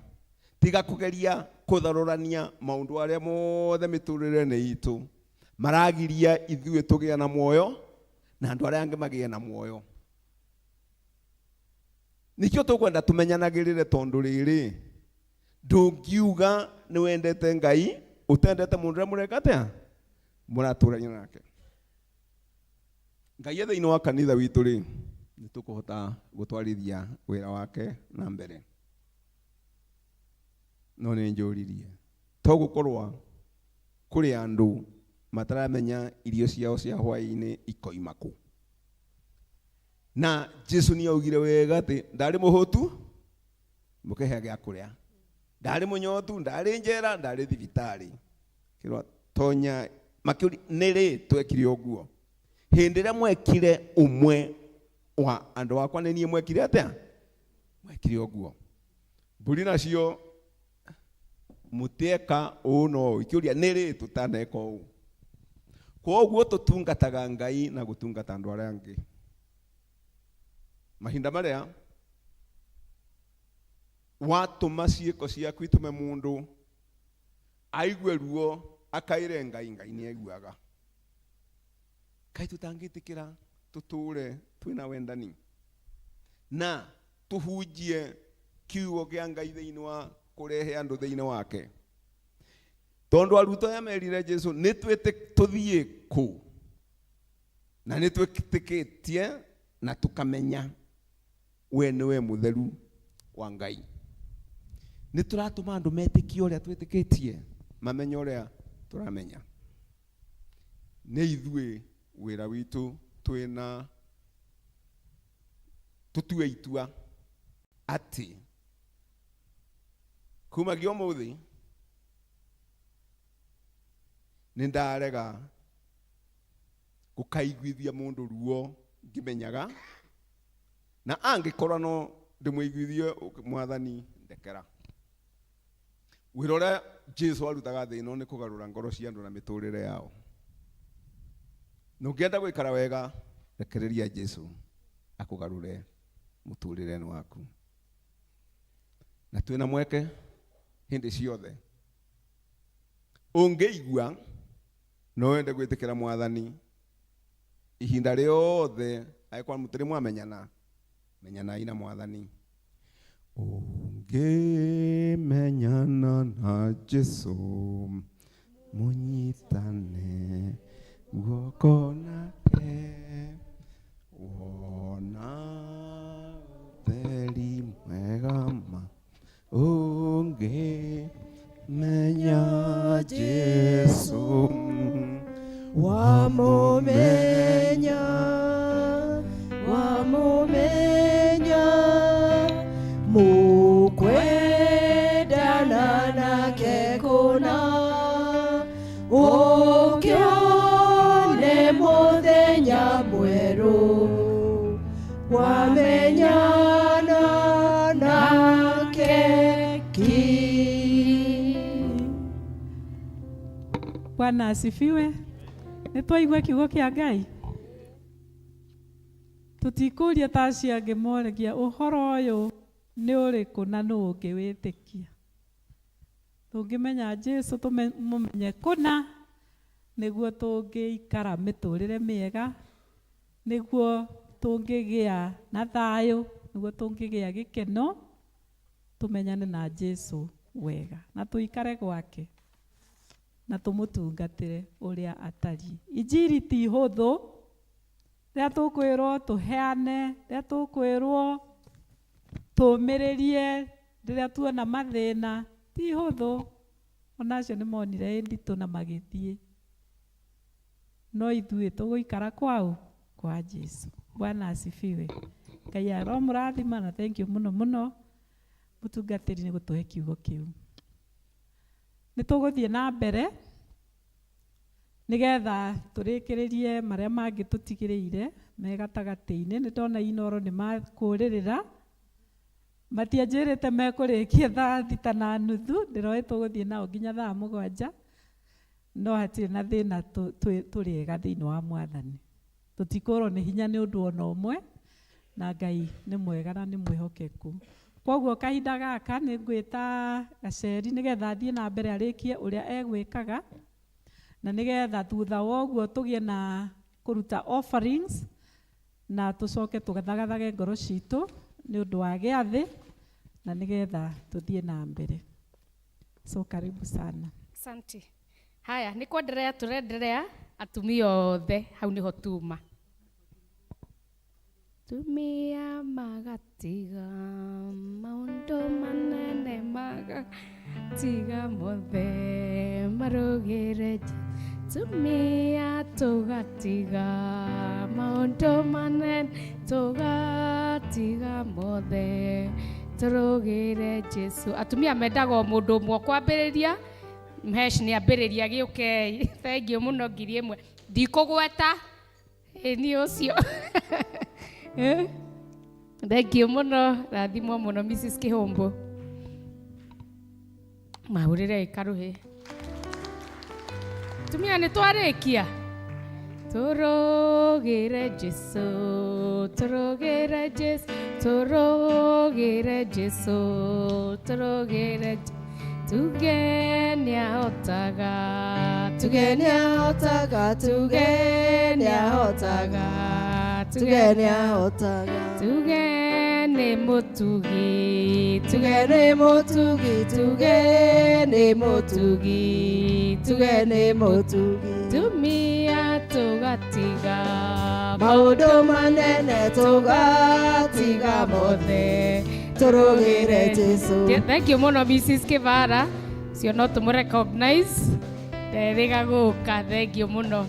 tiga kũgeria kũtharũrania maũndũ arĩa mothe mĩtũrĩre-inĩ itũ maragiria ithuĩ tũgĩe na muoyo na andũ arĩa angĩ magĩe na muoyo. Nĩkĩo tũkwenda tũmenyanagĩrĩre, tondũ rĩrĩ ndũngiuga nĩ wendete Ngai ũtendete mũndũ ũrĩa mũreka atĩa mũratũrania nake. Ngai e thĩinĩ wa kanitha witũ rĩ, nĩ tũkũhota gũtwarithia wĩra wake na mbere. No nĩ njũririe, to gũkorwa kũrĩ andũ mataramenya irio ciao cia hwaĩ-inĩ ikoima kũ? Na Jesu nĩ augire wega atĩ ndarĩ mũhũtu mũkĩhe gĩa kũrĩa, ndarĩ mũnyotu, ndarĩ njera, ndarĩ thibitarĩ. Kĩrwa tonya makĩũria nĩ rĩ twekire ũguo? Hĩndĩ ĩrĩa mwekire ũmwe wa andũ akwa nĩ niĩ mwekire atĩa? Mwekire ũguo. Mbũri nacio mũtieka ũũ na ũũ, ikĩũria nĩ rĩ tũtaneka ũũ? Koguo tũtungataga Ngai na gũtungata andũ arĩa angĩ. Mahinda marĩa watũma ciĩko ciaku itũme mũndũ aigue ruo akaire Ngai, Ngai nĩ aiguaga. Kaĩ tũtangĩtĩkĩra tũtũre twĩna wendani na tũhunjie kiugo kĩa Ngai thĩinĩ wa kũrehe andũ thĩinĩ wake? Tondũ arutwo aya merire Jesu nĩ tũthiĩ kũ, na nĩ twĩtĩkĩtie na tũkamenya we nĩwe mũtheru wa Ngai. Nĩ tũratũma andũ metĩkie ũrĩa twĩtĩkĩtie, mamenye ũrĩa tũramenya. Nĩ ithuĩ wĩra witũ twĩna tũtue itua atĩ kumagia ũmũthĩ nĩ ndarega gũkaiguithia mũndũ ruo ngĩmenyaga, na angĩkorwo no ndĩmũiguithie mwathani ndekera. Wĩra ũrĩa Jesu arutaga thĩ ĩno nĩ kũgarũra ngoro cia andũ na mĩtũrĩre yao. Na ũngĩenda gũikara wega, rekereria Jesu akũgarũre mũtũrĩre-inĩ waku. Na twĩna mweke hĩndĩ ciothe. Ũngĩigua no wende gwĩtĩkĩra mwathani ihinda rĩothe, angĩkorwo mũtirĩ mwamenyana, menyanai na mwathani. Ũngĩmenyana na Jesu mũnyitane guoko nake, wona ũtheri mwega ma ũngĩmenya Jesu. Wamũmenya, wamũmenya, mũkwendana nake kũna, ũkĩone mũthenya mwerũ, wamenyana nake ki. Bwana asifiwe. Nĩ twaigua kiugo kĩa Ngai. Tũtikũria ta acio angĩ moragia ũhoro ũyũ nĩ ũrĩkũ na nũ ũngĩwĩtĩkia. Tũngĩmenya Jesu tũmũmenye kũna nĩguo tũngĩikara mĩtũrĩre mĩega, nĩguo tũngĩgĩa na thayũ, nĩguo tũngĩgĩa gĩkeno, tũmenyane na Jesu wega na tũikare gwake na tũmũtungatĩre ũrĩa atariĩ. Injiri ti hũthũ, rĩrĩa tũkwĩrwo tũheane, rĩrĩa tũkwĩrwo tũmĩrĩrie, rĩrĩa tuona mathĩna, ti hũthũ. Ona acio nĩ monire ĩ nditũ na magĩthiĩ. No ithuĩ tũgũikara kwaũ? Kwa Jesu. Bwana asifiwe. Ngai aromũrathima na thank you mũno mũno mũtungatĩri nĩ gũtũhe kiugo kĩu. Nĩ tũgũthiĩ na mbere nĩgetha tũrĩkĩrĩrie marĩa mangĩ tũtigĩrĩire me gatagatĩ-inĩ. Nĩ ndona Inoro nĩ makũrĩrĩra, matianjĩrĩte mekũrĩkia thaa 6:30, ndĩroĩ tũgũthiĩ nao nginya thaa 7, no hatirĩ na thĩna, tũrĩ ega thĩinĩ wa Mwathani. Tũtikũrwo nĩ hinya nĩ ũndũ ona ũmwe, na Ngai nĩ mwega na nĩ mwĩhokeku. Koguo kahinda gaka nĩ ngwĩta Gaceri nĩgetha athiĩ na mbere arĩkie ũrĩa egwĩkaga, na nĩgetha thutha wa ũguo tũgĩe na kũruta offerings na tũcoke tũgathagathage ngoro citũ nĩ ũndũ wa gĩathĩ na nĩgetha tũthiĩ na mbere. So karibu sana. Asante. Haya, nĩ kwenderea tũrenderea atumia othe hau nĩho tuma. Atumia magatiga maũndũ manene magatiga mothe marũgĩre Atumia tũgatiga maũndũ manene tũgatiga mothe tũrũgĩre Jesu. Atumia mendaga o mũndũ ũmwe kwambĩrĩria. Mhesh nĩ ambĩrĩria gĩũkei. Thengiũ mũno 1000. Ndikũgweta ĩ niĩ ũcio. Thengiũ mũno, rathimwo mũno Mrs. Kĩhũmbũ. Mahũrĩre ĩkarũhĩ. Tumia nĩ twarĩkia. Tũrũgĩre Jesu, tũrũgĩre Jesu, tũrũgĩre Jesu, tũrũgĩre Jesu. Tuge nĩahotaga, Tuge nĩahotaga, tuge nĩahotaga, tuge nĩahotaga. Tuge nĩ mũtugi, Tuge nĩ mũtugi, tuge nĩ mũtugi, tuge nĩ mũtugi. Tumia tũgatiga maũndũ manene tũgatiga mothe tũrũgĩre Jesu. Thank you mũno Mrs. Kĩbara, cio no tũmũ recognize nderĩga gũka, thank you mũno.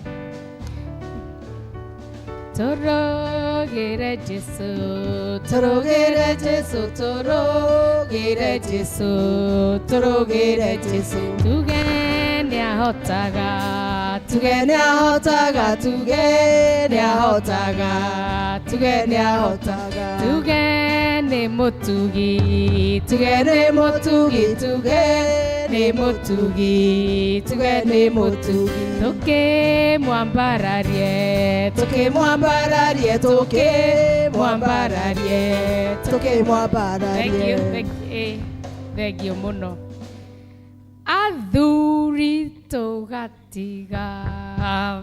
Tũrũgĩre Jesu, Tũrũgĩre Jesu, tũrũgĩre Jesu, tũrũgĩre Jesu. Tuge nĩahotaga, Tuge nĩahotaga, tuge nĩahotaga, tuge nĩahotaga. Tuge nĩ mũtugi, Tuge nĩ mũtugi, tuge nĩ mũtugi, tuge nĩ mũtugi. Tũkĩmwambararie, Tũkĩmwambararie, tũkĩmwambararie, tũkĩmwambararie. Thank you, thank you, thank you mũno. Athuri tũgatiga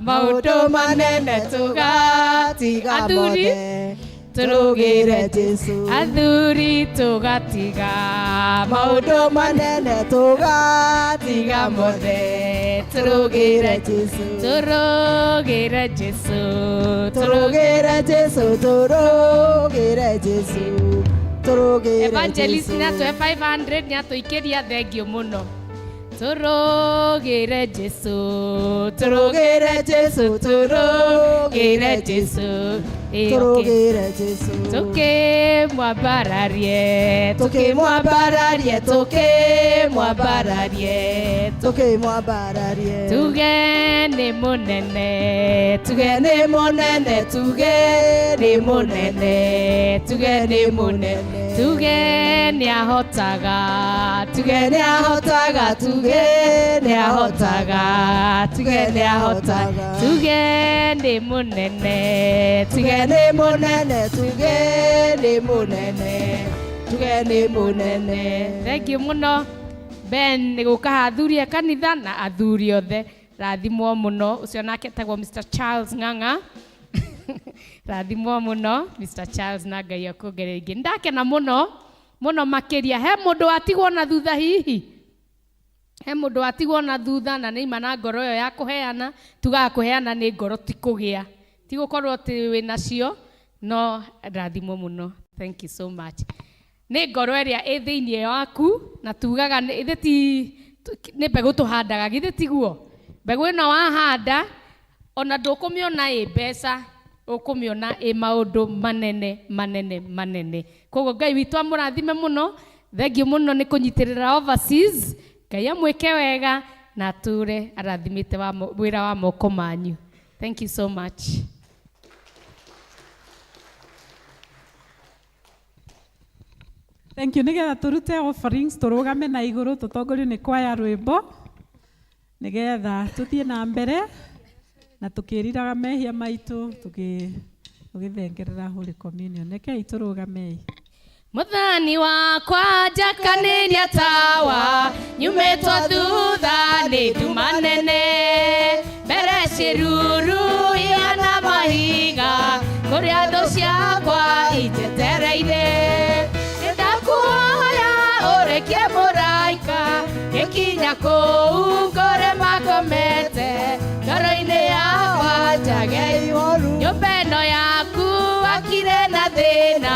Maũndũ manene tũgatiga Athuri mothe tũrũgĩre Jesu. Athuri tũgatiga Maũndũ manene tũgatiga mothe tũrũgĩre Jesu. Tũrũgĩre Jesu, Tũrũgĩre Jesu, tũrũgĩre Jesu, tũrũgĩre Evangelist Jesu. nĩatũhe 500 nĩatũikĩria, thengiũ mũno. Tũrũgĩre Jesu, Tũrũgĩre Jesu, tũrũgĩre Jesu, tũrũgĩre Jesu. Tũkĩmwambararie, Tũkĩmwambararie, tũkĩmwambararie, tũkĩmwambararie. Tuge nĩ mũnene, Tuge nĩ mũnene, tuge nĩ mũnene, tuge nĩ mũnene. Tuge nĩahotaga, Tuge nĩahotaga, tuge nĩahotaga, tuge nĩahotaga. Tuge nĩ mũnene, Tuge Tuge nĩ mũnene, tuge nĩ mũnene, tuge nĩ mũnene. Thank you muno Ben nĩ gũka haha athuri a kanitha na athuri othe rathimwo mũno. Ũcio nake etagwo Mr Charles Ng'ang'a. Rathimwo mũno Mr Charles na Ngai akuongerere ingĩ. Ndakena mũno mũno makĩria. He mũndũ watigwo na thutha hihi? He mũndũ watigwo na thutha na nĩima na ngoro ĩyo ya kũheana. Tugaga kũheana nĩ ngoro, ti kũgĩa, ti gũkorwo atĩ wĩ nacio, no rathimwo mũno. Thank you so much. Nĩ ngoro ĩrĩa ĩ thĩinĩ waku, na tugaga ithe ti nĩ mbegũ tũhandaga, githĩ tiguo? Mbegũ ĩno wahanda ona ndũkũmĩona ĩ mbeca, ũkũmĩona ĩ maũndũ manene manene manene. Koguo Ngai witũ amũrathime mũno. Thank you mũno nĩ kũnyitĩrĩra overseas. Ngai amwĩke wega na atũre arathimĩte wĩra wa moko manyu. Thank you so much. Thank you. Nigetha turute offerings, turugame na iguru, tutongorio ni kwaya rwimbo nigetha tuthie na mbere na tukiriraga mehia maitu tugithengerera Holy Communion. Rekei turugamei. Muthani wakwa njakanĩria tawa, nyumĩtwo thutha nĩ nduma nene, mbere ciruru ihana mahiga, kũrĩa thũ ciakwa injetereire. Nĩndakuhoya ũrekie mũraika, gĩkinya kũu ngore makomete, ngoro-inĩ yakwa njage ihoru. Nyũmba ĩno yaku wakire na thĩna,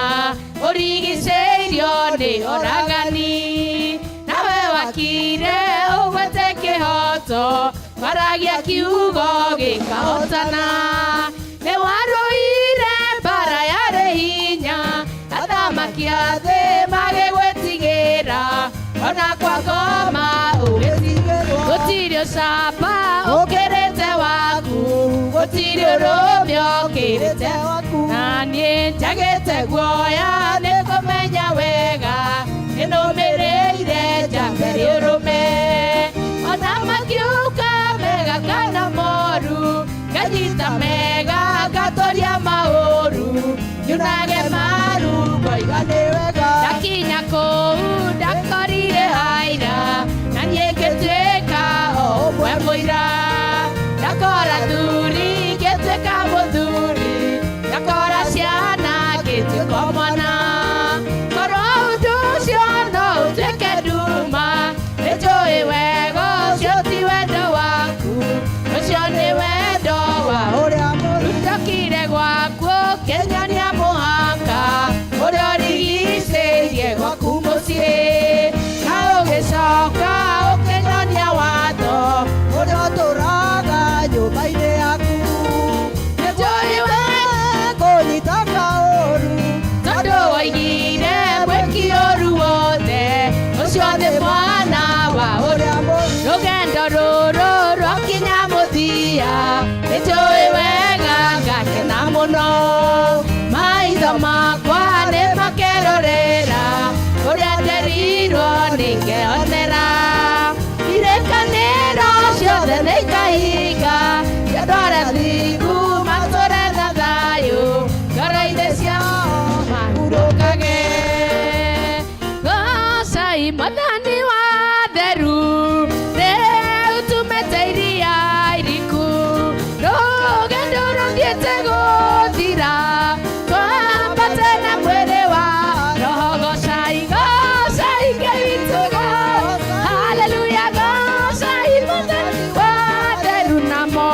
ũrigicĩirio nĩ oragani, nawe wakire ũgwete kĩhoto, waragia kiugo gĩkahotana. Nĩ warũire mbara yarĩ hinya, athamaki a thĩ magĩgwĩtigĩra, ona kwa ngoma ũgĩtigĩrwo. Gũtirĩ ũcamba ũkĩrĩte waku, gũtirĩ ũrũme ũkĩrĩte waku, na niĩ njagĩte guoya nĩ kũmenya wega, nĩnũmĩrĩire njambe rĩũrũme. Ona makiuga mega kana moru, nganyita mega ngatoria maũru, nyunage maru ngoiga nĩ wega. Ndakinya kũu ndakorire haira, na niĩ ngĩtuĩka o ũmwe mũira. Ndakora thuri ngĩtuĩka mũthuri, ndakora ciana ngĩtuĩka o mwana. Korwo ũndũ ũcio no ũtuĩke nduma, nĩnjũĩ wega ũcio ti wendo waku, ũcio nĩ wendo wa ũrĩa mũru. Ndokire gwaku ũkĩnyonia mũhaka, ũrĩa ũrigicĩirie gwaku mũciĩ, na ũgĩcoka ũkĩnyonia watho ũrĩa ũtũraga nyũmba-inĩ yaku. Nĩnjũĩ wega kũnyita kaũru, tondũ woigire mwĩki ũru wothe, ũcio nĩ mwana wa ũrĩa mũru. Rũgendo rũrũ rwakinya mũthia, nĩnjũĩ wega ngakena mũno, maitho makwa nĩ makerorera ũrĩa nderirwo nĩngeonera. Irĩkanĩro ciothe nĩikahinga, ciandwara thingu matũre na thayũ, ngoro-inĩ ciao mahurũkage. Gocai Mwathani wa theru, rĩu tumĩte iria iriku, rũgendo rũthiĩte gũthira, twambate na mwĩrĩ wa roho. Gocai, gocai Ngai witũ, haleluya, gocai Mwathani wa theru, namo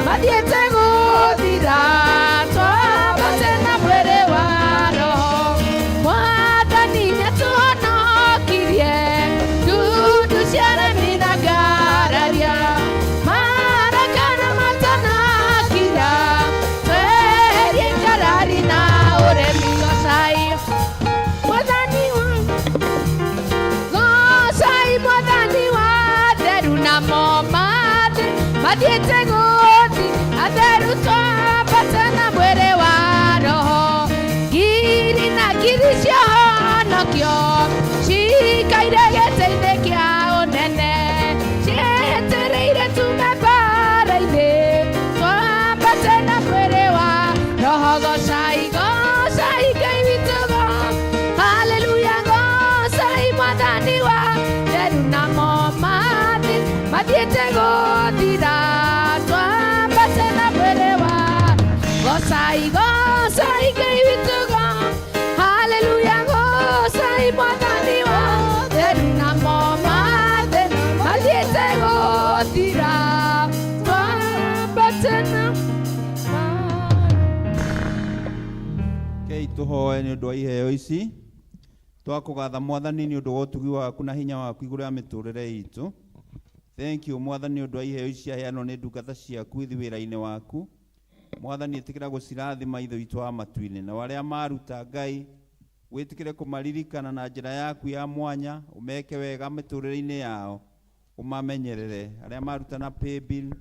mathiĩte gũthira, twambate na mwĩrĩ wa roho. Mwathani nĩatũhonokirie ndundu cia aremi na ngararia, marakara matanakira, tweherie ngarari na ũremi. Gocai Mwathani wa, gocai Mwathani wa theru, namo mathiĩte gũthi, atheru twambate na mwĩrĩ wa roho. Ngiri na ngiri ciahonokio, cikaire gĩtĩ-inĩ kĩa ũnene, cietereire tume mbara-inĩ, twambate na mwĩrĩ wa Mathiĩte gũthira twambate na mwĩrĩ wa gocai gocai Ngai witũ go haleluya gocai mwathani wa theru namo mathĩna mathiĩte gũthira twambate na Kei tũhoe nĩ ũndũ wa iheo ici twakũgatha mwathani nĩ ũndũ wa ũtugi waku na hinya waku igũrũ ya mĩtũrĩre itũ. Thank you mwathani nĩ ũndũ wa iheo ici ciaheanwo nĩ ndungata ciaku ithi wĩra-inĩ waku. Mwathani ĩtĩkĩra gũcirathima ithe witũ wa matu-inĩ, na arĩa maruta Ngai wĩtĩkĩre kũmaririkana na njĩra yaku ya mwanya, ũmeke wega mĩtũrĩre-inĩ yao, ũmamenyerere arĩa maruta na paybill,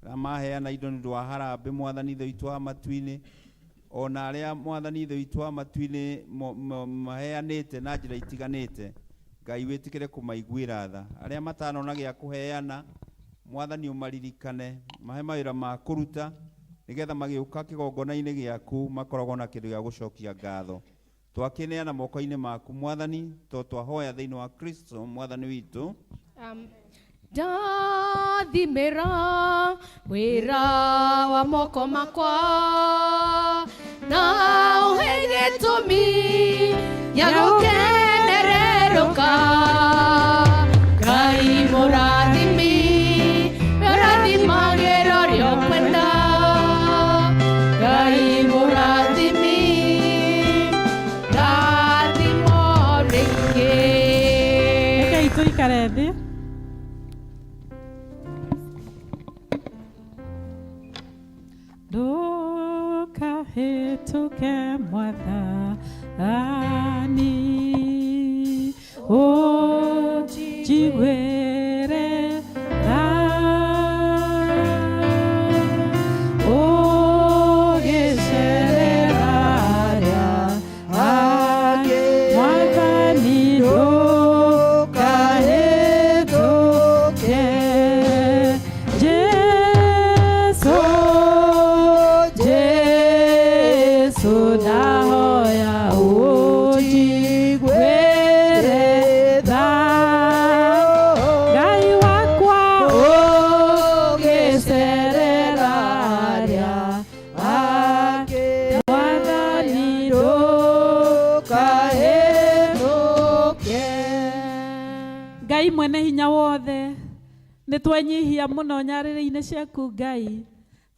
arĩa maheana indo nĩ ũndũ wa harambĩ mwathani ithe witũ wa matu-inĩ, ona arĩa mwathani ithe witũ wa matu-inĩ maheanĩte na njĩra itiganĩte. Ngai wĩtĩkĩre kũmaiguĩra tha. Arĩa matanona gĩa kũheana mwathani ũmaririkane, mahe mawĩra ma kũruta nĩgetha magĩũka kĩgongona-inĩ gĩaku makoragwo na kĩndũ gĩa gũcokia ngatho. Twakĩneana moko-inĩ maku mwathani, to twahoya thĩinĩ wa Kristo mwathani witũ. Ndathimĩra wĩra wa moko makwa na ũhe gĩtũmi gĩa gũkenererũka. Ngai mũrathimi ũrathimagĩra ũrĩa ũkwenda. Ngai mũrathimi ndathimwo rĩngĩ. Rekei tũikare thĩ. Ndũkahĩtũke mwathani, ũnjiguĩre tha, ũgĩcerera arĩa angĩ. Mwathani ndũkahĩtũke, Jesũ, Jesũ ndahoya ũnjiguĩre tha. Ngai wakwa ũgĩcerera arĩa angĩ. Mwathani ndũkahĩtũke. Ngai mwene hinya wothe, nĩ twenyihia mũno nyarĩrĩ-inĩ ciaku Ngai,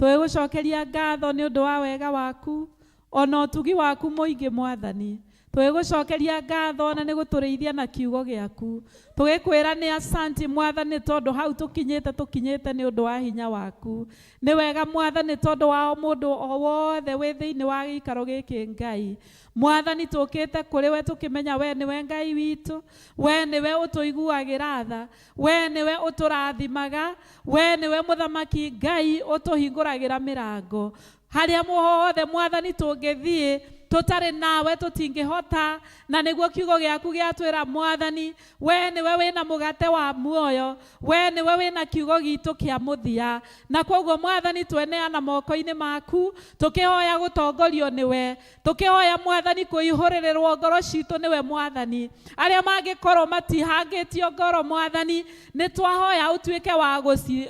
twĩgũcokeria ngatho nĩ ũndũ wa wega waku ona ũtugi waku mũingĩ mwathani. Twĩgũcokeria ngatho na nĩ gũtũrĩithia na kiugo gĩaku, tũgĩkwĩra nĩ asanti mwathani tondũ hau tũkinyĩte tũkinyĩte nĩ ũndũ wa hinya waku. Nĩ wega mwathani tondũ wa o mũndũ o wothe wĩ thĩinĩ wa gĩikaro gĩkĩ Ngai. Mwathani tũkĩte kũrĩ we tũkĩmenya we nĩwe Ngai witũ, we nĩwe ũtũiguagĩra tha, we nĩwe ũtũrathimaga, we nĩwe mũthamaki Ngai ũtũhingũragĩra mĩrango. Harĩa hothe mwathani tũngĩthiĩ tũtarĩ nawe tũtingĩhota, na nĩguo kiugo gĩaku gĩatwĩra mwathani we nĩwe wĩna mũgate wa muoyo, we nĩwe wĩna kiugo gitũ kĩa mũthia. Na koguo mwathani tweneana moko-inĩ maku, tũkĩhoya gũtongorio nĩwe, tũkĩhoya mwathani kũihũrĩrĩrwo ngoro citũ nĩwe mwathani. Arĩa mangĩkorwo matihangĩtio ngoro mwathani, nĩ twahoya ũtuĩke wa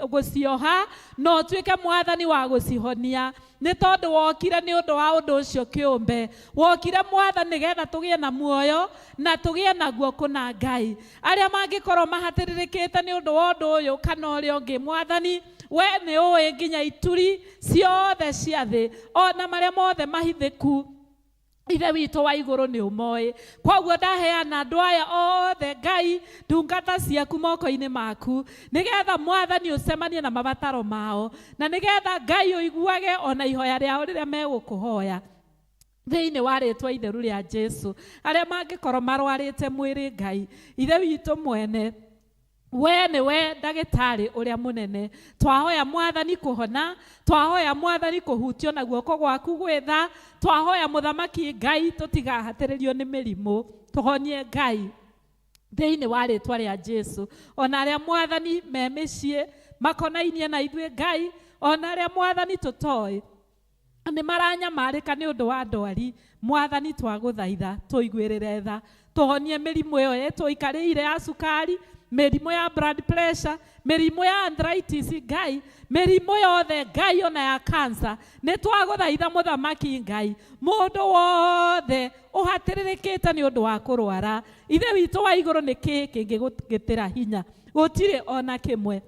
gũcioha na ũtuĩke mwathani wa gũcihonia, nĩ tondũ wokire nĩ ũndũ wa ũndũ ũcio kĩũmbe. Wokire mwathani nĩgetha tũgĩe na muoyo na tũgĩe naguo kũna Ngai. Arĩa mangĩkorwo mahatĩrĩrĩkĩte nĩ ũndũ wa ũndũ ũyũ kana ũrĩa ũngĩ mwathani, we nĩ ũĩ nginya ituri ciothe cia thĩ ona marĩa mothe mahithĩku ithe witũ wa igũrũ nĩ ũmoĩ. Koguo ndaheana andũ aya othe Ngai ndungata ciaku moko-inĩ maku, nĩgetha mwathani ũcemanie na mabataro mao, na nĩgetha Ngai ũiguage ona ihoya rĩao rĩrĩa megũkũhoya thĩinĩ wa rĩtwa itheru rĩa Jesu. Arĩa mangĩkorwo marwarĩte mwĩrĩ Ngai, ithe witũ mwene, we nĩwe ndagĩtarĩ ũrĩa mũnene. Twahoya mwathani kũhona, twahoya mwathani kũhutio na guoko gwaku gwĩtha, twahoya mũthamaki Ngai tũtigahatĩrĩrio nĩ mĩrimũ, tũhonie Ngai thĩinĩ wa rĩtwa rĩa Jesu. Ona arĩa mwathani me mĩciĩ makonainie na ithuĩ Ngai, ona arĩa mwathani tũtoĩ nĩ maranyamarĩka nĩ ũndũ wa ndwari, mwathani twagũthaitha tũiguĩrĩre tha, tũhonie mĩrimũ ĩyo ĩtũikarĩire ya cukari, Mĩrimũ ya blood pressure, mĩrimũ ya arthritis Ngai, mĩrimũ yothe Ngai ona ya cancer, nĩ twagũthaitha mũthamaki Ngai, mũndũ wothe ũhatĩrĩrĩkĩte nĩ ũndũ wa kũrwara, ithe witũ wa igũrũ nĩ kĩ kĩngĩgũgĩtĩra hinya? Gũtirĩ ona kĩmwe.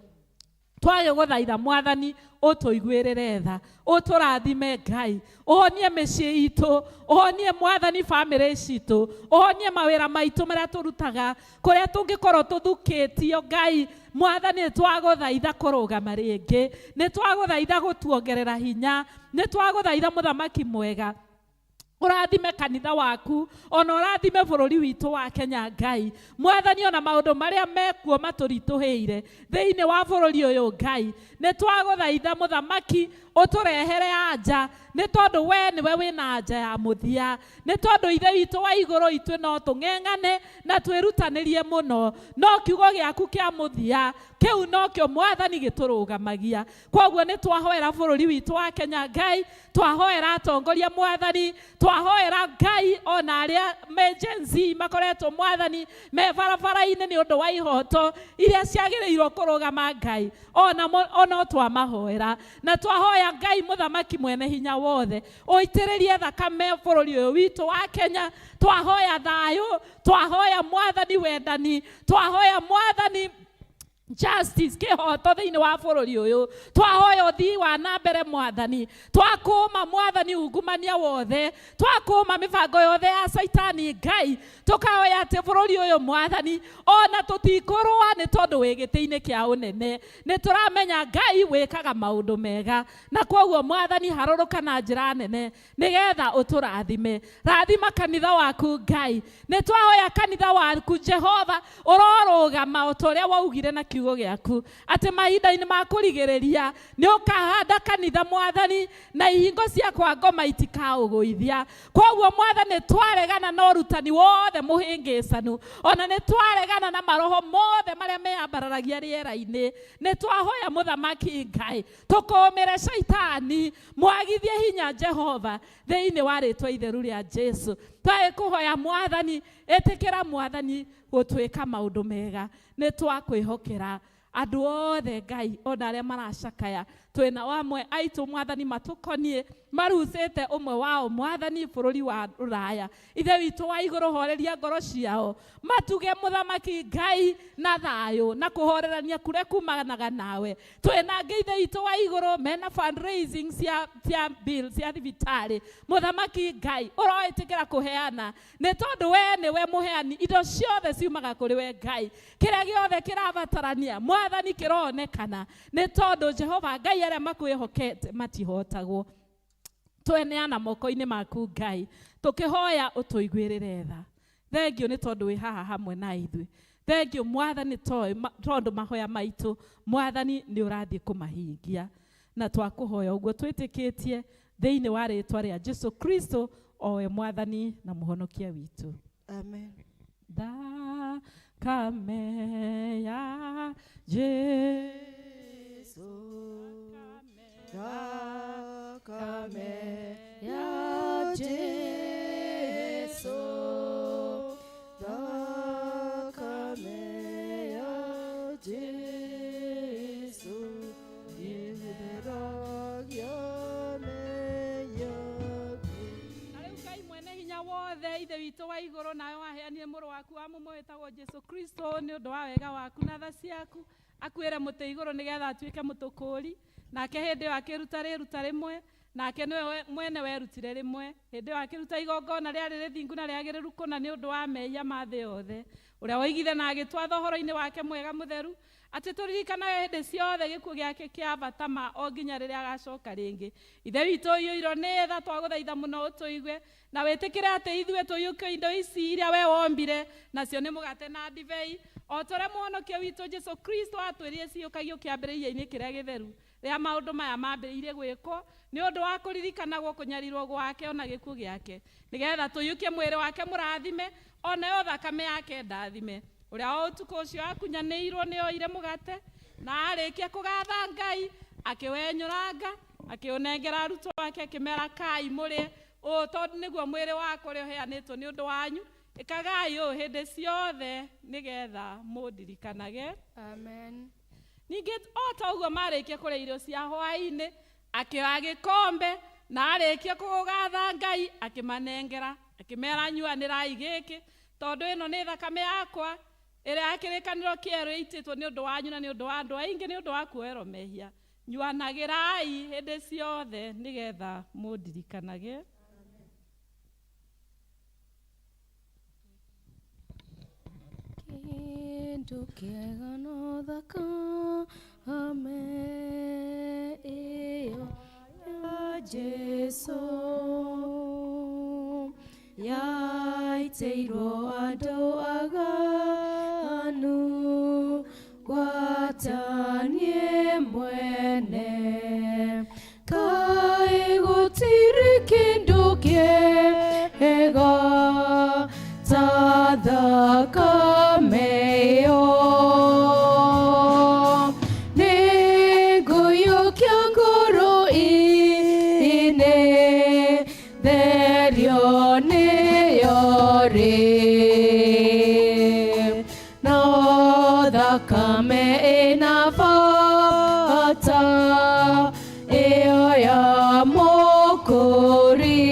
Twagĩgũthaitha mwathani ũtũiguĩrĩre tha, ũtũrathime Ngai, ũhonie mĩciĩ itũ, ũhonie mwathani bamĩrĩ citũ, ũhonie mawĩra maitũ marĩa tũrutaga, kũrĩa tũngĩkorwo tũthukĩtio Ngai, mwathani nĩ twagũthaitha kũrũgama rĩngĩ, nĩ twagũthaitha gũtuongerera hinya, nĩ twagũthaitha mũthamaki mwega, ũrathime kanitha waku ona ũrathime bũrũri witũ wa Kenya Ngai, mwathani ona maũndũ marĩa mekuo matũritũhĩire thĩinĩ wa bũrũri ũyũ Ngai, nĩ twagũthaitha mũthamaki ũtũrehere anja, nĩ tondũ we nĩwe wĩna anja ya mũthia, nĩ tondũ ithe witũ wa igũrũ ithuĩ no tũng'eng'ane na twĩrutanĩrie mũno, no kiugo gĩaku kĩa mũthia kĩu nokĩo mwathani gĩtũrũgamagia. Koguo nĩ twahoera bũrũri witũ wa Kenya Ngai, twahoera atongoria mwathani, twahoera Ngai ona arĩa me Gen Z makoretwo mwathani me barabara-inĩ nĩ ũndũ wa ihoto iria ciagĩrĩirwo kũrũgama Ngai, ona ono twamahoera na twahoya Ngai mũthamaki mwene hinya wothe ũitĩrĩrie thakame bũrũri ũyũ witũ wa Kenya. Twahoya thayũ, twahoya mwathani wendani, twahoya mwathani justice kĩhoto thĩinĩ wa bũrũri ũyũ, twahoya ũthii wa na mbere mwathani, twakũma mwathani ungumania wothe, twakũma mĩbango yothe ya caitani Ngai, tũkahoya atĩ bũrũri ũyũ mwathani ona tũtikũrũa nĩ tondũ wĩ gĩtĩ-inĩ kĩa ũnene, nĩ tũramenya Ngai wĩkaga maũndũ mega, na kwoguo mwathani harũrũka na njĩra nene nĩgetha ũtũrathime. Rathima kanitha waku Ngai, nĩ twahoya kanitha waku Jehova ũrorũgama o ta ũrĩa waugire na kiugo gĩaku atĩ mahinda-inĩ ma kũrigĩrĩria nĩ ũkahanda kanitha mwathani na ihingo cia kwa ngoma itikaũgũithia. Kwoguo mwathani twaregana na ũrutani wothe mũhĩngĩcanu, ona nĩ twaregana na maroho mothe marĩa meyambararagia rĩera-inĩ, nĩ twahoya mũthamaki Ngai tũkũmĩre caitani mwagithie hinya Jehova thĩinĩ wa rĩtwa itheru rĩa Jesu. Twagĩkũhoya mwathani, ĩtĩkĩra mwathani gũtwĩka maũndũ mega, nĩ twakwĩhokera andũ othe Ngai ona arĩa maracakaya, twĩna amwe aitũ mwathani matũkoniĩ marucĩte ũmwe wao mwathani bũrũri wa Rũraya, ithe witũ wa igũrũ horeria ngoro ciao, matuge mũthamaki Ngai na thayũ na kũhorerania kũrĩa kumanaga nawe. Twĩna angĩ ithe witũ wa igũrũ mena fundraising cia bill cia thibitarĩ, mũthamaki Ngai ũroĩtĩkĩra kũheana nĩ tondũ we nĩwe mũheani, indo ciothe ciumaga kũrĩ we Ngai, kĩrĩa gĩothe kĩrabatarania mwathani kĩronekana nĩ tondũ Jehova Ngai arĩa makwĩhokete matihotagwo. Tweneana moko-inĩ maku Ngai, tũkĩhoya ũtũiguĩrĩre tha. Thengiũ nĩ tondũ wĩ haha hamwe na ithuĩ. Thengiũ mwathani tondũ mahoya maitũ mwathani nĩ ũrathiĩ kũmahingia, na twakũhoya ũguo twĩtĩkĩtie thĩinĩ wa rĩtwa rĩa Jesu Kristo o we mwathani na mũhonokia witũ. Amen. Thakame ya Jesu, thakame ya Jesu, thakame ya Jesu, ĩtheragia mehia. Na rĩu Ngai mwene hinya wothe ithe witũ wa igũrũ, nawe waheanire mũrũ waku wa mũmwe wĩtagwo Jesu Kristo nĩ ũndũ wa wega waku na tha ciaku, akuĩre mũtĩ igũrũ nĩgetha atuĩke mũtũkũri, nake hĩndĩ ĩyo akĩruta rĩruta rĩmwe, nake nĩwe mwene werutire rĩmwe, hĩndĩ ĩyo akĩruta igongona rĩarĩ rĩthingu na rĩagĩrĩru kũna nĩ ũndũ wa mehia ma thĩ yothe, ũrĩa woigire na agĩtwatha ũhoro-inĩ wake mwega mũtheru atĩ tũririkanage hĩndĩ ciothe gĩkuũ gĩake kĩa bata ma o nginya rĩrĩa agacoka rĩngĩ. Ithe witũ ũiyũirwo nĩ tha, twagũthaitha mũno ũtũigue na wĩtĩkĩre atĩ ithuĩ tũiyũkie indo ici iria we wombire, nacio nĩ mũgate na ndibei, o ta ũrĩa mũhonokia witũ Jesu Kristo atwĩrire ciyũkagio kĩambĩrĩria-inĩ kĩrĩa gĩtheru rĩrĩa maũndũ maya mambĩrĩirie gwĩkwo nĩ ũndũ wa kũririkanagwo kũnyarirwo gwake ona gĩkuũ gĩake, nĩgetha tũiyũkie mwĩrĩ wake mũrathime onayo thakame yake ndathime. Ũrĩa o ũtukũ ũcio akunyanĩirwo nĩ oire mũgate na arĩkia kũgatha Ngai akĩwenyũranga akĩũnengera arutwo ake akĩmera kai mũrĩe, ũũ tondũ nĩguo mwĩrĩ wakwa ũrĩa ũheanĩtwo nĩ ũndũ wanyu, Ĩkagai ũũ hĩndĩ ciothe nĩgetha mũndirikanage. Amen. Ningĩ o ta ũguo marĩkia kũrĩa irio cia hwaĩ-inĩ, akĩoya gĩkombe na arĩkia kũgatha Ngai akĩmanengera, akĩmera, nyuanĩrai gĩkĩ, tondũ ĩno nĩ thakame yakwa ĩrĩa ya kĩrĩkanĩro kĩerũ ĩitĩtwo nĩ ũndũ wanyu na nĩ ũndũ wa andũ aingĩ nĩ ũndũ wa kuoherwo mehia. Nyuanagĩrai hĩndĩ ciothe nĩgetha mũndirikanage. Kĩndũ kĩega no thakame ĩyo ya Jesũ yaitĩirwo andũ aganu gwata niĩ mwene. Kaĩ gũtirĩ kĩndũ kĩega ta thakame ĩyo. Nĩngũiyũkia ngoro-inĩ therio nĩyo rĩ, no thakame ĩna bata ĩyo ya Mũkũri,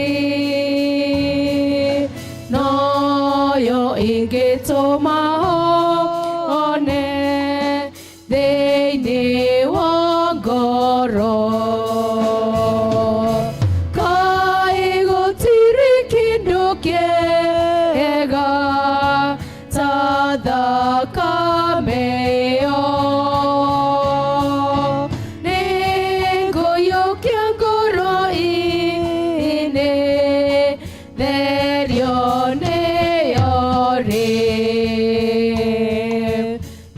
noyo ĩngĩtũma hone thĩinĩ wa ngoro. Kaĩ gũtirĩ kĩndũ kĩega ta thakame ĩyo. Nĩngũiyũkia ngoro-inĩ therio nĩyo rĩ,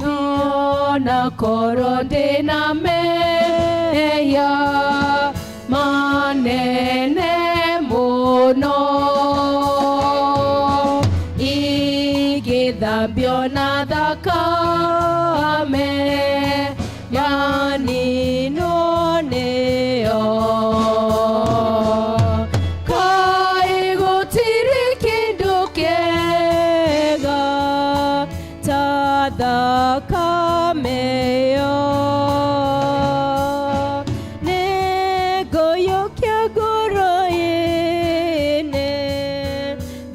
ona korwo ndĩna mehia manene mũno, ingĩthambio na thakame yaninwo nĩyo. Kaĩ gũtirĩ kĩndũ kĩega ta thakame ĩyo. Nĩngũiyũkia ngoro-inĩ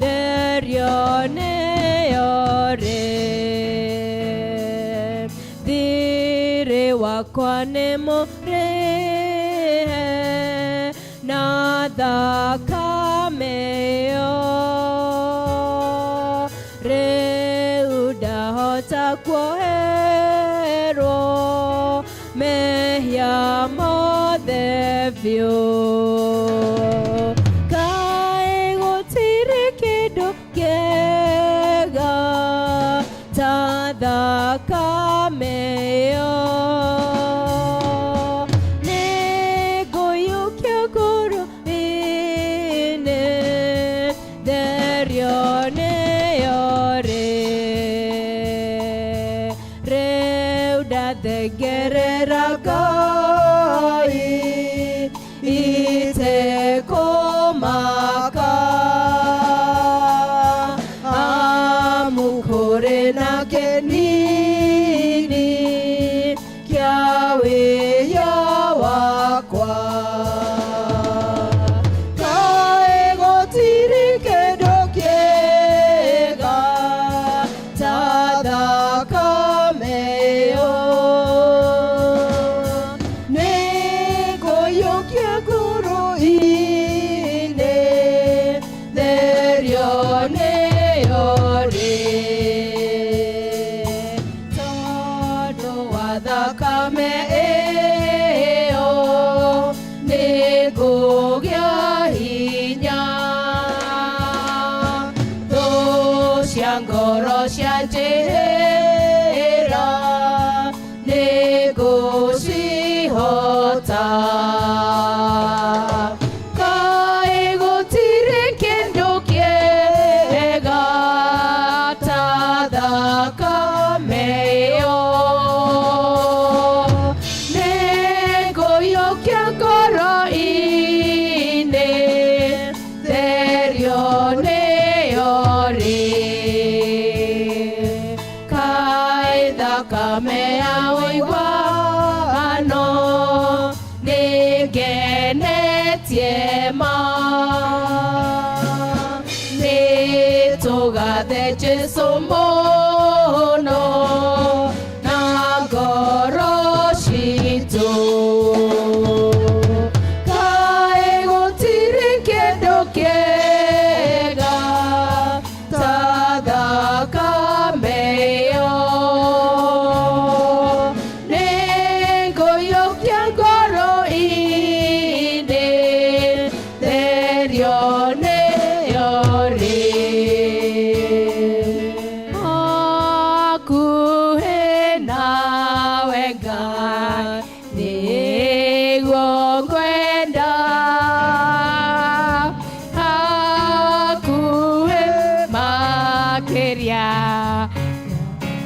therio nĩyo rĩ, thirĩ wakwa nĩ mũrĩhe na thakame ĩyo. Rĩu ndahota kuoherwo mehia mothe biũ. Kaĩ gũtirĩ kĩndũ kĩega ta thakame ĩyo. Nĩngũiyũkia ngoro-inĩ therio nĩyo rĩ, rĩu ndathengerera Ngai itekũmaka, amu kũrĩ na kĩnini kĩa wĩya wakwa. Kaĩ gũtirĩ kĩndũ kĩega ta thakame ĩyo. Nĩngũiyũkia ngoro-inĩ therio nĩyo rĩ, tondũ wa thakame ĩyo nĩngũgĩa hinya. Thũ cia ngoro cianjĩhĩra nĩngũcihota. Kaĩ gũtirĩ kĩndũ kĩega ta thakame ĩyo. ũiguano nĩngenetie ma nĩtũgathe Jesũ mũno na ngoro citũ kaĩ gũtirĩ kĩndũ kĩega ta thakame ĩyo nĩngũiyũkia ngoro-inĩ therio nĩyo rĩ hakuhĩ nawe Ngai nĩguo ngwenda hakuhĩ makĩria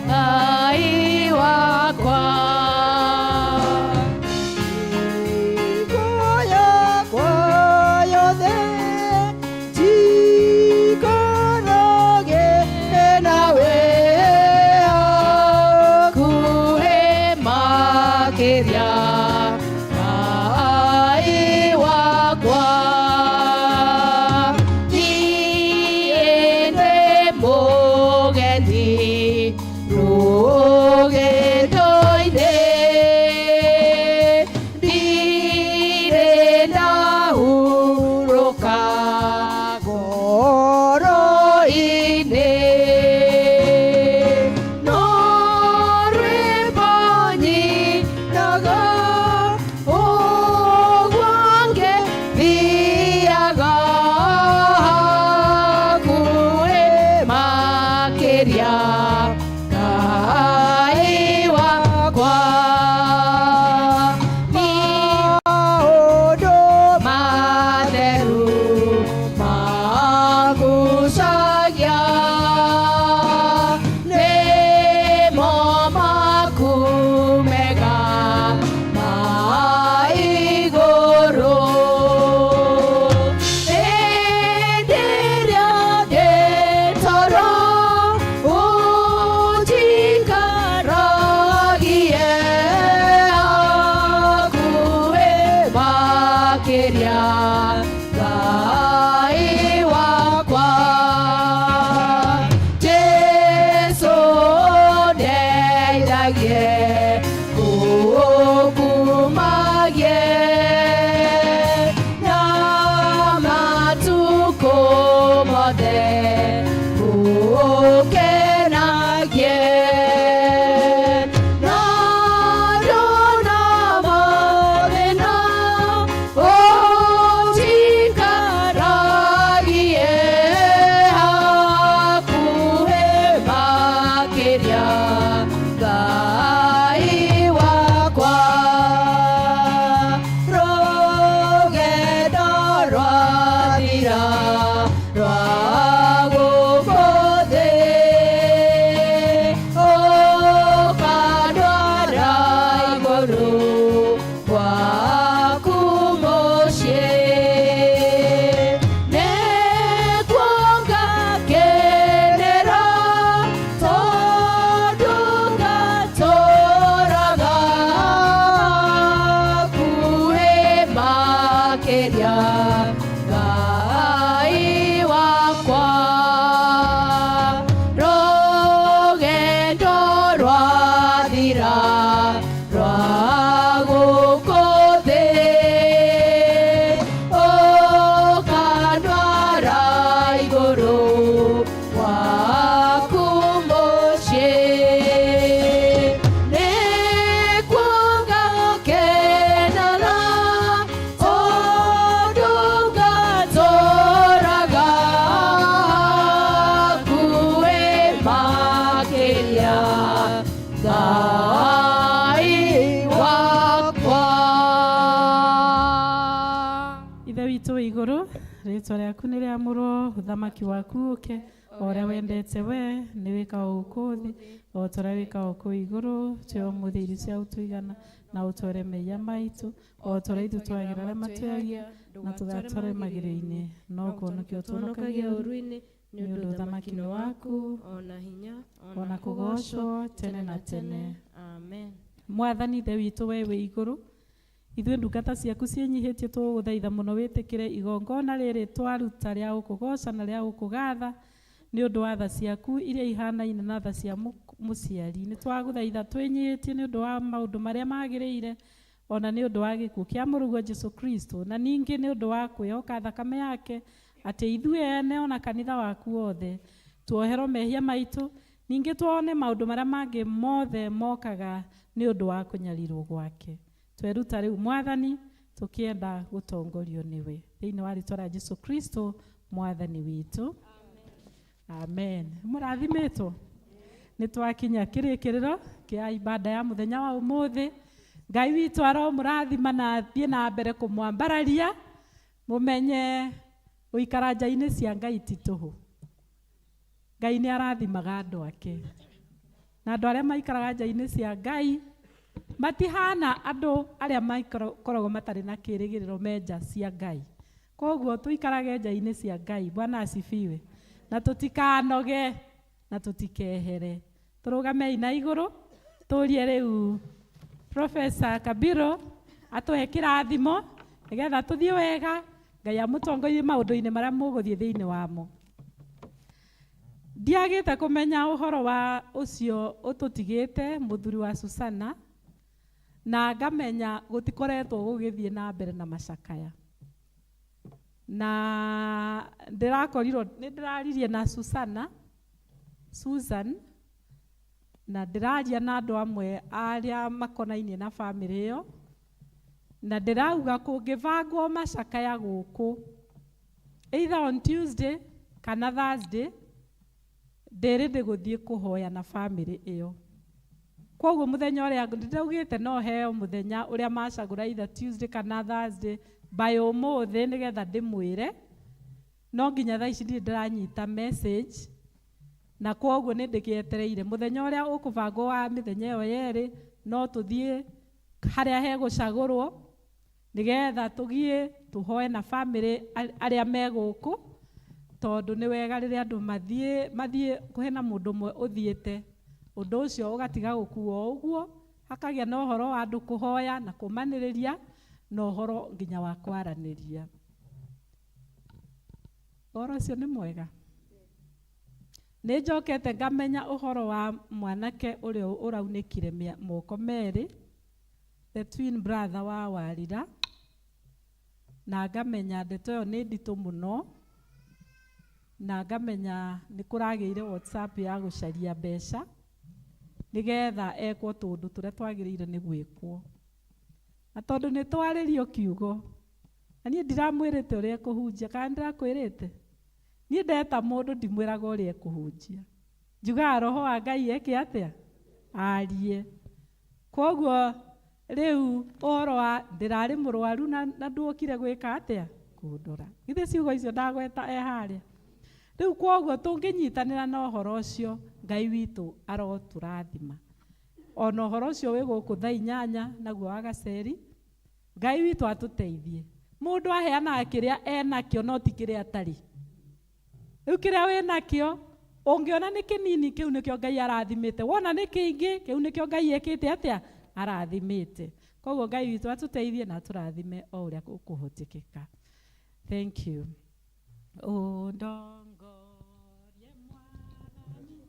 Ngai wakwa hakuhĩ makĩria Ngai wakwa niĩ ndĩ mũgeni rũgendo-inĩ ndirĩ ndahurũka ngoro-inĩ no rwĩmbo nyinaga ũguo ngĩthiaga hakuhĩ makĩria Ngai wakwa maũndũ matheru magucagia nĩmo maku mega ma igũrũ hĩndĩ ĩrĩa ndĩ toro ũnjikaragie hakuhĩ makĩria Ngai wakwa Jesũ ndeithagie gũkumagie na matukũ mothe gũkenagie na ndona mathĩna ũnjikaragie hakuhĩ makĩria Ngai wakwa rũgendo rwathira rwa gũkũ thĩ ũkandwara igũrũ gwaku mũciĩ nĩkuo ngakenera tondũ ngatũũraga hakuhĩ makĩria Ngai wakwa rũgendo rwathira rwa gũkũ thĩ ũkandwara igũrũ gwaku mũciĩ nĩkuo ngakenera tondũ ngatũũraga hakuhĩ makĩria Ngai wakwa Ithe witũ wĩ igũrũ rĩtwa rĩaku nĩ rĩamũrwo ũthamaki waku ũke o ũrĩa wendete we nĩ wĩkaga gũkũ thĩ o ta ũrĩa wĩkaga kũu igũrũ tũhe ũmũthĩ irio cia gũtũigana na ũtware mehia maitũ o ta ũrĩa ithuĩ twagĩra arĩa matwĩhagia na tũgatware magerio-inĩ no kũhonokia ũtũhonokagia ũũru-inĩ nĩ ũndũ ũthamaki nĩ waku ona hinya ona kũgoocwo tene na tene. Amen. Amen. Mwathani Ithe witũ we wĩ igũrũ, ithuĩ ndungata ciaku ciĩnyihĩtie tũgũgũthaitha mũno wĩtĩkĩre igongona rĩrĩ twaruta rĩa gũkũgoca na rĩa gũkũgatha nĩ ũndũ wa tha ciaku iria ihanaine na tha cia mũciari. Nĩ twagũthaitha twĩnyihĩtie nĩ ũndũ wa maũndũ marĩa magĩrĩire ona nĩ ũndũ wa gĩkuũ kĩa mũrũguo Jesu Kristo, na ningĩ nĩ ũndũ wa kwĩhoka thakame yake atĩ ithuĩ ene ona kanitha waku wothe tuoherwo mehia maitũ, ningĩ tuone maũndũ marĩa mangĩ mothe mokaga nĩ ũndũ wa kũnyarirwo gwake. Tweruta rĩu Mwathani tũkĩenda gũtongorio nĩwe thĩinĩ wa rĩtwa rĩa Jesu Kristo Mwathani witũ, amen. Mũrathimĩtwo. Nĩ twakinya kĩrĩkĩrĩro kĩa ibada ya mũthenya wa ũmũthĩ. Ngai witũ aromũrathima na athiĩ na mbere kũmwambararia, mũmenye gũikara nja-inĩ cia Ngai ti tũhũ. Ngai nĩ arathimaga andũ ake, na andũ arĩa maikaraga nja-inĩ cia Ngai matihana andũ arĩa makoragwo matarĩ na kĩrĩgĩrĩro me nja cia Ngai. Koguo tũikarage nja-inĩ cia Ngai. Bwana asifiwe. Na tũtikanoge na tũtikehere. Tũrũgamei na igũrũ tũrie rĩu Professor Kabiro atũhe kĩrathimo nĩgetha tũthiĩ wega, Ngai amũtongorie maũndũ-inĩ marĩa mũgũthiĩ thĩinĩ wamo. Ndiagĩte kũmenya ũhoro wa ũcio ũtũtigĩte mũthuri wa Susana, na ngamenya gũtikoretwo gũgĩthiĩ na mbere na macakaya. Na ndĩrakorirwo nĩ ndĩraririe na Susan, na ndĩraria na andũ amwe arĩa makonainie na bamĩrĩ ĩyo, na ndĩrauga kũngĩbangwo macakaya gũkũ either on Tuesday kana Thursday, ndĩrĩ ndĩgũthiĩ kũhoya na bamĩrĩ ĩyo. Koguo mũthenya ũrĩa ndĩraugĩte no heo mũthenya ũrĩa macagũra either Tuesday kana Thursday by ũmũthĩ nĩgetha ndĩmwĩre, no nginya thaa ici ndirĩ ndĩranyita message, na koguo nĩ ndĩgĩetereire mũthenya ũrĩa ũkũbangwo wa mĩthenya ĩyo yerĩ, no tũthiĩ harĩa hegũcagũrwo nĩgetha tũthiĩ tũhoe na bamĩrĩ arĩa me gũkũ, tondũ nĩ wega rĩrĩa andũ mathiĩ kũhena mũndũ ũmwe ũthiĩte, ũndũ ũcio ũgatiga gũkuo ũguo, hakagĩa na ũhoro wa andũ kũhoya na kũmanĩrĩria na ũhoro nginya wa kwaranĩria. Ũhoro ũcio nĩ mwega. Nĩ njokete ngamenya ũhoro wa mwanake ũrĩa ũraunĩkire moko merĩ, the twin brother wa Warira, na ngamenya ndeto ĩyo nĩ nditũ mũno, na ngamenya nĩ kũragĩire WhatsApp ya gũcaria mbeca nĩgetha ekwo tũũndũ tũrĩa twagĩrĩire nĩ gwĩkwo. Na tondũ nĩ twarĩrio kiugo, na niĩ ndiramwĩrĩte ũrĩa ekũhunjia, kana ndĩrakwĩrĩte? Niĩ ndeta mũndũ ndimwĩraga ũrĩa ekũhunjia, njugaga roho wa Ngai eke atĩa? Arie. Koguo rĩu ũhoro wa ndĩrarĩ mũrwaru na nduokire gwĩka atĩa? Kũndora. Githĩ ciugo icio ndagweta e harĩa? Rĩu koguo tũngĩnyitanĩra na ũhoro ũcio, Ngai witũ arotũrathima. Ona ũhoro ũcio wĩ gũkũ thaa inyanya naguo wa gaceri, Ngai witũ atũteithie. Mũndũ aheanaga kĩrĩa enakĩo no ti kĩrĩa atarĩ. Rĩu kĩrĩa wĩnakĩo ũngĩona nĩ kĩnini, kĩu nĩkĩo Ngai arathimĩte. Wona nĩ kĩingĩ, kĩu nĩkĩo Ngai ekĩte atĩa? Arathimĩte. Koguo Ngai witũ atũteithie na atũrathime o ũrĩa gũkũhotekeka. Thank you. Ũndongorie Mwathani.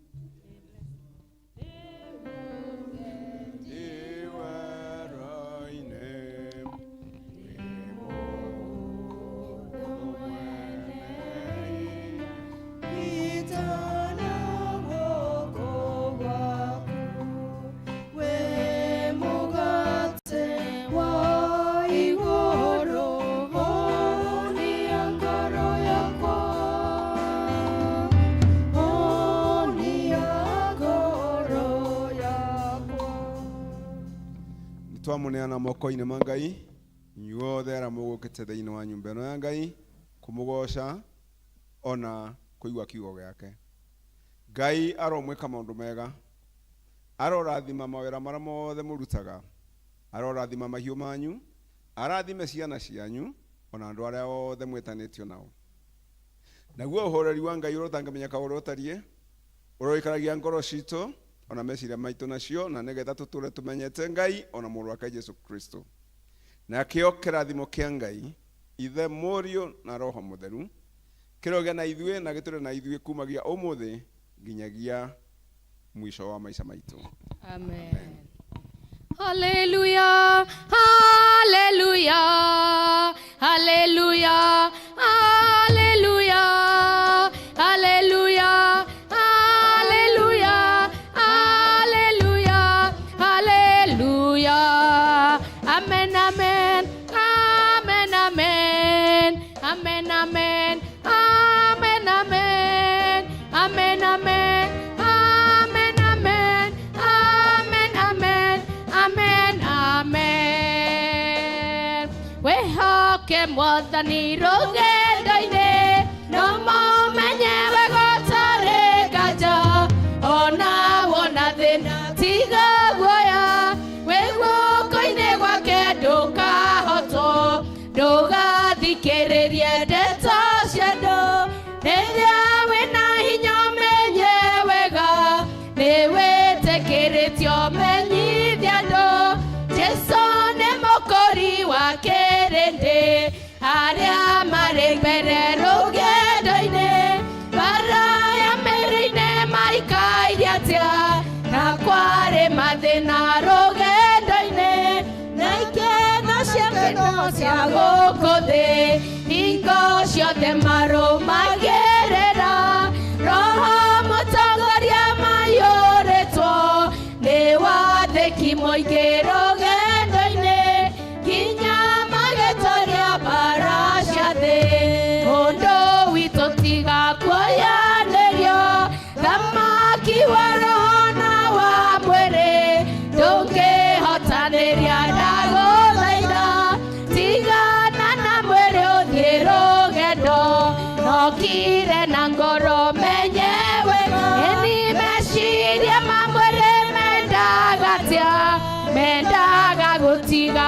Twamuneana moko-inĩ ma Ngai inyuothe arĩa mũgũkĩte thĩinĩ wa nyũmba ĩno ya Ngai kũmũgoca ona kũigua kiugo gĩake. Ngai aromwĩka maũndũ mega, arorathima mawĩra marĩa mothe mũrutaga, arorathima mahiũ manyu, arathime ciana cianyu ona andũ arĩa othe mwĩtanĩtio nao. Naguo ũhoreri wa Ngai ũrĩa ũtangĩmenyeka ũrĩa ũtariĩ, ũroikaragia ngoro citũ Ona meciria maitũ nacio, na nĩgetha tũtũre tũmenyete Ngai ona mũrũ wake Jesu Kristo. Nakĩo kĩrathimo kĩa Ngai Ithe, Mũriũ na Roho Mũtheru kĩrogĩa na ithuĩ na gĩtũre na ithuĩ kumagia ũmũthĩ nginyagia mwisho wa maica maitũ. Amen. Hallelujah, hallelujah, hallelujah, hallelujah, hallelujah, hallelujah, hallelujah, hallelujah. Amen, amen, amen, amen, amen, amen, amen, amen, amen, amen, amen, amen, amen, amen, amen, amen. Wĩhoke Mwathani rũgendo-inĩ, no mũmenye wega ũtarĩ nganja, ona wona thĩna tiga guoya, wĩ guoko-inĩ gwake ndũkahotwo, ndũgathikĩrĩrie ndeto cia andũ, rĩrĩa wĩna hinya ũmenye wega, nĩ wĩtĩkĩrĩtio menyithia andũ, Jesu nĩ mũkũri wa kĩrĩndĩ, arĩa marĩ mbere rũgendo-inĩ, bara ya mĩrĩ-inĩ maikaire atĩa, na kwarĩ mathĩna rũgendo-inĩ, na ikeno cia keno cia gũkũ thĩ, hingo ciothe marũmagĩrĩra, Roho mũtongoria maiyũrĩtwo nĩ wathĩki mũingĩ rũgendo-inĩ, nginya magĩtoria mbara cia thĩ. Mũndũ witũ tiga kuoyanĩrio, thamaki wa roho na wa mwĩrĩ, ndũngĩhotanĩria ndagũthaitha, tigana na mwĩrĩ ũthiĩ rũgendo, nokire na ngoro menye wega. Ĩni meciria ma mwĩrĩ mendaga atĩa, mendaga gũtiga